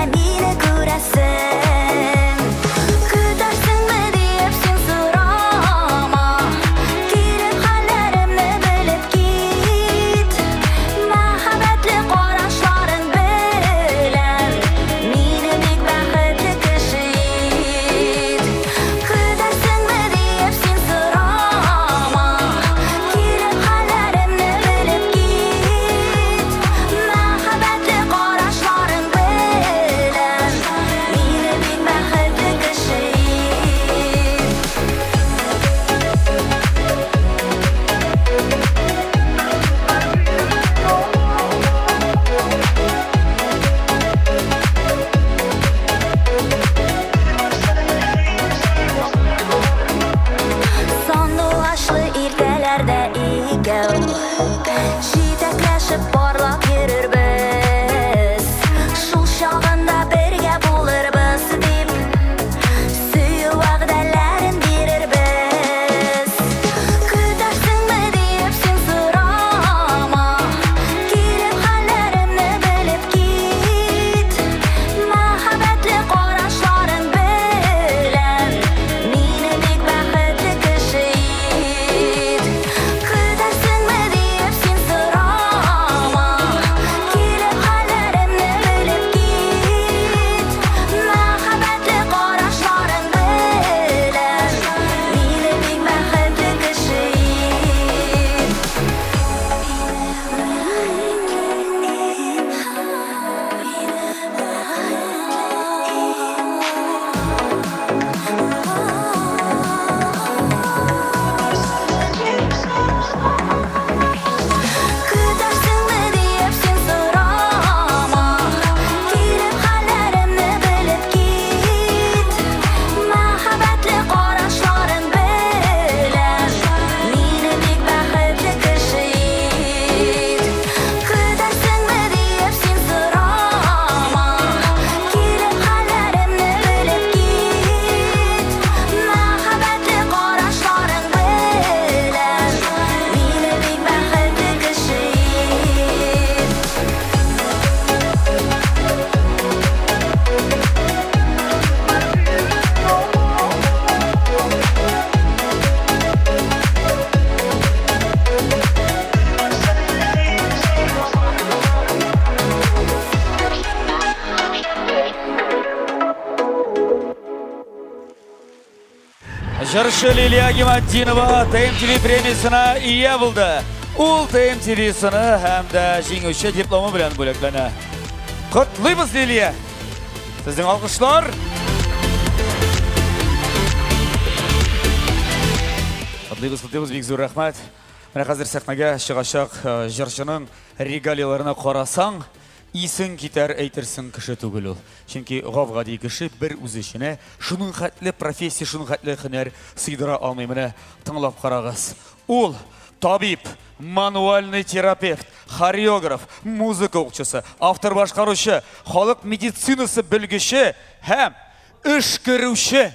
Җырчы Лилия Гиматдинова ТМТВ премиясенә ия булды. Ул ТМТВ сыны һәм дә җиңүче дипломы белән бүләкләнә. Котлыйбыз, Лилия! Сезнең алкышлар! Котлыйбыз, котлыйбыз, бик зур рәхмәт. Менә хәзер сәхнәгә чыгачак э, җырчының регалияләренә карасаң, исең китәр, әйтерсең кеше түгел ул. Чөнки гап-гади кеше бер үзе эченә шуның хәтле профессия, шуның хәтле һөнәр сыйдыра алмый. Менә тыңлап карагыз. Ул табиб, мануальный терапевт, хореограф, музыка укчысы, автор-башкаручы, халык медицинасы белгече һәм өшкерүче.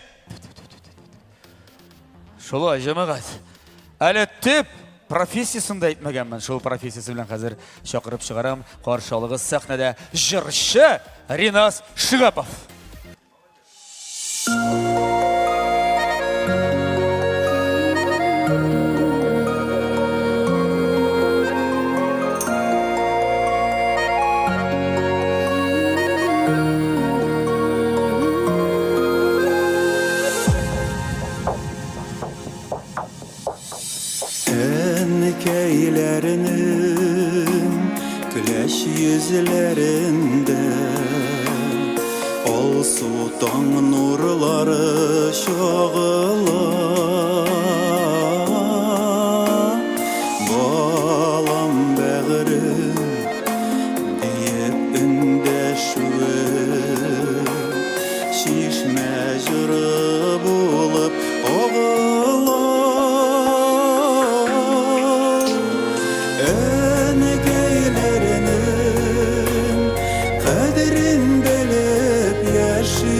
Шулай, җәмәгать. Әле төп профессиясен дә әйтмәгәнмен. Шул профессиясе белән хәзер чакырып чыгарам. Каршы алыгыз сәхнәдә җырчы Ринас Шигапов. Әнкәйләренең көләч йөзләрендә Алсу таң нурлары чагыла. Балам бәгырем диеп эндәшүе Чишмә җыры булып агыла. Әнекәйләренең кадерен белеп яши,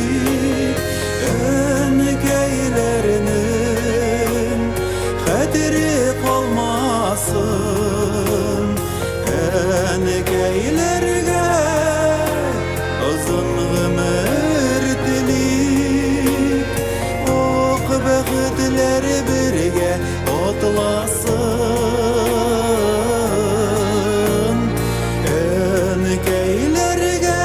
Әнекәйләренең хәтере калмасын. Әнекәйләргә озын гомер телик, Ак бәхетләр бергә атласын. Әнекәйләргә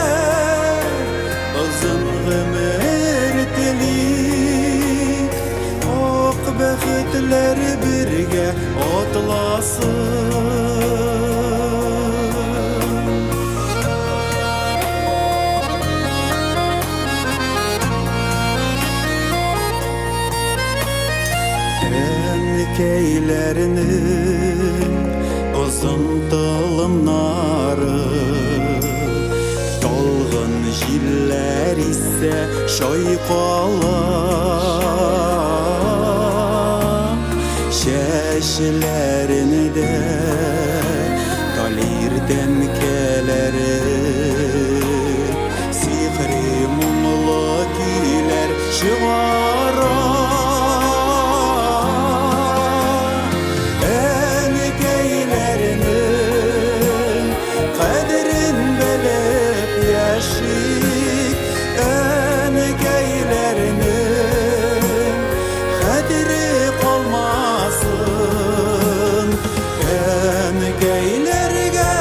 озын гомер телик, Ак бәхетләр бергә атласын. Әнкәйләрнең озын толымнары Талгын җилләр исә чайкала. Чәчләрендә талир тәнкәләре Сихри моңлы көйләр чыгара. Әнкәйләрнең кадерен белеп яшик, Әнкәйләрнең хәтере калмасын. Әнкәйләргә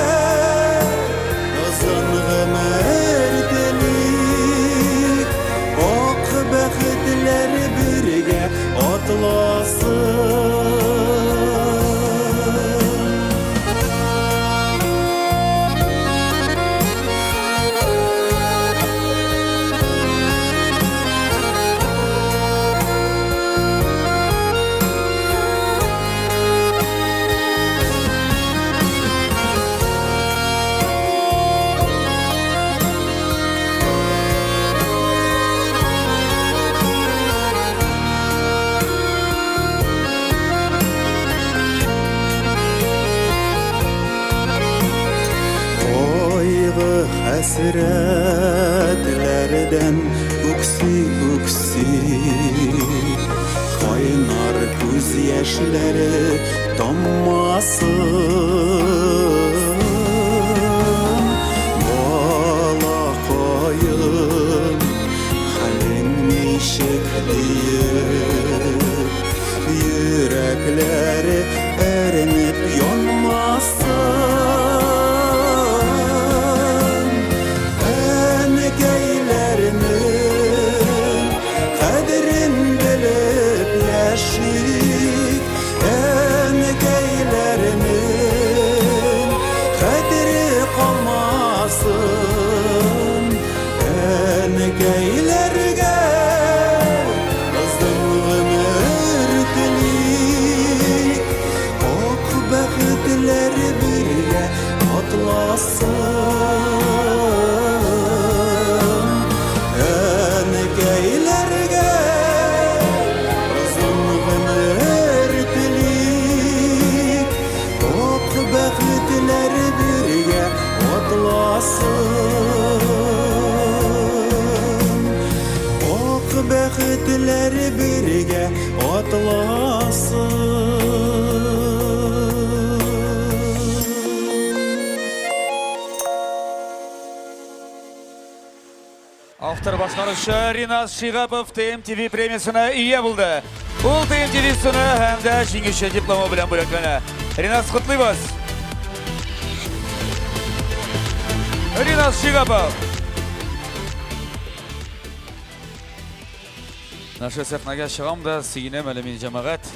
озын гомер телик, Ак бәхетләр бергә атласын. Кайгы хәсрәтләрдән үкси-үкси Кайнар күз яшьләре таммасын. Балакаем, хәлең ничек диеп, Йөрәкләре әрнеп янмасын. Әнкәйләрнең кадерен белеп онытыласың. Автор башкаручы Ринас Шигапов ТМТВ премиясенә ия булды. Ул ТМТВ сыны һәм дә җиңүче дипломы белән бүләкләнә. Ринас, котлыйбыз! Ринас Шигапов! Наша сәхнәгә чыгам да сөенәм әле мин, җәмәгать.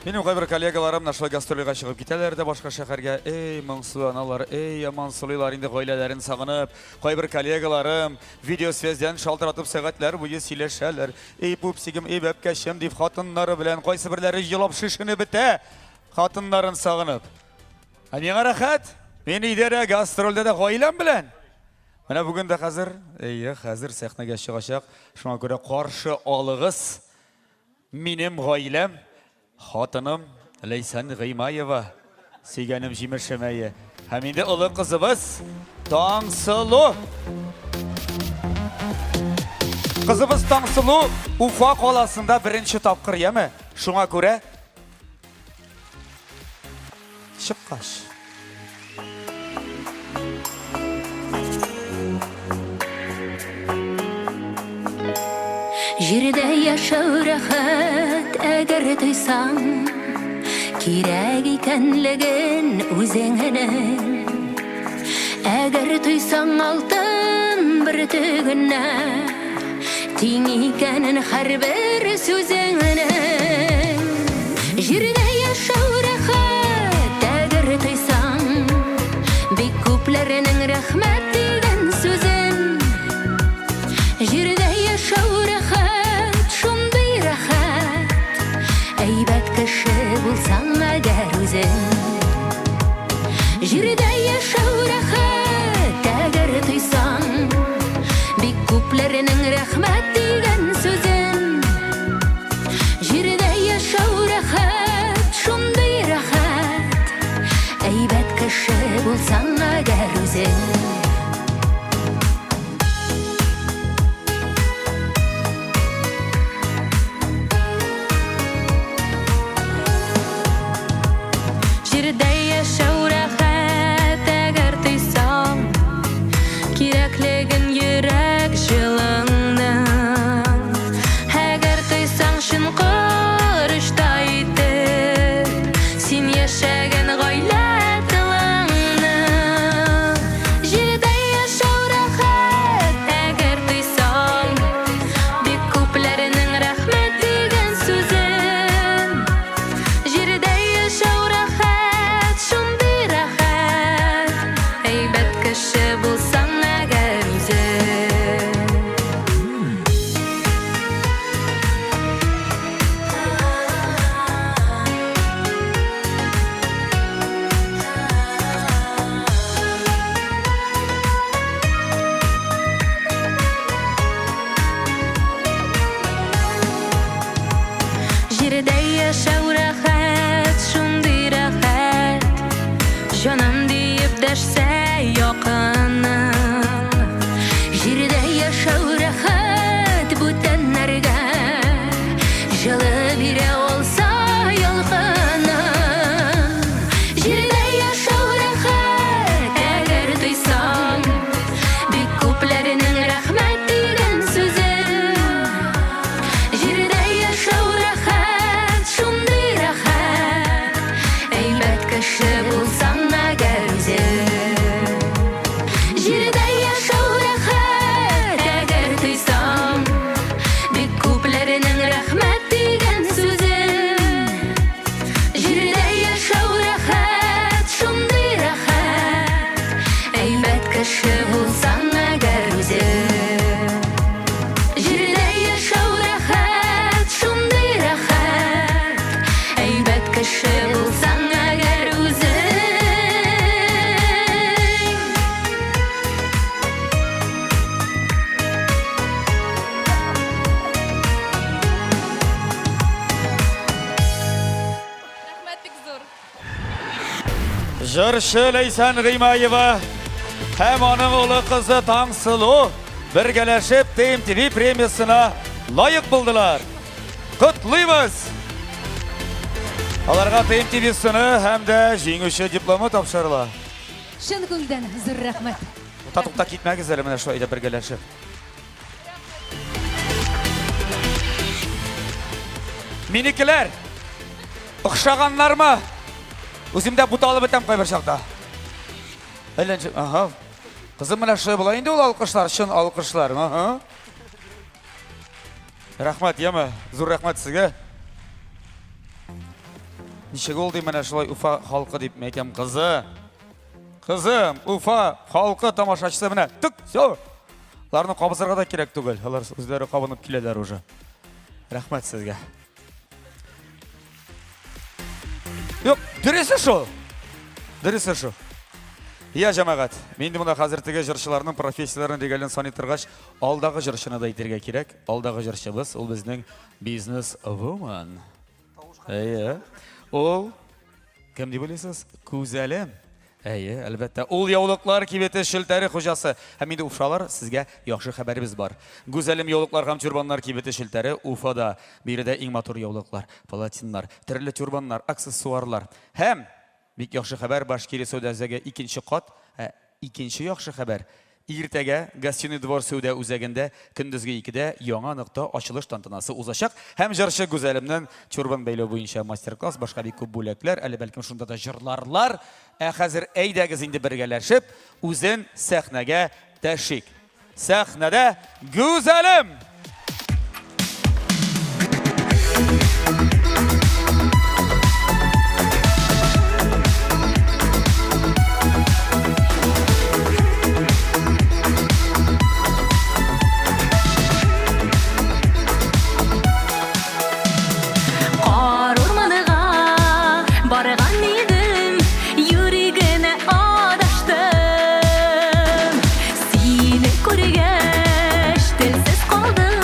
Минем кайбер коллегаларым менә шулай гастрольгә чыгып китәләр дә башка шәһәргә. Эй, моңсуланалар, эй, ямансулыйлар инде гаиләләрен сагынып. Кайбер коллегаларым видеосвязьдән шалтыратып сәгатьләр буе сөйләшәләр. Эй, пупсигым, эй, бәбкәчем дип хатыннары белән кайсы берләре елап шешенеп бетә, хатыннарын сагынып. Ә миңа рәхәт. Мин өйдә дә, гастрольдә дә гаиләм белән. Менә бүген дә хәзер, әйе, хәзер сәхнәгә чыгачак. Шуңа күрә каршы алыгыз. Минем гаиләм, хатыным Ләйсән Гыймаева, сөйгәнем җимешем, әйе. Һәм инде олы кызыбыз Таңсылу. Кызыбыз Таңсылу Уфа каласында беренче тапкыр, яме? Шуңа күрә Чыккач. Җирдә яшәү рәхәт, әгәр тойсаң, Кирәк икәнлеген үзеңнең. Әгәр тойсаң алтын бөртегенә, Тиң икәнен һәрбер сүзеңнең. Җирдә яшәү рәхәт, әгәр тойсаң, Бик күпләрнең рәхмәт дигән сүзен. Җирдә яшәү рәхәт, шундый рәхәт, Әйбәт кеше булсаң әгәр үзең. Җирдә яшәү рәхәт, әгәр тойсаң, Бик күпләрнең рәхмәт дигән сүзен. Җирдә яшәү рәхәт, шундый рәхәт, Әйбәт кеше булсаң әгәр үзең. Җирдә яшәү рәхәт, әгәр тойсаң, Кирәклеген йөрәк җылыңның. Әгәр тойсаң чын корычтай итеп, Син яшәгән гаилә тылыңны. Җирдә яшәү рәхәт, әгәр тойсаң, Бик күпләрнең рәхмәт дигән сүзен. Җирдә яшәү рәхәт, шундый рәхәт, Әйбәт кеше булсаң әгәр үзең. Җирдә яшәү рәхәт, шундый рәхәт, Җаным диеп дәшсә якының. Җирдә яшәү рәхәт, бүтәннәргә Җылы бирә алса ялкының. Җирдә яшәү рәхәт, әгәр тойсаң, Бик күпләрнең рәхмәт дигән сүзен. Җирдә яшәү рәхәт, шундый рәхәт, Әйбәт кеше булсаң әгәр үзең. Җирдә яшәү рәхәт, әгәр тойсаң, Бик күпләрнең рәхмәт дигән сүзен. Җирдә яшәү рәхәт, шундый рәхәт, Әйбәт кеше булсаң әгәр үзең. Җирдә яшәү рәхәт, шундый рәхәт, Әйбәт кеше булсаң әгәр үзең. Рәхмәт бик зур. Җырчы Ләйсән Гыймаева һәм аның олы кызы Таңсылу бергәләшеп ТМТВ премиясенә лаек булдылар. Котлыйбыз! Аларга ТМТВ сыны һәм дә җиңүче дипломы тапшырыла. Чын күңелдән зур рәхмәт. Тукта, тукта, китмәгез әле менә шулай да бергәләшеп. Минекеләр! Охшаганнармы? Үзем дә буталып бетәм кайбер чакта. Әллә ничек, ага. Кызым менә шулай була инде ул алкышлар, чын алкышлар. Ага. Рәхмәт, яме, зур рәхмәт сезгә. Ничек ул ди менә шулай Уфа халкы дип әйтәм, кызы. Кызым, Уфа халкы тамашачысы менә түк, все. Аларны кабызырга да кирәк түгел. Алар үзләре кабынып киләләр уже. Рәхмәт сезгә. Юк, дөресе шул. Дөресе шул. Я, җәмәгать, мин инде монда хәзер теге җырчыларның профессияләрен регален саный торгач, алдагы җырчыны да әйтергә кирәк. Алдагы җырчыбыз, ул безнең бизнес-вумен. Әйе. Ул кем дип уйлыйсыз? Күзәлем. Әйе, әлбәттә. Ул яулыклар кибете челтәре хуҗасы. Һәм инде уфалар, сезгә яхшы хәбәребез бар. Гүзәлем яулыклар һәм тюрбаннар кибете челтәре Уфада. Биредә иң матур яулыклар, палатиннар, төрле тюрбаннар, аксессуарлар. Һәм бик яхшы хәбәр, Башкирия сәүдә үзәге икенче кат, ә икенче яхшы хәбәр, Иртәгә Гостиный двор сәүдә үзәгендә көндезге икедә яңа нокта ачылыш тантанасы узачак һәм җырчы Гүзәлемнән тюрбан бәйләү буенча мастер-класс, башка бик күп бүләкләр, әле бәлкем шунда да җырларлар. Ә хәзер әйдәгез инде бергәләшеп үзен сәхнәгә дәшик. Сәхнәдә Гүзәлем! Кар урманга барган идем, юри генә адаштым. Сине күргәч, телсез калдым.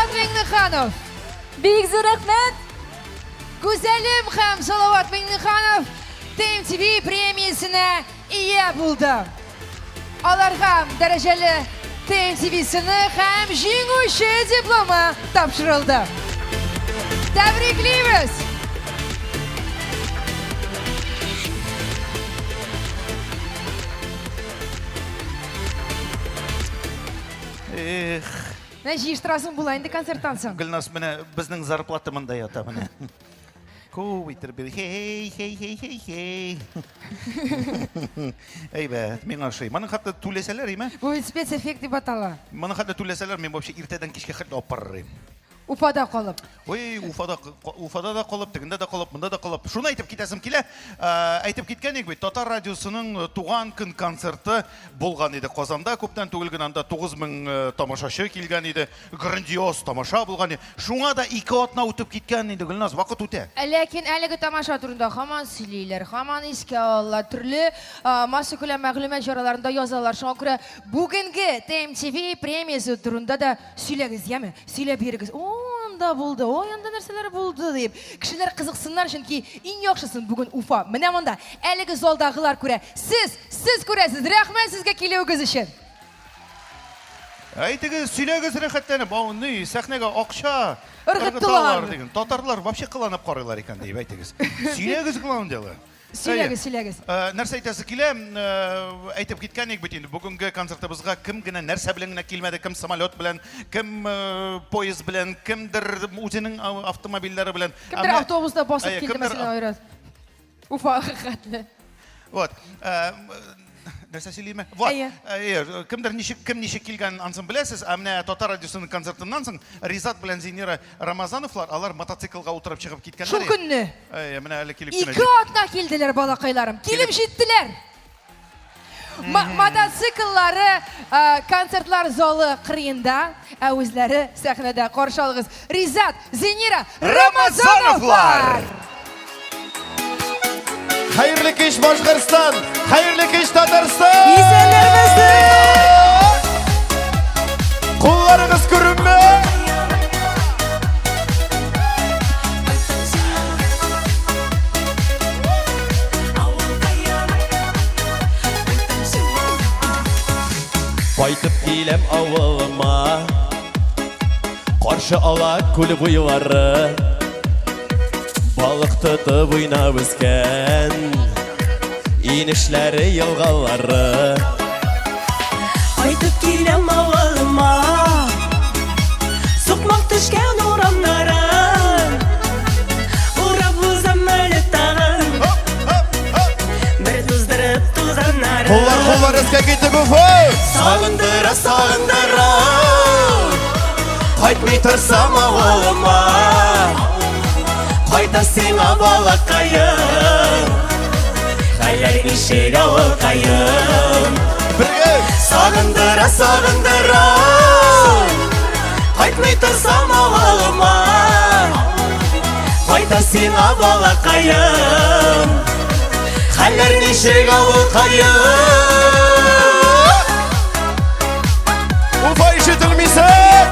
Салават Миңнеханов! Бик зур рәхмәт! Гүзәлем һәм Салават Миңнеханов ТМТВ премиясенә ия булды. Аларга дәрәҗәле ТМТВ-сыны һәм җиңүче дипломы тапшырылды. Тәбриклибез! Эх. Менә җыештырасың була инде концерттан соң. Гөлназ, менә безнең зарплата монда ята менә. Күп итеп бир. Хей, хей, хей, хей, хей. Әйбәт, миңа ошый. Моның хәтле түләсәләр, име? Бу бит спецэффект дип атала. Моның хәтле түләсәләр, мин вообще иртәдән кичкә хәтле алып барыр идем. Уфада калып. Ой, Уфада, Уфада да калып, тегендә дә калып, монда да калып. Шуны әйтеп китәсем килә. Әйтеп киткән идек бит, Татар радиосының туган көн концерты булган иде Казанда. Күптән түгел генә анда 9000 тамашачы килгән иде. Грандиоз тамаша булган иде. Шуңа да ике атна үтеп киткән инде, Гөлназ, вакыт үтә. Ләкин әлеге тамаша турында һаман сөйлиләр, һаман искә алалар, төрле массакүләм мәгълүмат чараларында язалар. Шуңа күрә бүгенге ТМТВ премиясе турында да Сөйләгез, яме, сөйләп йөрегез. О, анда булды, ой, анда нәрсәләр булды дип. Кешеләр кызыксыннар, чөнки иң яхшысын бүген Уфа. Менә монда әлеге залдагылар күрә. Сез, сез күрәсез. Рәхмәт сезгә килүегез өчен. Әйтегез, сөйләгез рәхәтләнеп. Ау, ни, сәхнәгә акча ыргыттылар диген. Татарлар вообще кыланып карыйлар икән дип әйтегез. Сөйләгез, главное дело. Сөйләгез, сөйләгез. Нәрсә әйтәсе килә, әйтеп киткән идек бит инде, бүгенге концертыбызга кем генә нәрсә белән генә килмәде, кем самолет белән, кем поезд белән, кемдер үзенең автомобильләре белән. Кемдер автобуста басып килде, мәсәлән, Айрат. Уфа хәтле. Вот. Нәрсә сөйлиме? Вот. Әйе, кемдер ничек, кем ничек килгән, ансын беләсез. Ә менә Татар радиосының концертыннан соң Ризат белән Зинира Рамазановлар, алар мотоциклга утырып чыгып киткәннәр. Шул көнне. Әйе, менә әле килеп кенә. Ике атна килделәр балакайларым. Килеп җиттеләр. Мотоцикллары концертлар залы кырыенда, ә үзләре сәхнәдә. Каршы алыгыз. Ризат, Зинира Рамазановлар! Хәерле кич, Башкортстан! Хәерле кич, Татарстан! Исәннәрмесез! Кулларыгыз күренме? Кайтып киләм авылыма Каршы ала күл буйлары Балык тотып уйнап үскән Инешләре, елгалары Кайтып киләм авылыма Сукмак төшкән урамнарын Урап узам әле тагын Бер туздырып тузаннарын Куллар, куллар өскә китеп Уфа! Сагындыра, сагындыра Кайтмый торсам авылыма Кайта сиңа балакаем Хәлләр ничек авылкаем Бергә! Сагындыра, сагындыра Кайтмый торсам авылыма Кайта сиңа балакаем Хәлләр ничек авылкаем Уфа ишетелмисең!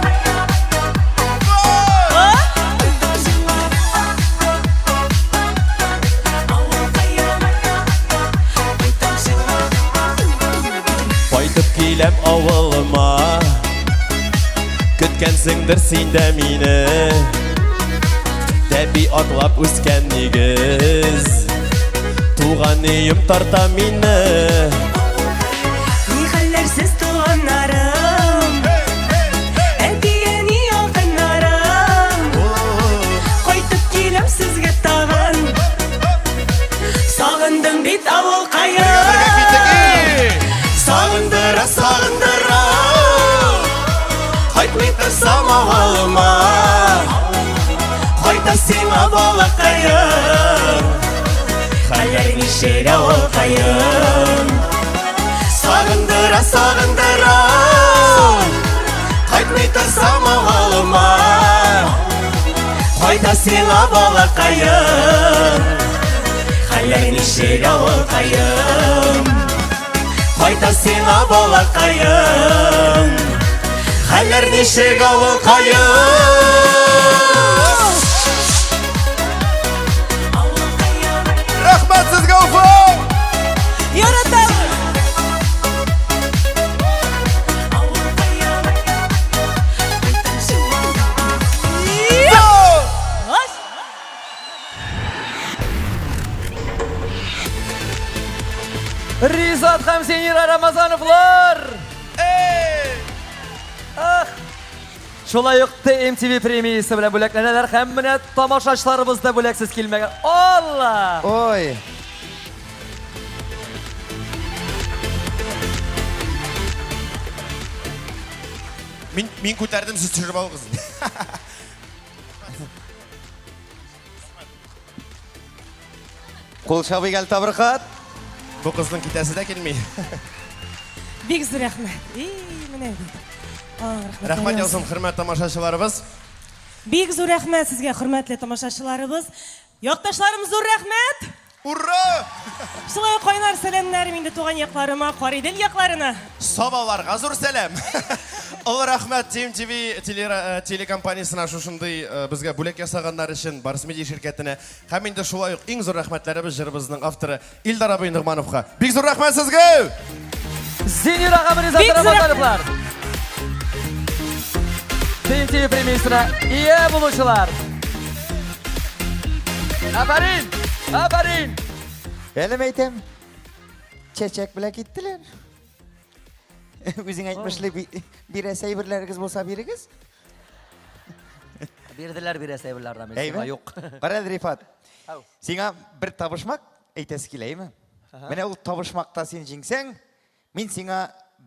Кайтып киләм авылыма Көткәнсеңдер син дә мине Тәпи атлап үскән нигез Туган өем тарта мине Ни хәлләр сез туганнарым Әти-әни якыннарым Кайтып киләм сезгә тагын Сагындым бит авылкаем Сагындыра, сагындыра Кайтмый торсам авылыма Кайта сиңа балакаем Хәлләр ничек авылкаем Сагындыра, сагындыра Кайтмый торсам авылыма Кайта сиңа балакаем Хәлләр ничек авылкаем Кайта сиңа балакаем Хәлләр ничек, авылкаем? Рәхмәт сезгә, Уфа! Яратам! Ризат һәм Зенира Рамазановлар! Ах! Шулай ук TMTV премиясе белән бүләкләнәләр һәм менә тамашачыларыбыз да бүләксез килмәгән. Алла! Ой! Мин, мин күтәрдем, сез төшереп алыгыз. Кул чабыйк әле табыркат. Бу кызның китәсе дә килми. Бик зур рәхмәт. И, менә бит. Аллаһ рәхмәтләр Рәхмәт яусын. яусын, хөрмәт тамашачыларыбыз. Бик зур рәхмәт сезгә, хөрмәтле тамашачыларыбыз. Якташларым, зур рәхмәт! Ура! Шулай ук кайнар сәламнәрем инде туган якларыма, Карыйдел якларына. Сабаларга зур сәлам. Олы рәхмәт Team TV телера- э, телекомпаниясенә шушындый э, безгә бүләк ясаганнар өчен, Барс Медиа ширкәтенә. Һәм инде шулай ук иң зур рәхмәтләребез җырыбызның авторы Илдар абый Ногмановка. Бик зур рәхмәт сезгә! Зинира һәм Ризат Бик зур Рамазановлар! TMTV премиясенә ия булучылар! Афәрин! Афәрин! Әле әйтәм, чәчәк белән киттеләр. Үзең әйтмешли, бирәсе әйберләрегез булса бирегез. Бирделәр бирәсе әйберләр, Рамил, Әйбе? сиңа юк. Кара әле, Рифат. Ау. Сиңа бер табышмак әйтәсе килә, әйме? Менә ул табышмакта син җиңсәң, мин сиңа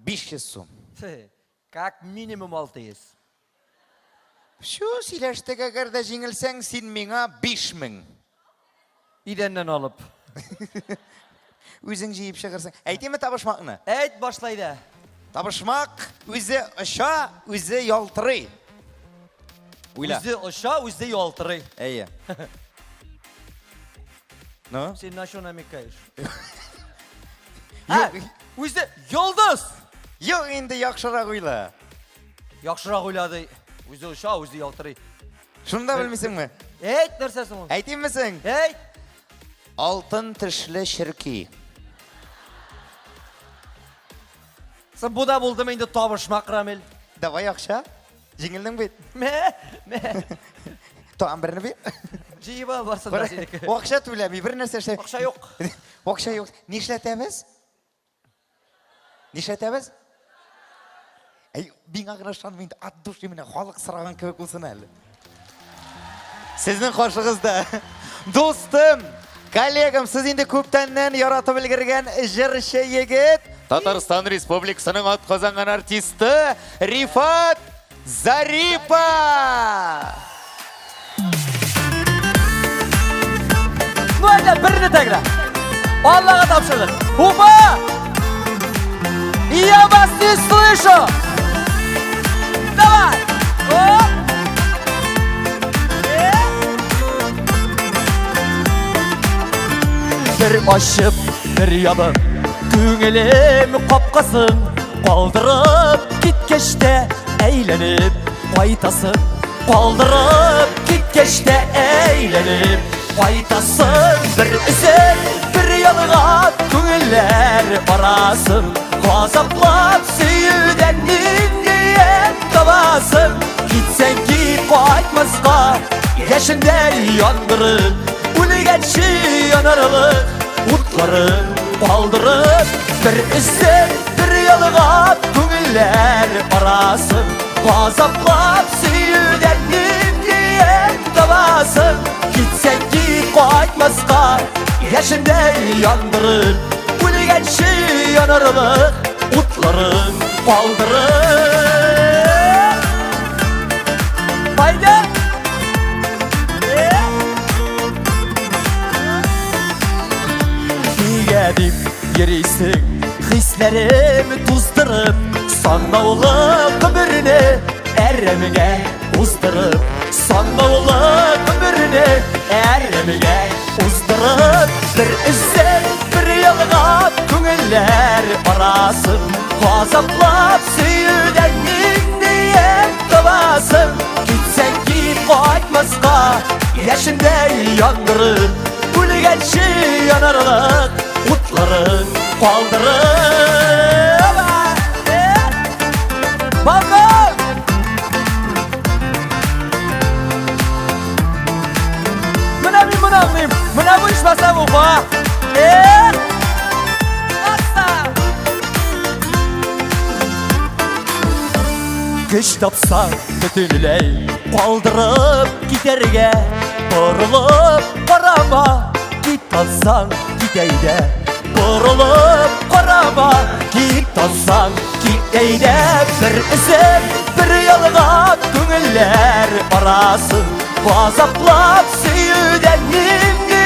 500 сум. Как минимум 600. Шул сөйләштек, әгәр дә җиңелсәң, син миңа 5000. Идәннән алып. Үзең җыеп чыгырсың. Әйтимме табышмакны? Әйт башлай да. Табышмак үзе оча, үзе ялтырый. Уйла. Үзе оча, үзе ялтырый. Әйе. Ну? Син на что намекаешь? Ә, үзе йолдыз! Юк, инде яхшырак уйла. Яхшырак уйлады. Үзе оча, үзе ялтырый. Шуны да белмисеңме? Әйт, нәрсә соң ул? Әйтимме соң? Әйт! Алтын тешле черки. Соң бу да булдымы инде табышмак, Рамил? Давай акча. Җиңелдең бит. Мә, мә. Тагын берне бир. Җыеп ал барсын да синеке. Акча түләми, бер нәрсә эшләми. Акча юк. Акча юк. Нишләтәбез? Нишләтәбез? Әй, миңа гына ышанмый инде, от души менә халык сораган кебек булсын әле. Сезнең каршыгызда дустым, коллегам, сез инде күптәннән яратып өлгергән җырчы егет, Татарстан Республикасының атказанган артисты Рифат Зарипов! Ну әйдә, берне тәгәрә. Аллага тапшырдык. Уфа! Я вас не слышу! Давай! Оп! Бер ачып, бер ябып, күңелем капкасын калдырып киткәч тә әйләнеп кайтасың. Калдырып киткәч тә әйләнеп кайтасың. Бер өзеп, бер ялгап күңелләр арасын газаплап сөюдән ниндиен табасың. Китсәң кит кайтмаска, яшендәй яндырып, үлгәнче янарлык утларын калдырып, бер өзеп, бер ялгап күңелләр арасын газаплап сөюдән ниндиен табасың. Китсәң кит кайтмаска, яшендәй яндырып, үлгәнче янарлык утларын калдырып. Кайда? Нигә дип йөрисең, хисләрем туздырып, санаулы гомерне әрәмгә уздырып, санаулы гомерне әрәмгә уздырып, бер өзеп, бер ялгап күңелләр арасын газаплап сөюдән ниндиен табасың? Китсәң кит кайтмаска, яшендәй яндырып, үлгәнче янарлык утларын калдырып. Балкон! Менә мин моны аңлыйм. Менә бу ичмасам Уфа. Эх! Көч тапсаң бөтенләй калдырып китәргә, борылып карама, кит алсаң кит әйдә. Борылып карама, кит алсаң кит әйдә. Бер өзеп, бер ялгап күңелләр арасын газаплап сөюдән нинди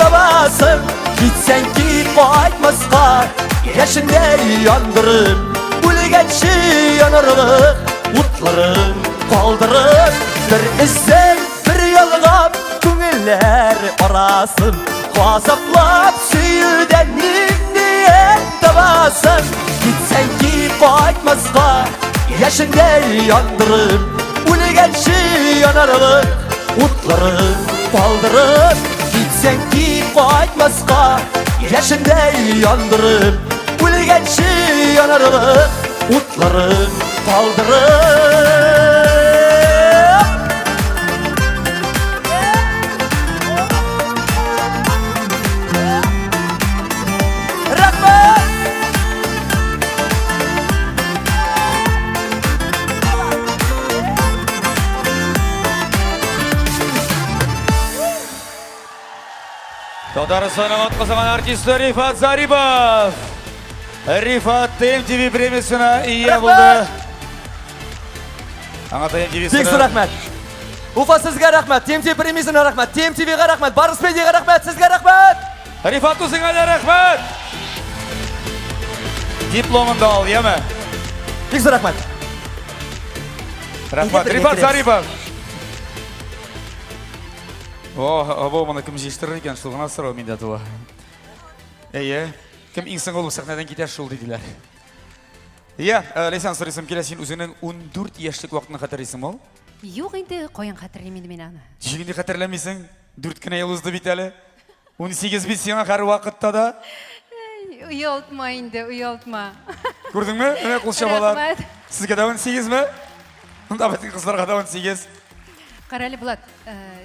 табасың? Китсәң кит кайтмаска, яшендәй яндырып, үлгәнче янарлык утларын калдырып, бер эзен, бер ялгап күңелләр арасын газаплап сөюдән нинди табасың? Китсәң кит кайтмаска, яшендәй яндырып, үлгәнче янарлык утларын калдырып, китсәң кит кайтмаска, яшендәй яндырып, үлгәнче янарлык утларын калдырып. Рәхмәт! Татарстанның атказанган артисты Рифат Зарипов. Рифат ТМТВ премиясенә ия булды. Аңа ТМТВ Бик зур рәхмәт. Уфа сезгә рәхмәт, ТМТ премиясенә рәхмәт, ТМТВга рәхмәт, Барс Медиага рәхмәт, сезгә рәхмәт. Рифат үзеңә дә рәхмәт. Дипломын да ал, яме. Бик зур рәхмәт. Рәхмәт. Рифат Зарипов. О, абау, моны кем җыештырыр икән, шул гына сорау миндә туа. Әйе, кем иң соңгы булып сәхнәдән китә, шул диделәр. Я, Ләйсән, сорыйсым килә, син үзеңнең 14 яшьлек вакытны хәтерлисеңме ул? Юк инде, каян хәтерлим инде мин аны? Ничек инде хәтерләмисең? 4 кенә ел узды бит әле. 18 бит сиңа һәрвакытта да. Оялтма инде, оялтма. Күрдеңме? Менә кул чабалар. Рәхмәт. Сезгә дә 18-ме? Монда бөтен кызларга да 18. Карале, Булат,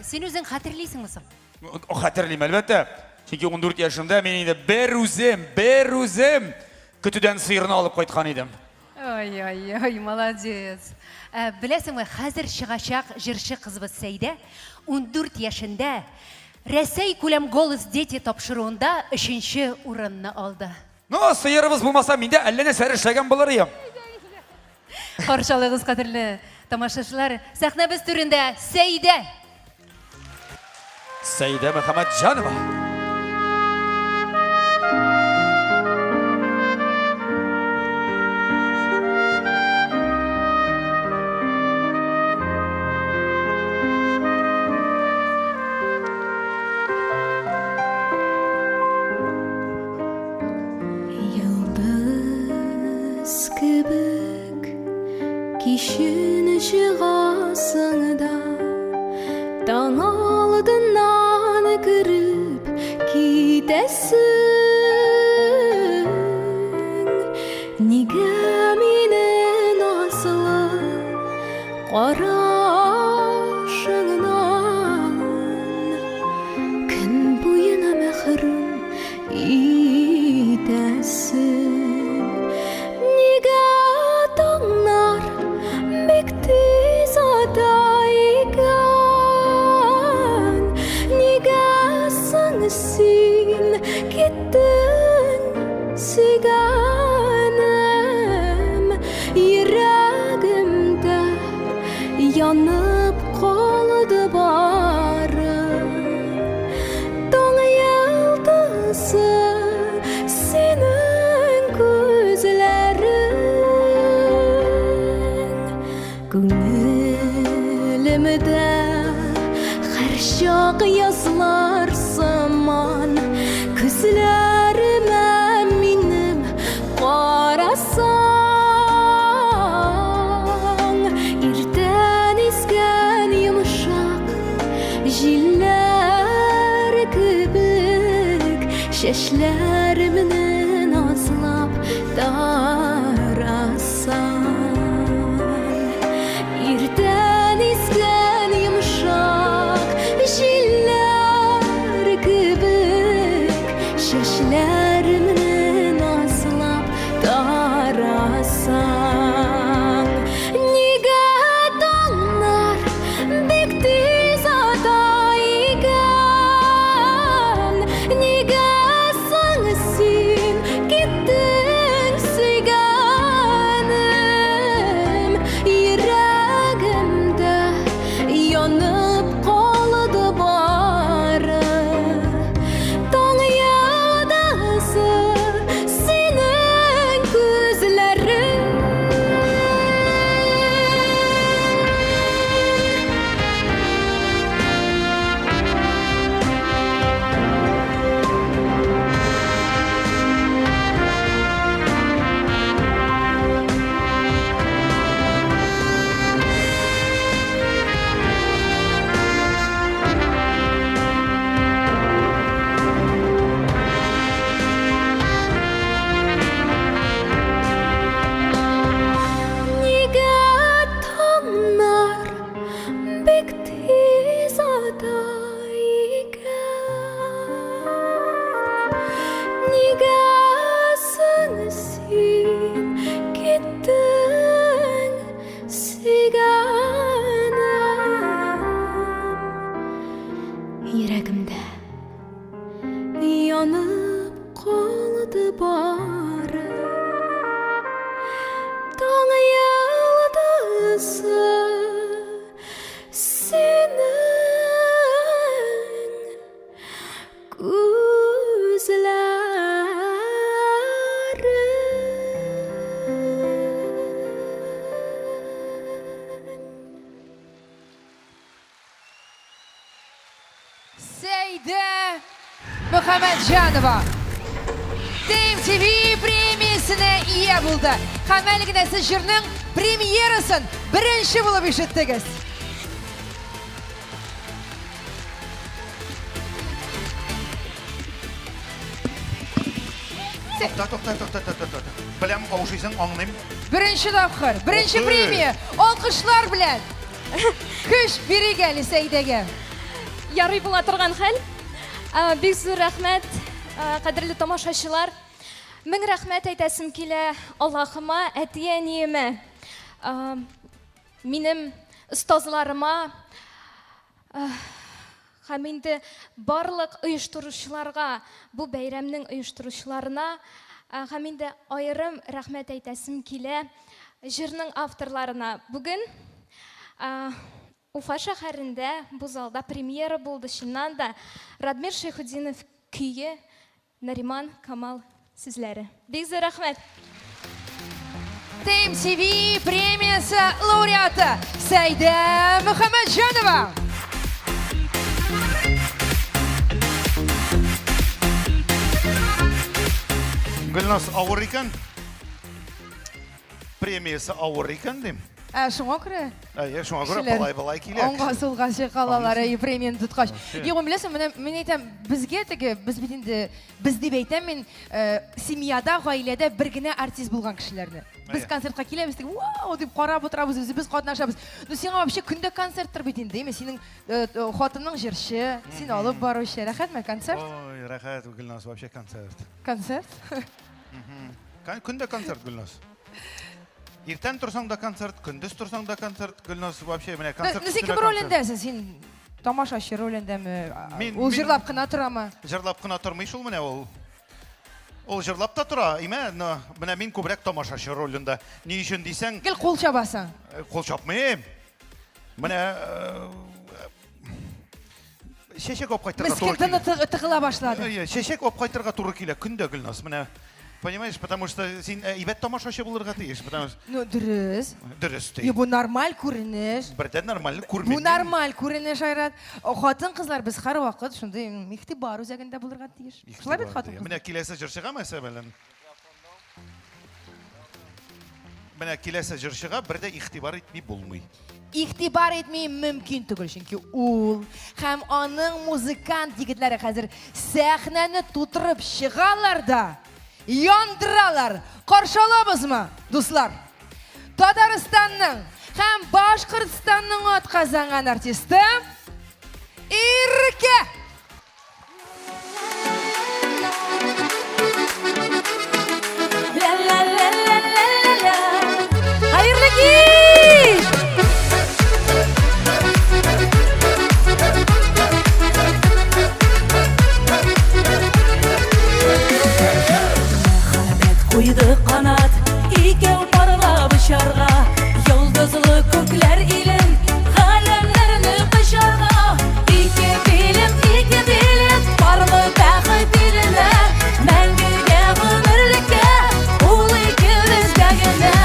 син үзең хәтерлисеңме соң? Хәтерлим, әлбәттә. Чөнки 14 яшемдә мин инде бер үзем, бер үзем көтүдән сыерны алып кайткан идем. Ой-ой-ой, молодец. Беләсеңме, хәзер чыгачак җырчы кызыбыз Сәйдә 14 яшендә Рәсәй күләм Голос дети тапшыруында өченче урынны алды. Ну, сыерыбыз булмаса, мин дә әллә нәрсәләр эшләгән булыр идем. Каршы алыгыз, кадерле тамашачылар. Сәхнәбез түрендә Сәйдә. Сәйдә Мөхәммәтҗанова. Йолдыз кебек кичен чыгасың да, таң алдыннан кереп китәсең. Нигә мине назлы карашыңнан көн буена мәхрүм итәсең? Нигә таңнар бик тиз ата икән? Нигә соң син киттең, сөйгәнем? Йөрәгемдә янып калды бары таң йолдызы, синең күзләрең. Күңелемдә һәрчак язлар сыман, күзләремә минем карасаң, Чәчләремне назлап тарасаң. Иртән искән йомшак җилләр кебек Чәчләремне назлап тарасаң. Нигә таңнар бик тиз ата икән? Нигә соң син киттең, сөйгәнем? Йөрәгемдә янып калды бары таң йолдызы, синең күзләрең. Нигә таңнар бик тиз ата икән? Нигә соң син киттең, сөйгәнем? Йөрәгемдә янып калды бары таң йолдызы, синең күзләрең. Сәйдә Мөхәммәтҗанова TMTV премиясенә ия булды. Һәм әле генә сез җырның премьерасын беренче булып ишеттегез. Тукта, тукта, тукта, тукта, тукта. Беләм, каушыйсың, аңлыйм. Беренче тапкыр, беренче Ух ты! премия, алкышлар белән. Көч бирик әле Сәйдәгә. Ярый була торган хәл. Бик зур рәхмәт, кадерле тамашачылар. Мең рәхмәт әйтәсем килә Аллаһыма, әти-әниемә, минем остазларыма һәм инде барлык оештыручыларга, бу бәйрәмнең оештыручыларына һәм инде аерым рәхмәт әйтәсем килә җырның авторларына. Бүген Уфа шәһәрендә бу залда премьера булды, чыннан да, Радмир Шәйхетдинов көе, Нариман Камал сүзләре. Бик зур рәхмәт! TMTV премиясе лауреаты Сәйдә Мөхәммәтҗанова! Гөлназ, авыр икән. Премиясе авыр икән дим. Ә, шуңа күрә. Әйе, шуңа күрә Кешеләр болай-болай килә. Аңга сулга чыгалалар, әйе, премияне тоткач. Вообще. Юк, беләсең, менә мин әйтәм, безгә теге, без бит инде, без дип әйтәм мин, э, семьяда, гаиләдә бер генә артист булган кешеләрне. Без Әйе. концертка киләбез, теге, вау, дип карап утырабыз, үзебез катнашабыз. Ну, сиңа вообще көндә концерттыр бит инде, әйме? Синең э, хатының җырчы, син алып баручы. Рәхәтме концерт? Ой, рәхәт, Гөлназ, вообще концерт. Концерт? Көндә концерт, Гөлназ. Иртән торсаң да концерт, көндез торсаң да концерт, Гөлназ, вообще менә концерт. Ну, син кем ролендәсең? Син тамашачы ролендәме? Ул җырлап кына торамы? Җырлап кына тормый шул менә ул. Ул җырлап та тора, име, но менә мин күбрәк тамашачы ролендә. Ни өчен дисәң? Гел кул чабасың. Кул чапмыйм. Менә чәчәк алып кайтырга туры Мескен килә. тыны тыгыла башлады. Әйе, чәчәк алып кайтырга туры килә көндә, Гөлназ. Менә, понимаешь, потому что син әйбәт тамашачы булырга тиеш, потому что Ну, дөрес. Дөрес ди. Юк, бу нормаль күренеш. Бердән нормаль күрмим. Бу нормаль күренеш, Айрат. Хатын-кызлар без һәрвакыт шундый игътибар үзәгендә булырга тиеш. Шулай бит, хатын-кыз? Менә киләсе җырчыга мәсәлән. Менә киләсе җырчыга бер дә игътибар итми булмый. Игътибар итми мөмкин түгел, чөнки ул һәм аның музыкант егетләре хәзер сәхнәне тутырып чыгалар да яндыралар. Каршы алабызмы, дуслар? Татарстанның һәм Башкортстанның атказанган артисты Иркә! Хәерле кич! Мәхәббәт куйды канат, икәү парлап очарга, йолдызлы күкләр илен, галәмнәрне кочарга. Ике билет, ике билет, парлы бәхет иленә, мәңгегә гомерлеккә, ул икебезгә генә.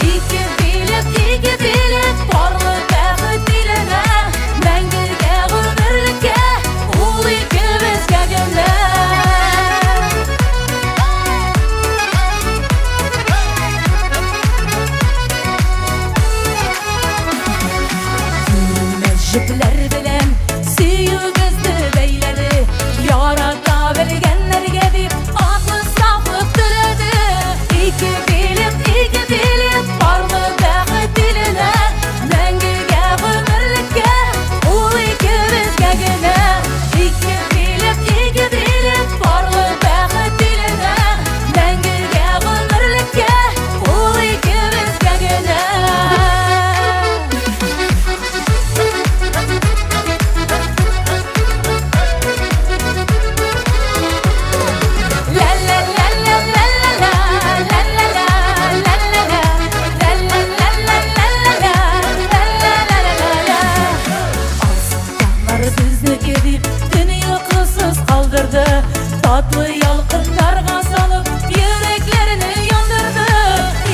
Ике билет, ике билет, парлы бәхет иленә, мәңгегә гомерлеккә, ул икебезгә генә. Күренмәс җепләр белән сөюебезне бәйләде, ярата белгәннәргә дип аклы сафлык теләде. Ике билет, ике билет, парлы бәхет иленә, мәңгегә гомерлеккә, ул икебезгә генә. Ике билет, ике билет, парлы бәхет иленә, мәңгегә гомерлеккә, ул икебезгә генә. Алсыз безнеке дип төн йокысыз калдырды, татлы ялкыннарга салып йөрәкләрне яндырды.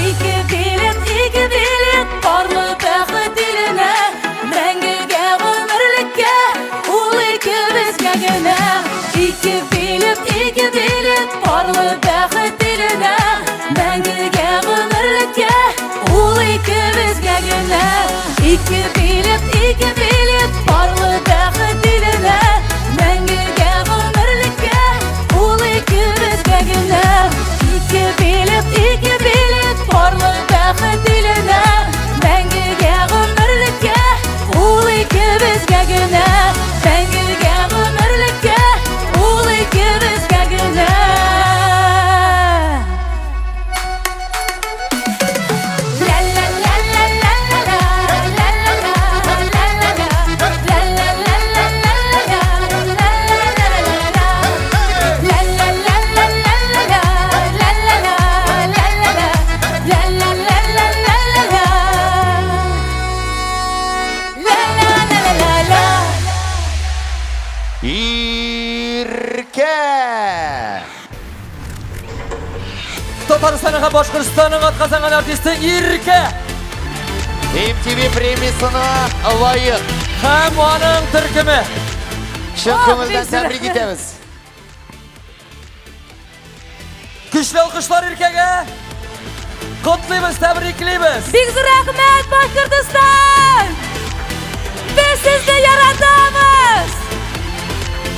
Ике билет, ике билет, парлы бәхет иленә, мәңгегә гомерлеккә, ул икебезгә генә. Ике билет, ике билет, парлы бәхет иленә, мәңгегә гомерлеккә, ул икебезгә генә. Ике билет, ике билет, парлы бәхет иленә, мәңгегә гомерлеккә, ул икебезгә генә. Ике билет, ике билет, парлы бәхет иленә, мәңгегә гомерлеккә, ул икебезгә генә. Мәңгегә гомерлеккә, ул икебезгә генә. Иркә! Татарстанның һәм Башкортстанның атказанган артисты Иркә! MTV премиясына лаек. Һәм аның төркеме. Чын күңелдән тәбрик итәбез. Көчле алкышлар Иркәгә! Котлыйбыз, тәбриклибез! Бик зур рәхмәт, Башкортостан! Без сезне яратабыз!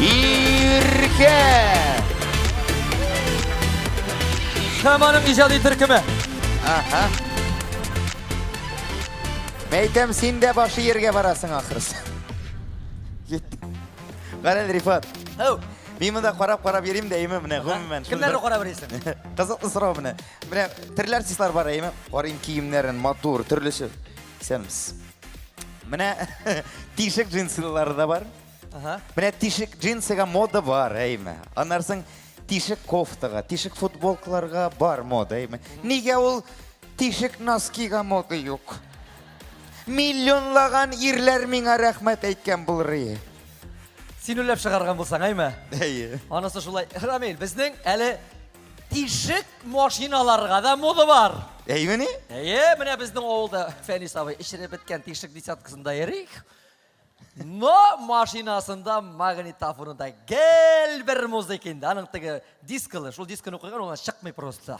Иркә! Һәм аның иҗади төркеме. Ага. Мәйтәм, син дә башы ергә барасың ахрысы. Кит. Кара әле, Рифат. Әү. Мин монда карап-карап йөрим дә, әйме, менә гомумән. Кемнәрне карап йөрисең? Кызыклы сорау менә. Менә төрле артистлар бар, әйме? Карыйм киемнәрен, матур, төрлесе. Исәнмесез. Менә тишек джинсылары да бар. Ага. Менә тишек джинсыга мода бар, әйме? Аннан соң тишек кофтага, тишек футболкаларга бар мода, әйме? Нигә ул тишек носкига мода юк? Миллионлаган ирләр миңа рәхмәт әйткән булыр иде. Син уйлап чыгарган булсаң, әйме? Әйе. Анысы шулай. Рамил, безнең әле тишек машиналарга да мода бар. Әймени? Әйе, менә безнең авылда Фәнис абый эчереп беткән тишек десяткасында йөри. Но машинасында, магнитофонында гел бер музыка инде. Аның теге дискалы, шул дисканы куйган, ул чыкмый просто.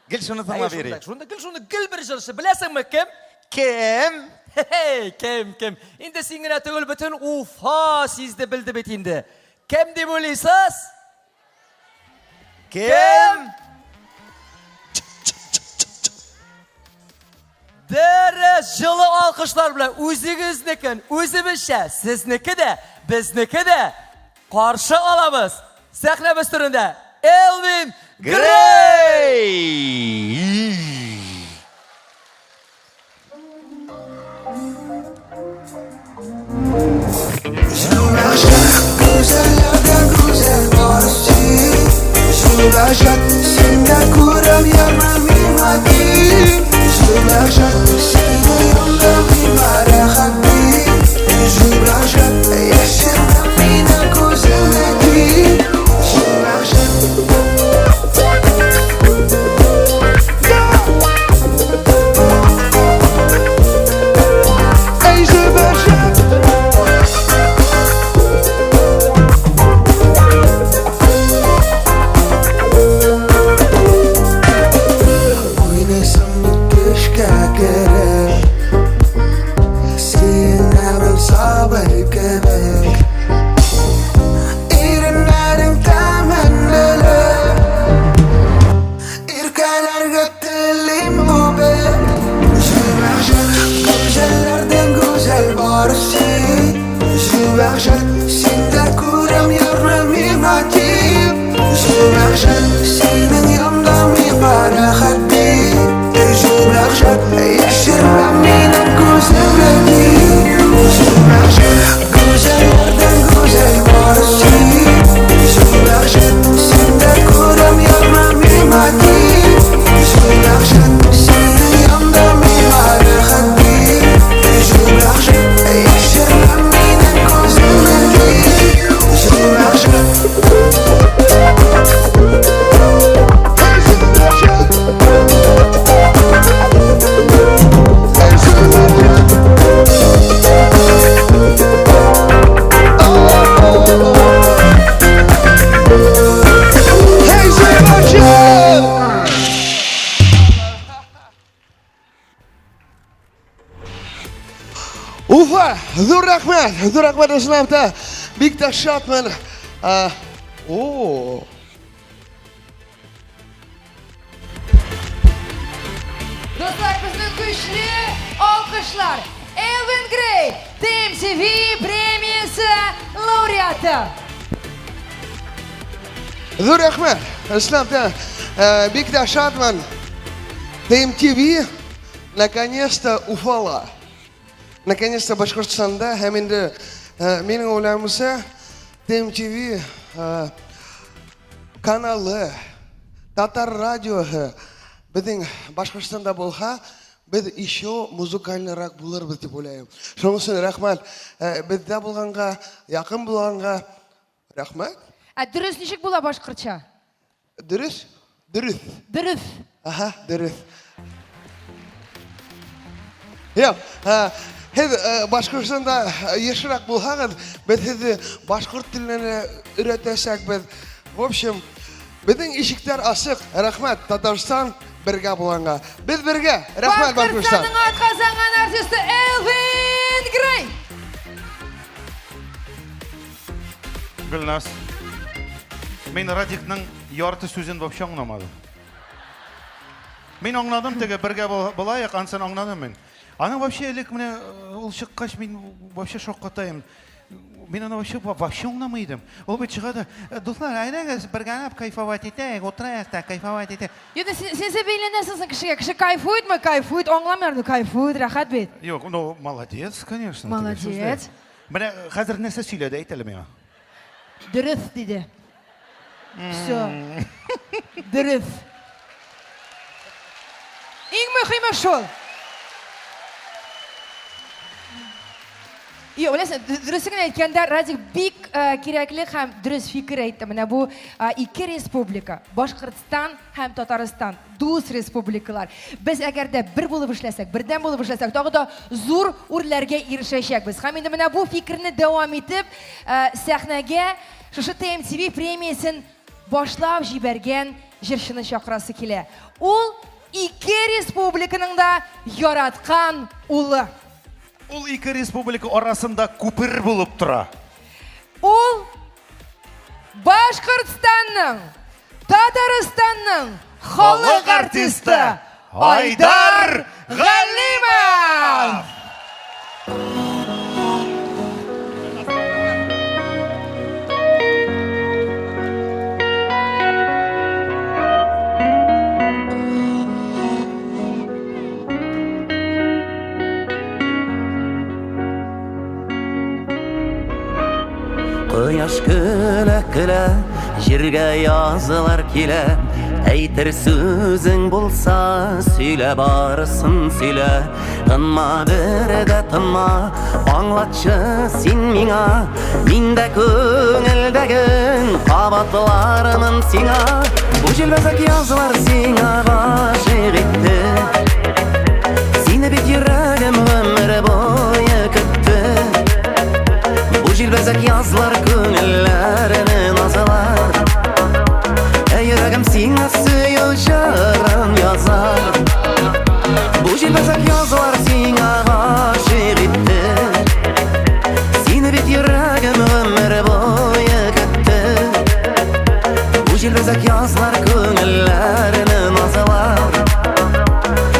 Гел шуны тыңлап йөри. Шунда гел шуны гел бер җырчы. Беләсеңме кем? Кем? Хе-хей, кем, кем? Инде син генә түгел, бөтен Уфа сизде, белде бит инде. Кем дип уйлыйсыз? Кем? Дөрес, җылы алкышлар белән үзегезнекен, үзебезчә, сезнеке дә, безнеке дә каршы алабыз. Сәхнәбез түрендә Элвин Грей! Иркәләргә телим үбеп Гүзәлләрдән гүзәл бар син Җүбәкҗан, синдә күрәм ярны миңа тиң Җүбәкҗан, синең янда миңа рәхәт бит Җүбәкҗан, яшермә минем күземне тиң Җүбәкҗан, гүзәлләрдән гүзәл бар син Җүбәкҗан, синдә күрәм ярны миңа тиң Җүбәкҗан, синең янда миңа рәхәт бит Җүбәкҗан, яшермә минем күземне тиң Җүбәкҗан. Уфа, зур рәхмәт, зур рәхмәт чынлап та. Бик тә шатмын. А, О. Дуслар, безнең көчле алкышлар. Элвин Грей, TMTV премиясе лауреаты. Зур рәхмәт. Чынлап та, э, бик тә шатмын. TMTV наконец-то Уфала. Наконец-то Башкортстанда һәм инде э, минем уйлавымча TMTV э, каналы, татар радиоһы безнең Башкортстанда булса, без еще музыкальныйрак булырбыз дип уйлыйм. Шуның өчен рәхмәт. Э, Бездә булганга, якын булганга рәхмәт. Ә дөрес ничек була башкортча? Дөрес? Дөрес. Дөрес. Ага, дөрес. Юк, э, һеҙ э, Башҡортостанда йышыраҡ булһағыҙ, беҙ һеҙҙе башҡорт теленә өйрәтәсәкбеҙ. В общем, беҙҙең ишектәр асыҡ. Рәхмәт, Татарстан бергә булғанға. Беҙ бергә. Рәхмәт, Башҡортостан. Башкортстанның атказанган артисты Элвин Грей. Гөлназ, мин Радикның ярты сүзен вообще аңламадым. Мин аңладым теге бергә булайык, ансын аңладым мин. Аның вообще элек менә э, ул чыккач мин вообще шаккатайым. Мин аны вообще вообще аңламый идем. Ул бит чыга да, «Э, дуслар, әйдәгез бергәләп кайфовать итәйек, утырайык та кайфовать итәйек. Юк, син син син бәйләнәсең соң кешегә. Кеше кайфуетмы? Кайфует, аңламыйм, ну кайфует, рәхәт бит. Юк, ну молодец, конечно. теге Молодец. сүздә. Менә хәзер нәрсә сөйләде, әйт әле миңа. Дөрес диде. Все. Дөрес. Иң мөһиме шул. Юк, беләсең, дөресен генә әйткәндә, Радик бик э, кирәкле һәм дөрес фикер әйтте. Менә бу э, ике республика, Башкортстан һәм Татарстан, дус республикалар. Без әгәр дә бер булып эшләсәк, бердәм булып эшләсәк, тагы да зур үрләргә ирешәчәкбез. Һәм инде менә бу фикерне дәвам итеп, э, сәхнәгә шушы TMTV премиясен башлап җибәргән җырчыны чакырасы килә. Ул ике республиканың да яраткан улы. Ул ике республика арасында күпер булып тора. Ул Башкортстанның, Татарстанның халык артисты Айдар Галимов! Кояш көлә көлә, җиргә язлар килә. Әйтер сүзең булса, сөйлә барысын сөйлә. Тынма бер дә тынма, аңлатчы син миңа. Мин дә күңелдәген кабатлармын сиңа. Бу җилбәзәк язлар сиңа гашыйк итте. Сине бит йөрәгем гомер буе көтте. Бу җилбәзәк язлар күңелләрне назлар. Ә йөрәгем сиңа сөю җырын язар. Бу җилбәзәк язлар сиңа гашыйк итте. Сине бит йөрәгем гомер буе көтте. Бу җилбәзәк язлар күңелләрне назлар.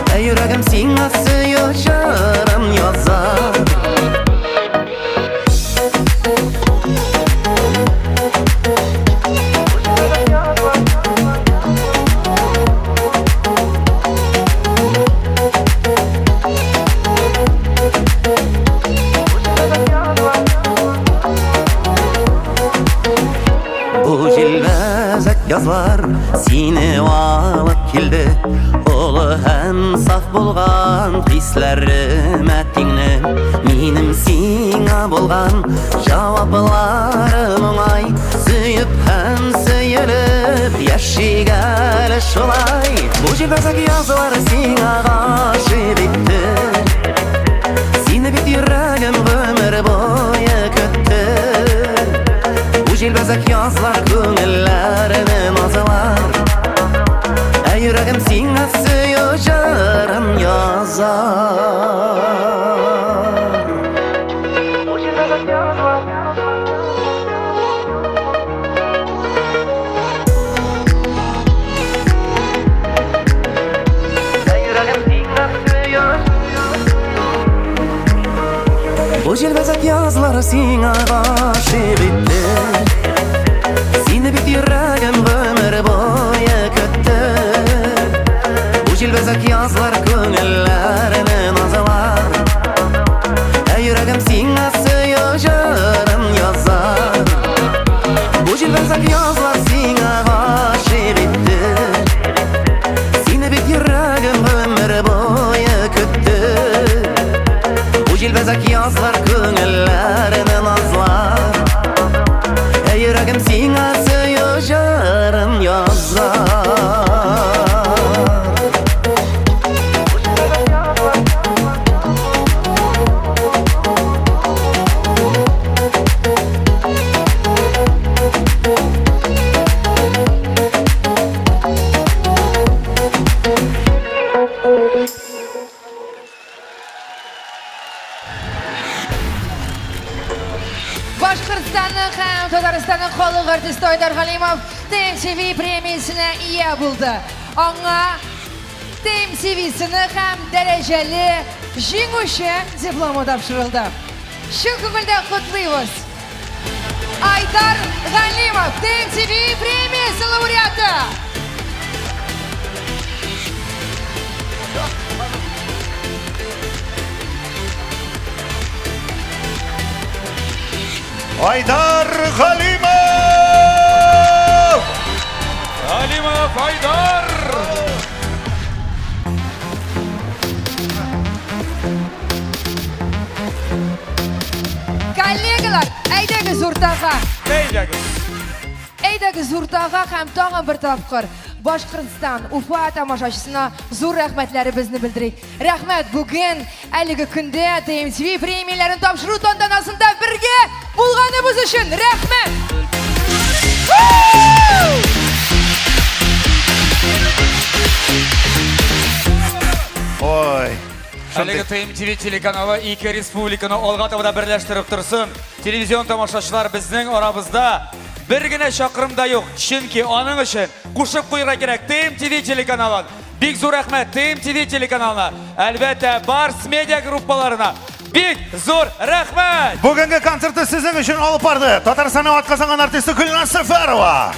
Ә йөрәгем сиңа сөю җырын язар. Бу җилбәзәк язлар сине алып килде. Олы һәм саф булган хисләремә тиңне. Минем сиңа булган җавапларым уңай. Сөеп һәм сөелеп яшик әле шулай. Бу җилбәзәк язлар сиңа гашыйк итте. Сине бит йөрәгем гомер буе көтте. Бу җилбәзәк язлар күңелләрне назлар. Ә йөрәгем сиңа сөю җырын язар. Бу җилбәзәк язлар сиңа гашыйк итте. Сине бит йөрәгем гомер буе көтте. Бу җилбәзәк язлар күңелләрне назлар. Ә йөрәгем сиңа сөю җырын язар. Бу җилбәзәк язлар сиңа гашыйк итте. Сине бит йөрәгем гомер буе көтте. Бу җилбәзәк язлар күңелләрне назлар. Ә йөрәгем сиңа сөю җырын язар. Башкортстанның һәм Татарстанның халык артисты Айдар Галимов ТМТВ премиясенә ия булды. Аңа ТМТВ-сыны һәм дәрәҗәле җиңүче дипломы тапшырылды. Чын күңелдән котлыйбыз. Айдар Галимов, ТМТВ премиясе лауреаты! Айдар Галимов! Галимов Айдар! Коллегалар, әйдәгез уртага. Әйдәгез. Әйдәгез уртага һәм тагын бер тапкыр Башкортстан, Уфа тамашачысына зур рәхмәтләребезне белдерик. Рәхмәт бүген әлеге көндә ТМТВ премияләрен тапшыру тантанасында бергә булганыбыз өчен. Рәхмәт! Ой. Әлеге ТМТВ телеканалы ике республиканы алга таба да берләштереп торсын. Телевизион тамашачылар безнең арабызда бер генә чакрым да юк. Чөнки аның өчен кушып куярга кирәк ТМТВ телеканалын. Бик зур рәхмәт ТМТВ телеканалына. Әлбәттә, Барс медиа группаларына бик зур рәхмәт! Бүгенге концертны сезнең өчен алып барды Татарстанның атказанган артисты Гөлназ Сәфәрова.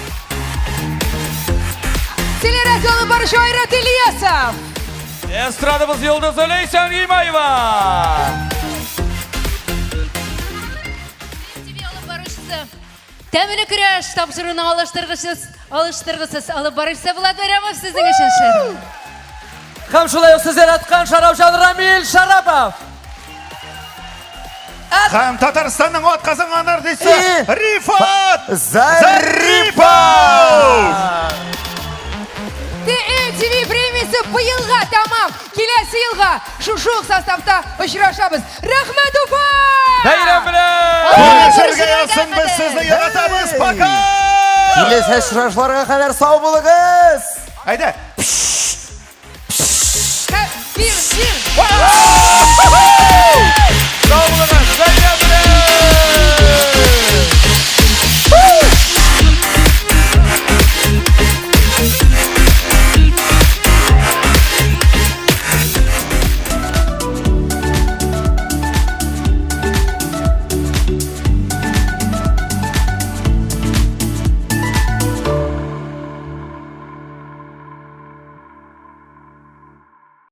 Телерадио алып баручы Айрат Ильясов. Эстрадабыз йолдызы Ләйсән Гыймаева. Тәмле көрәш тапшыруның алыштыргысыз, алыштыргысыз алып баручысы Булат Бәйрәмов сезнең өчен эшләде. Һәм шулай ук сез яраткан Шарапҗан Рамил Шарапов. Һәм Татарстанның атказанган артисты Рифат Зарипов! ТМТВ премиясе быелга тәмам. Киләсе елга шушы ук составта очрашабыз. Рәхмәт, Уфа! Бәйрәм белән! Күрешергә язсын, без сезне яратабыз. Пока! Киләсе очрашуларга кадәр сау булыгыз! Әйдә,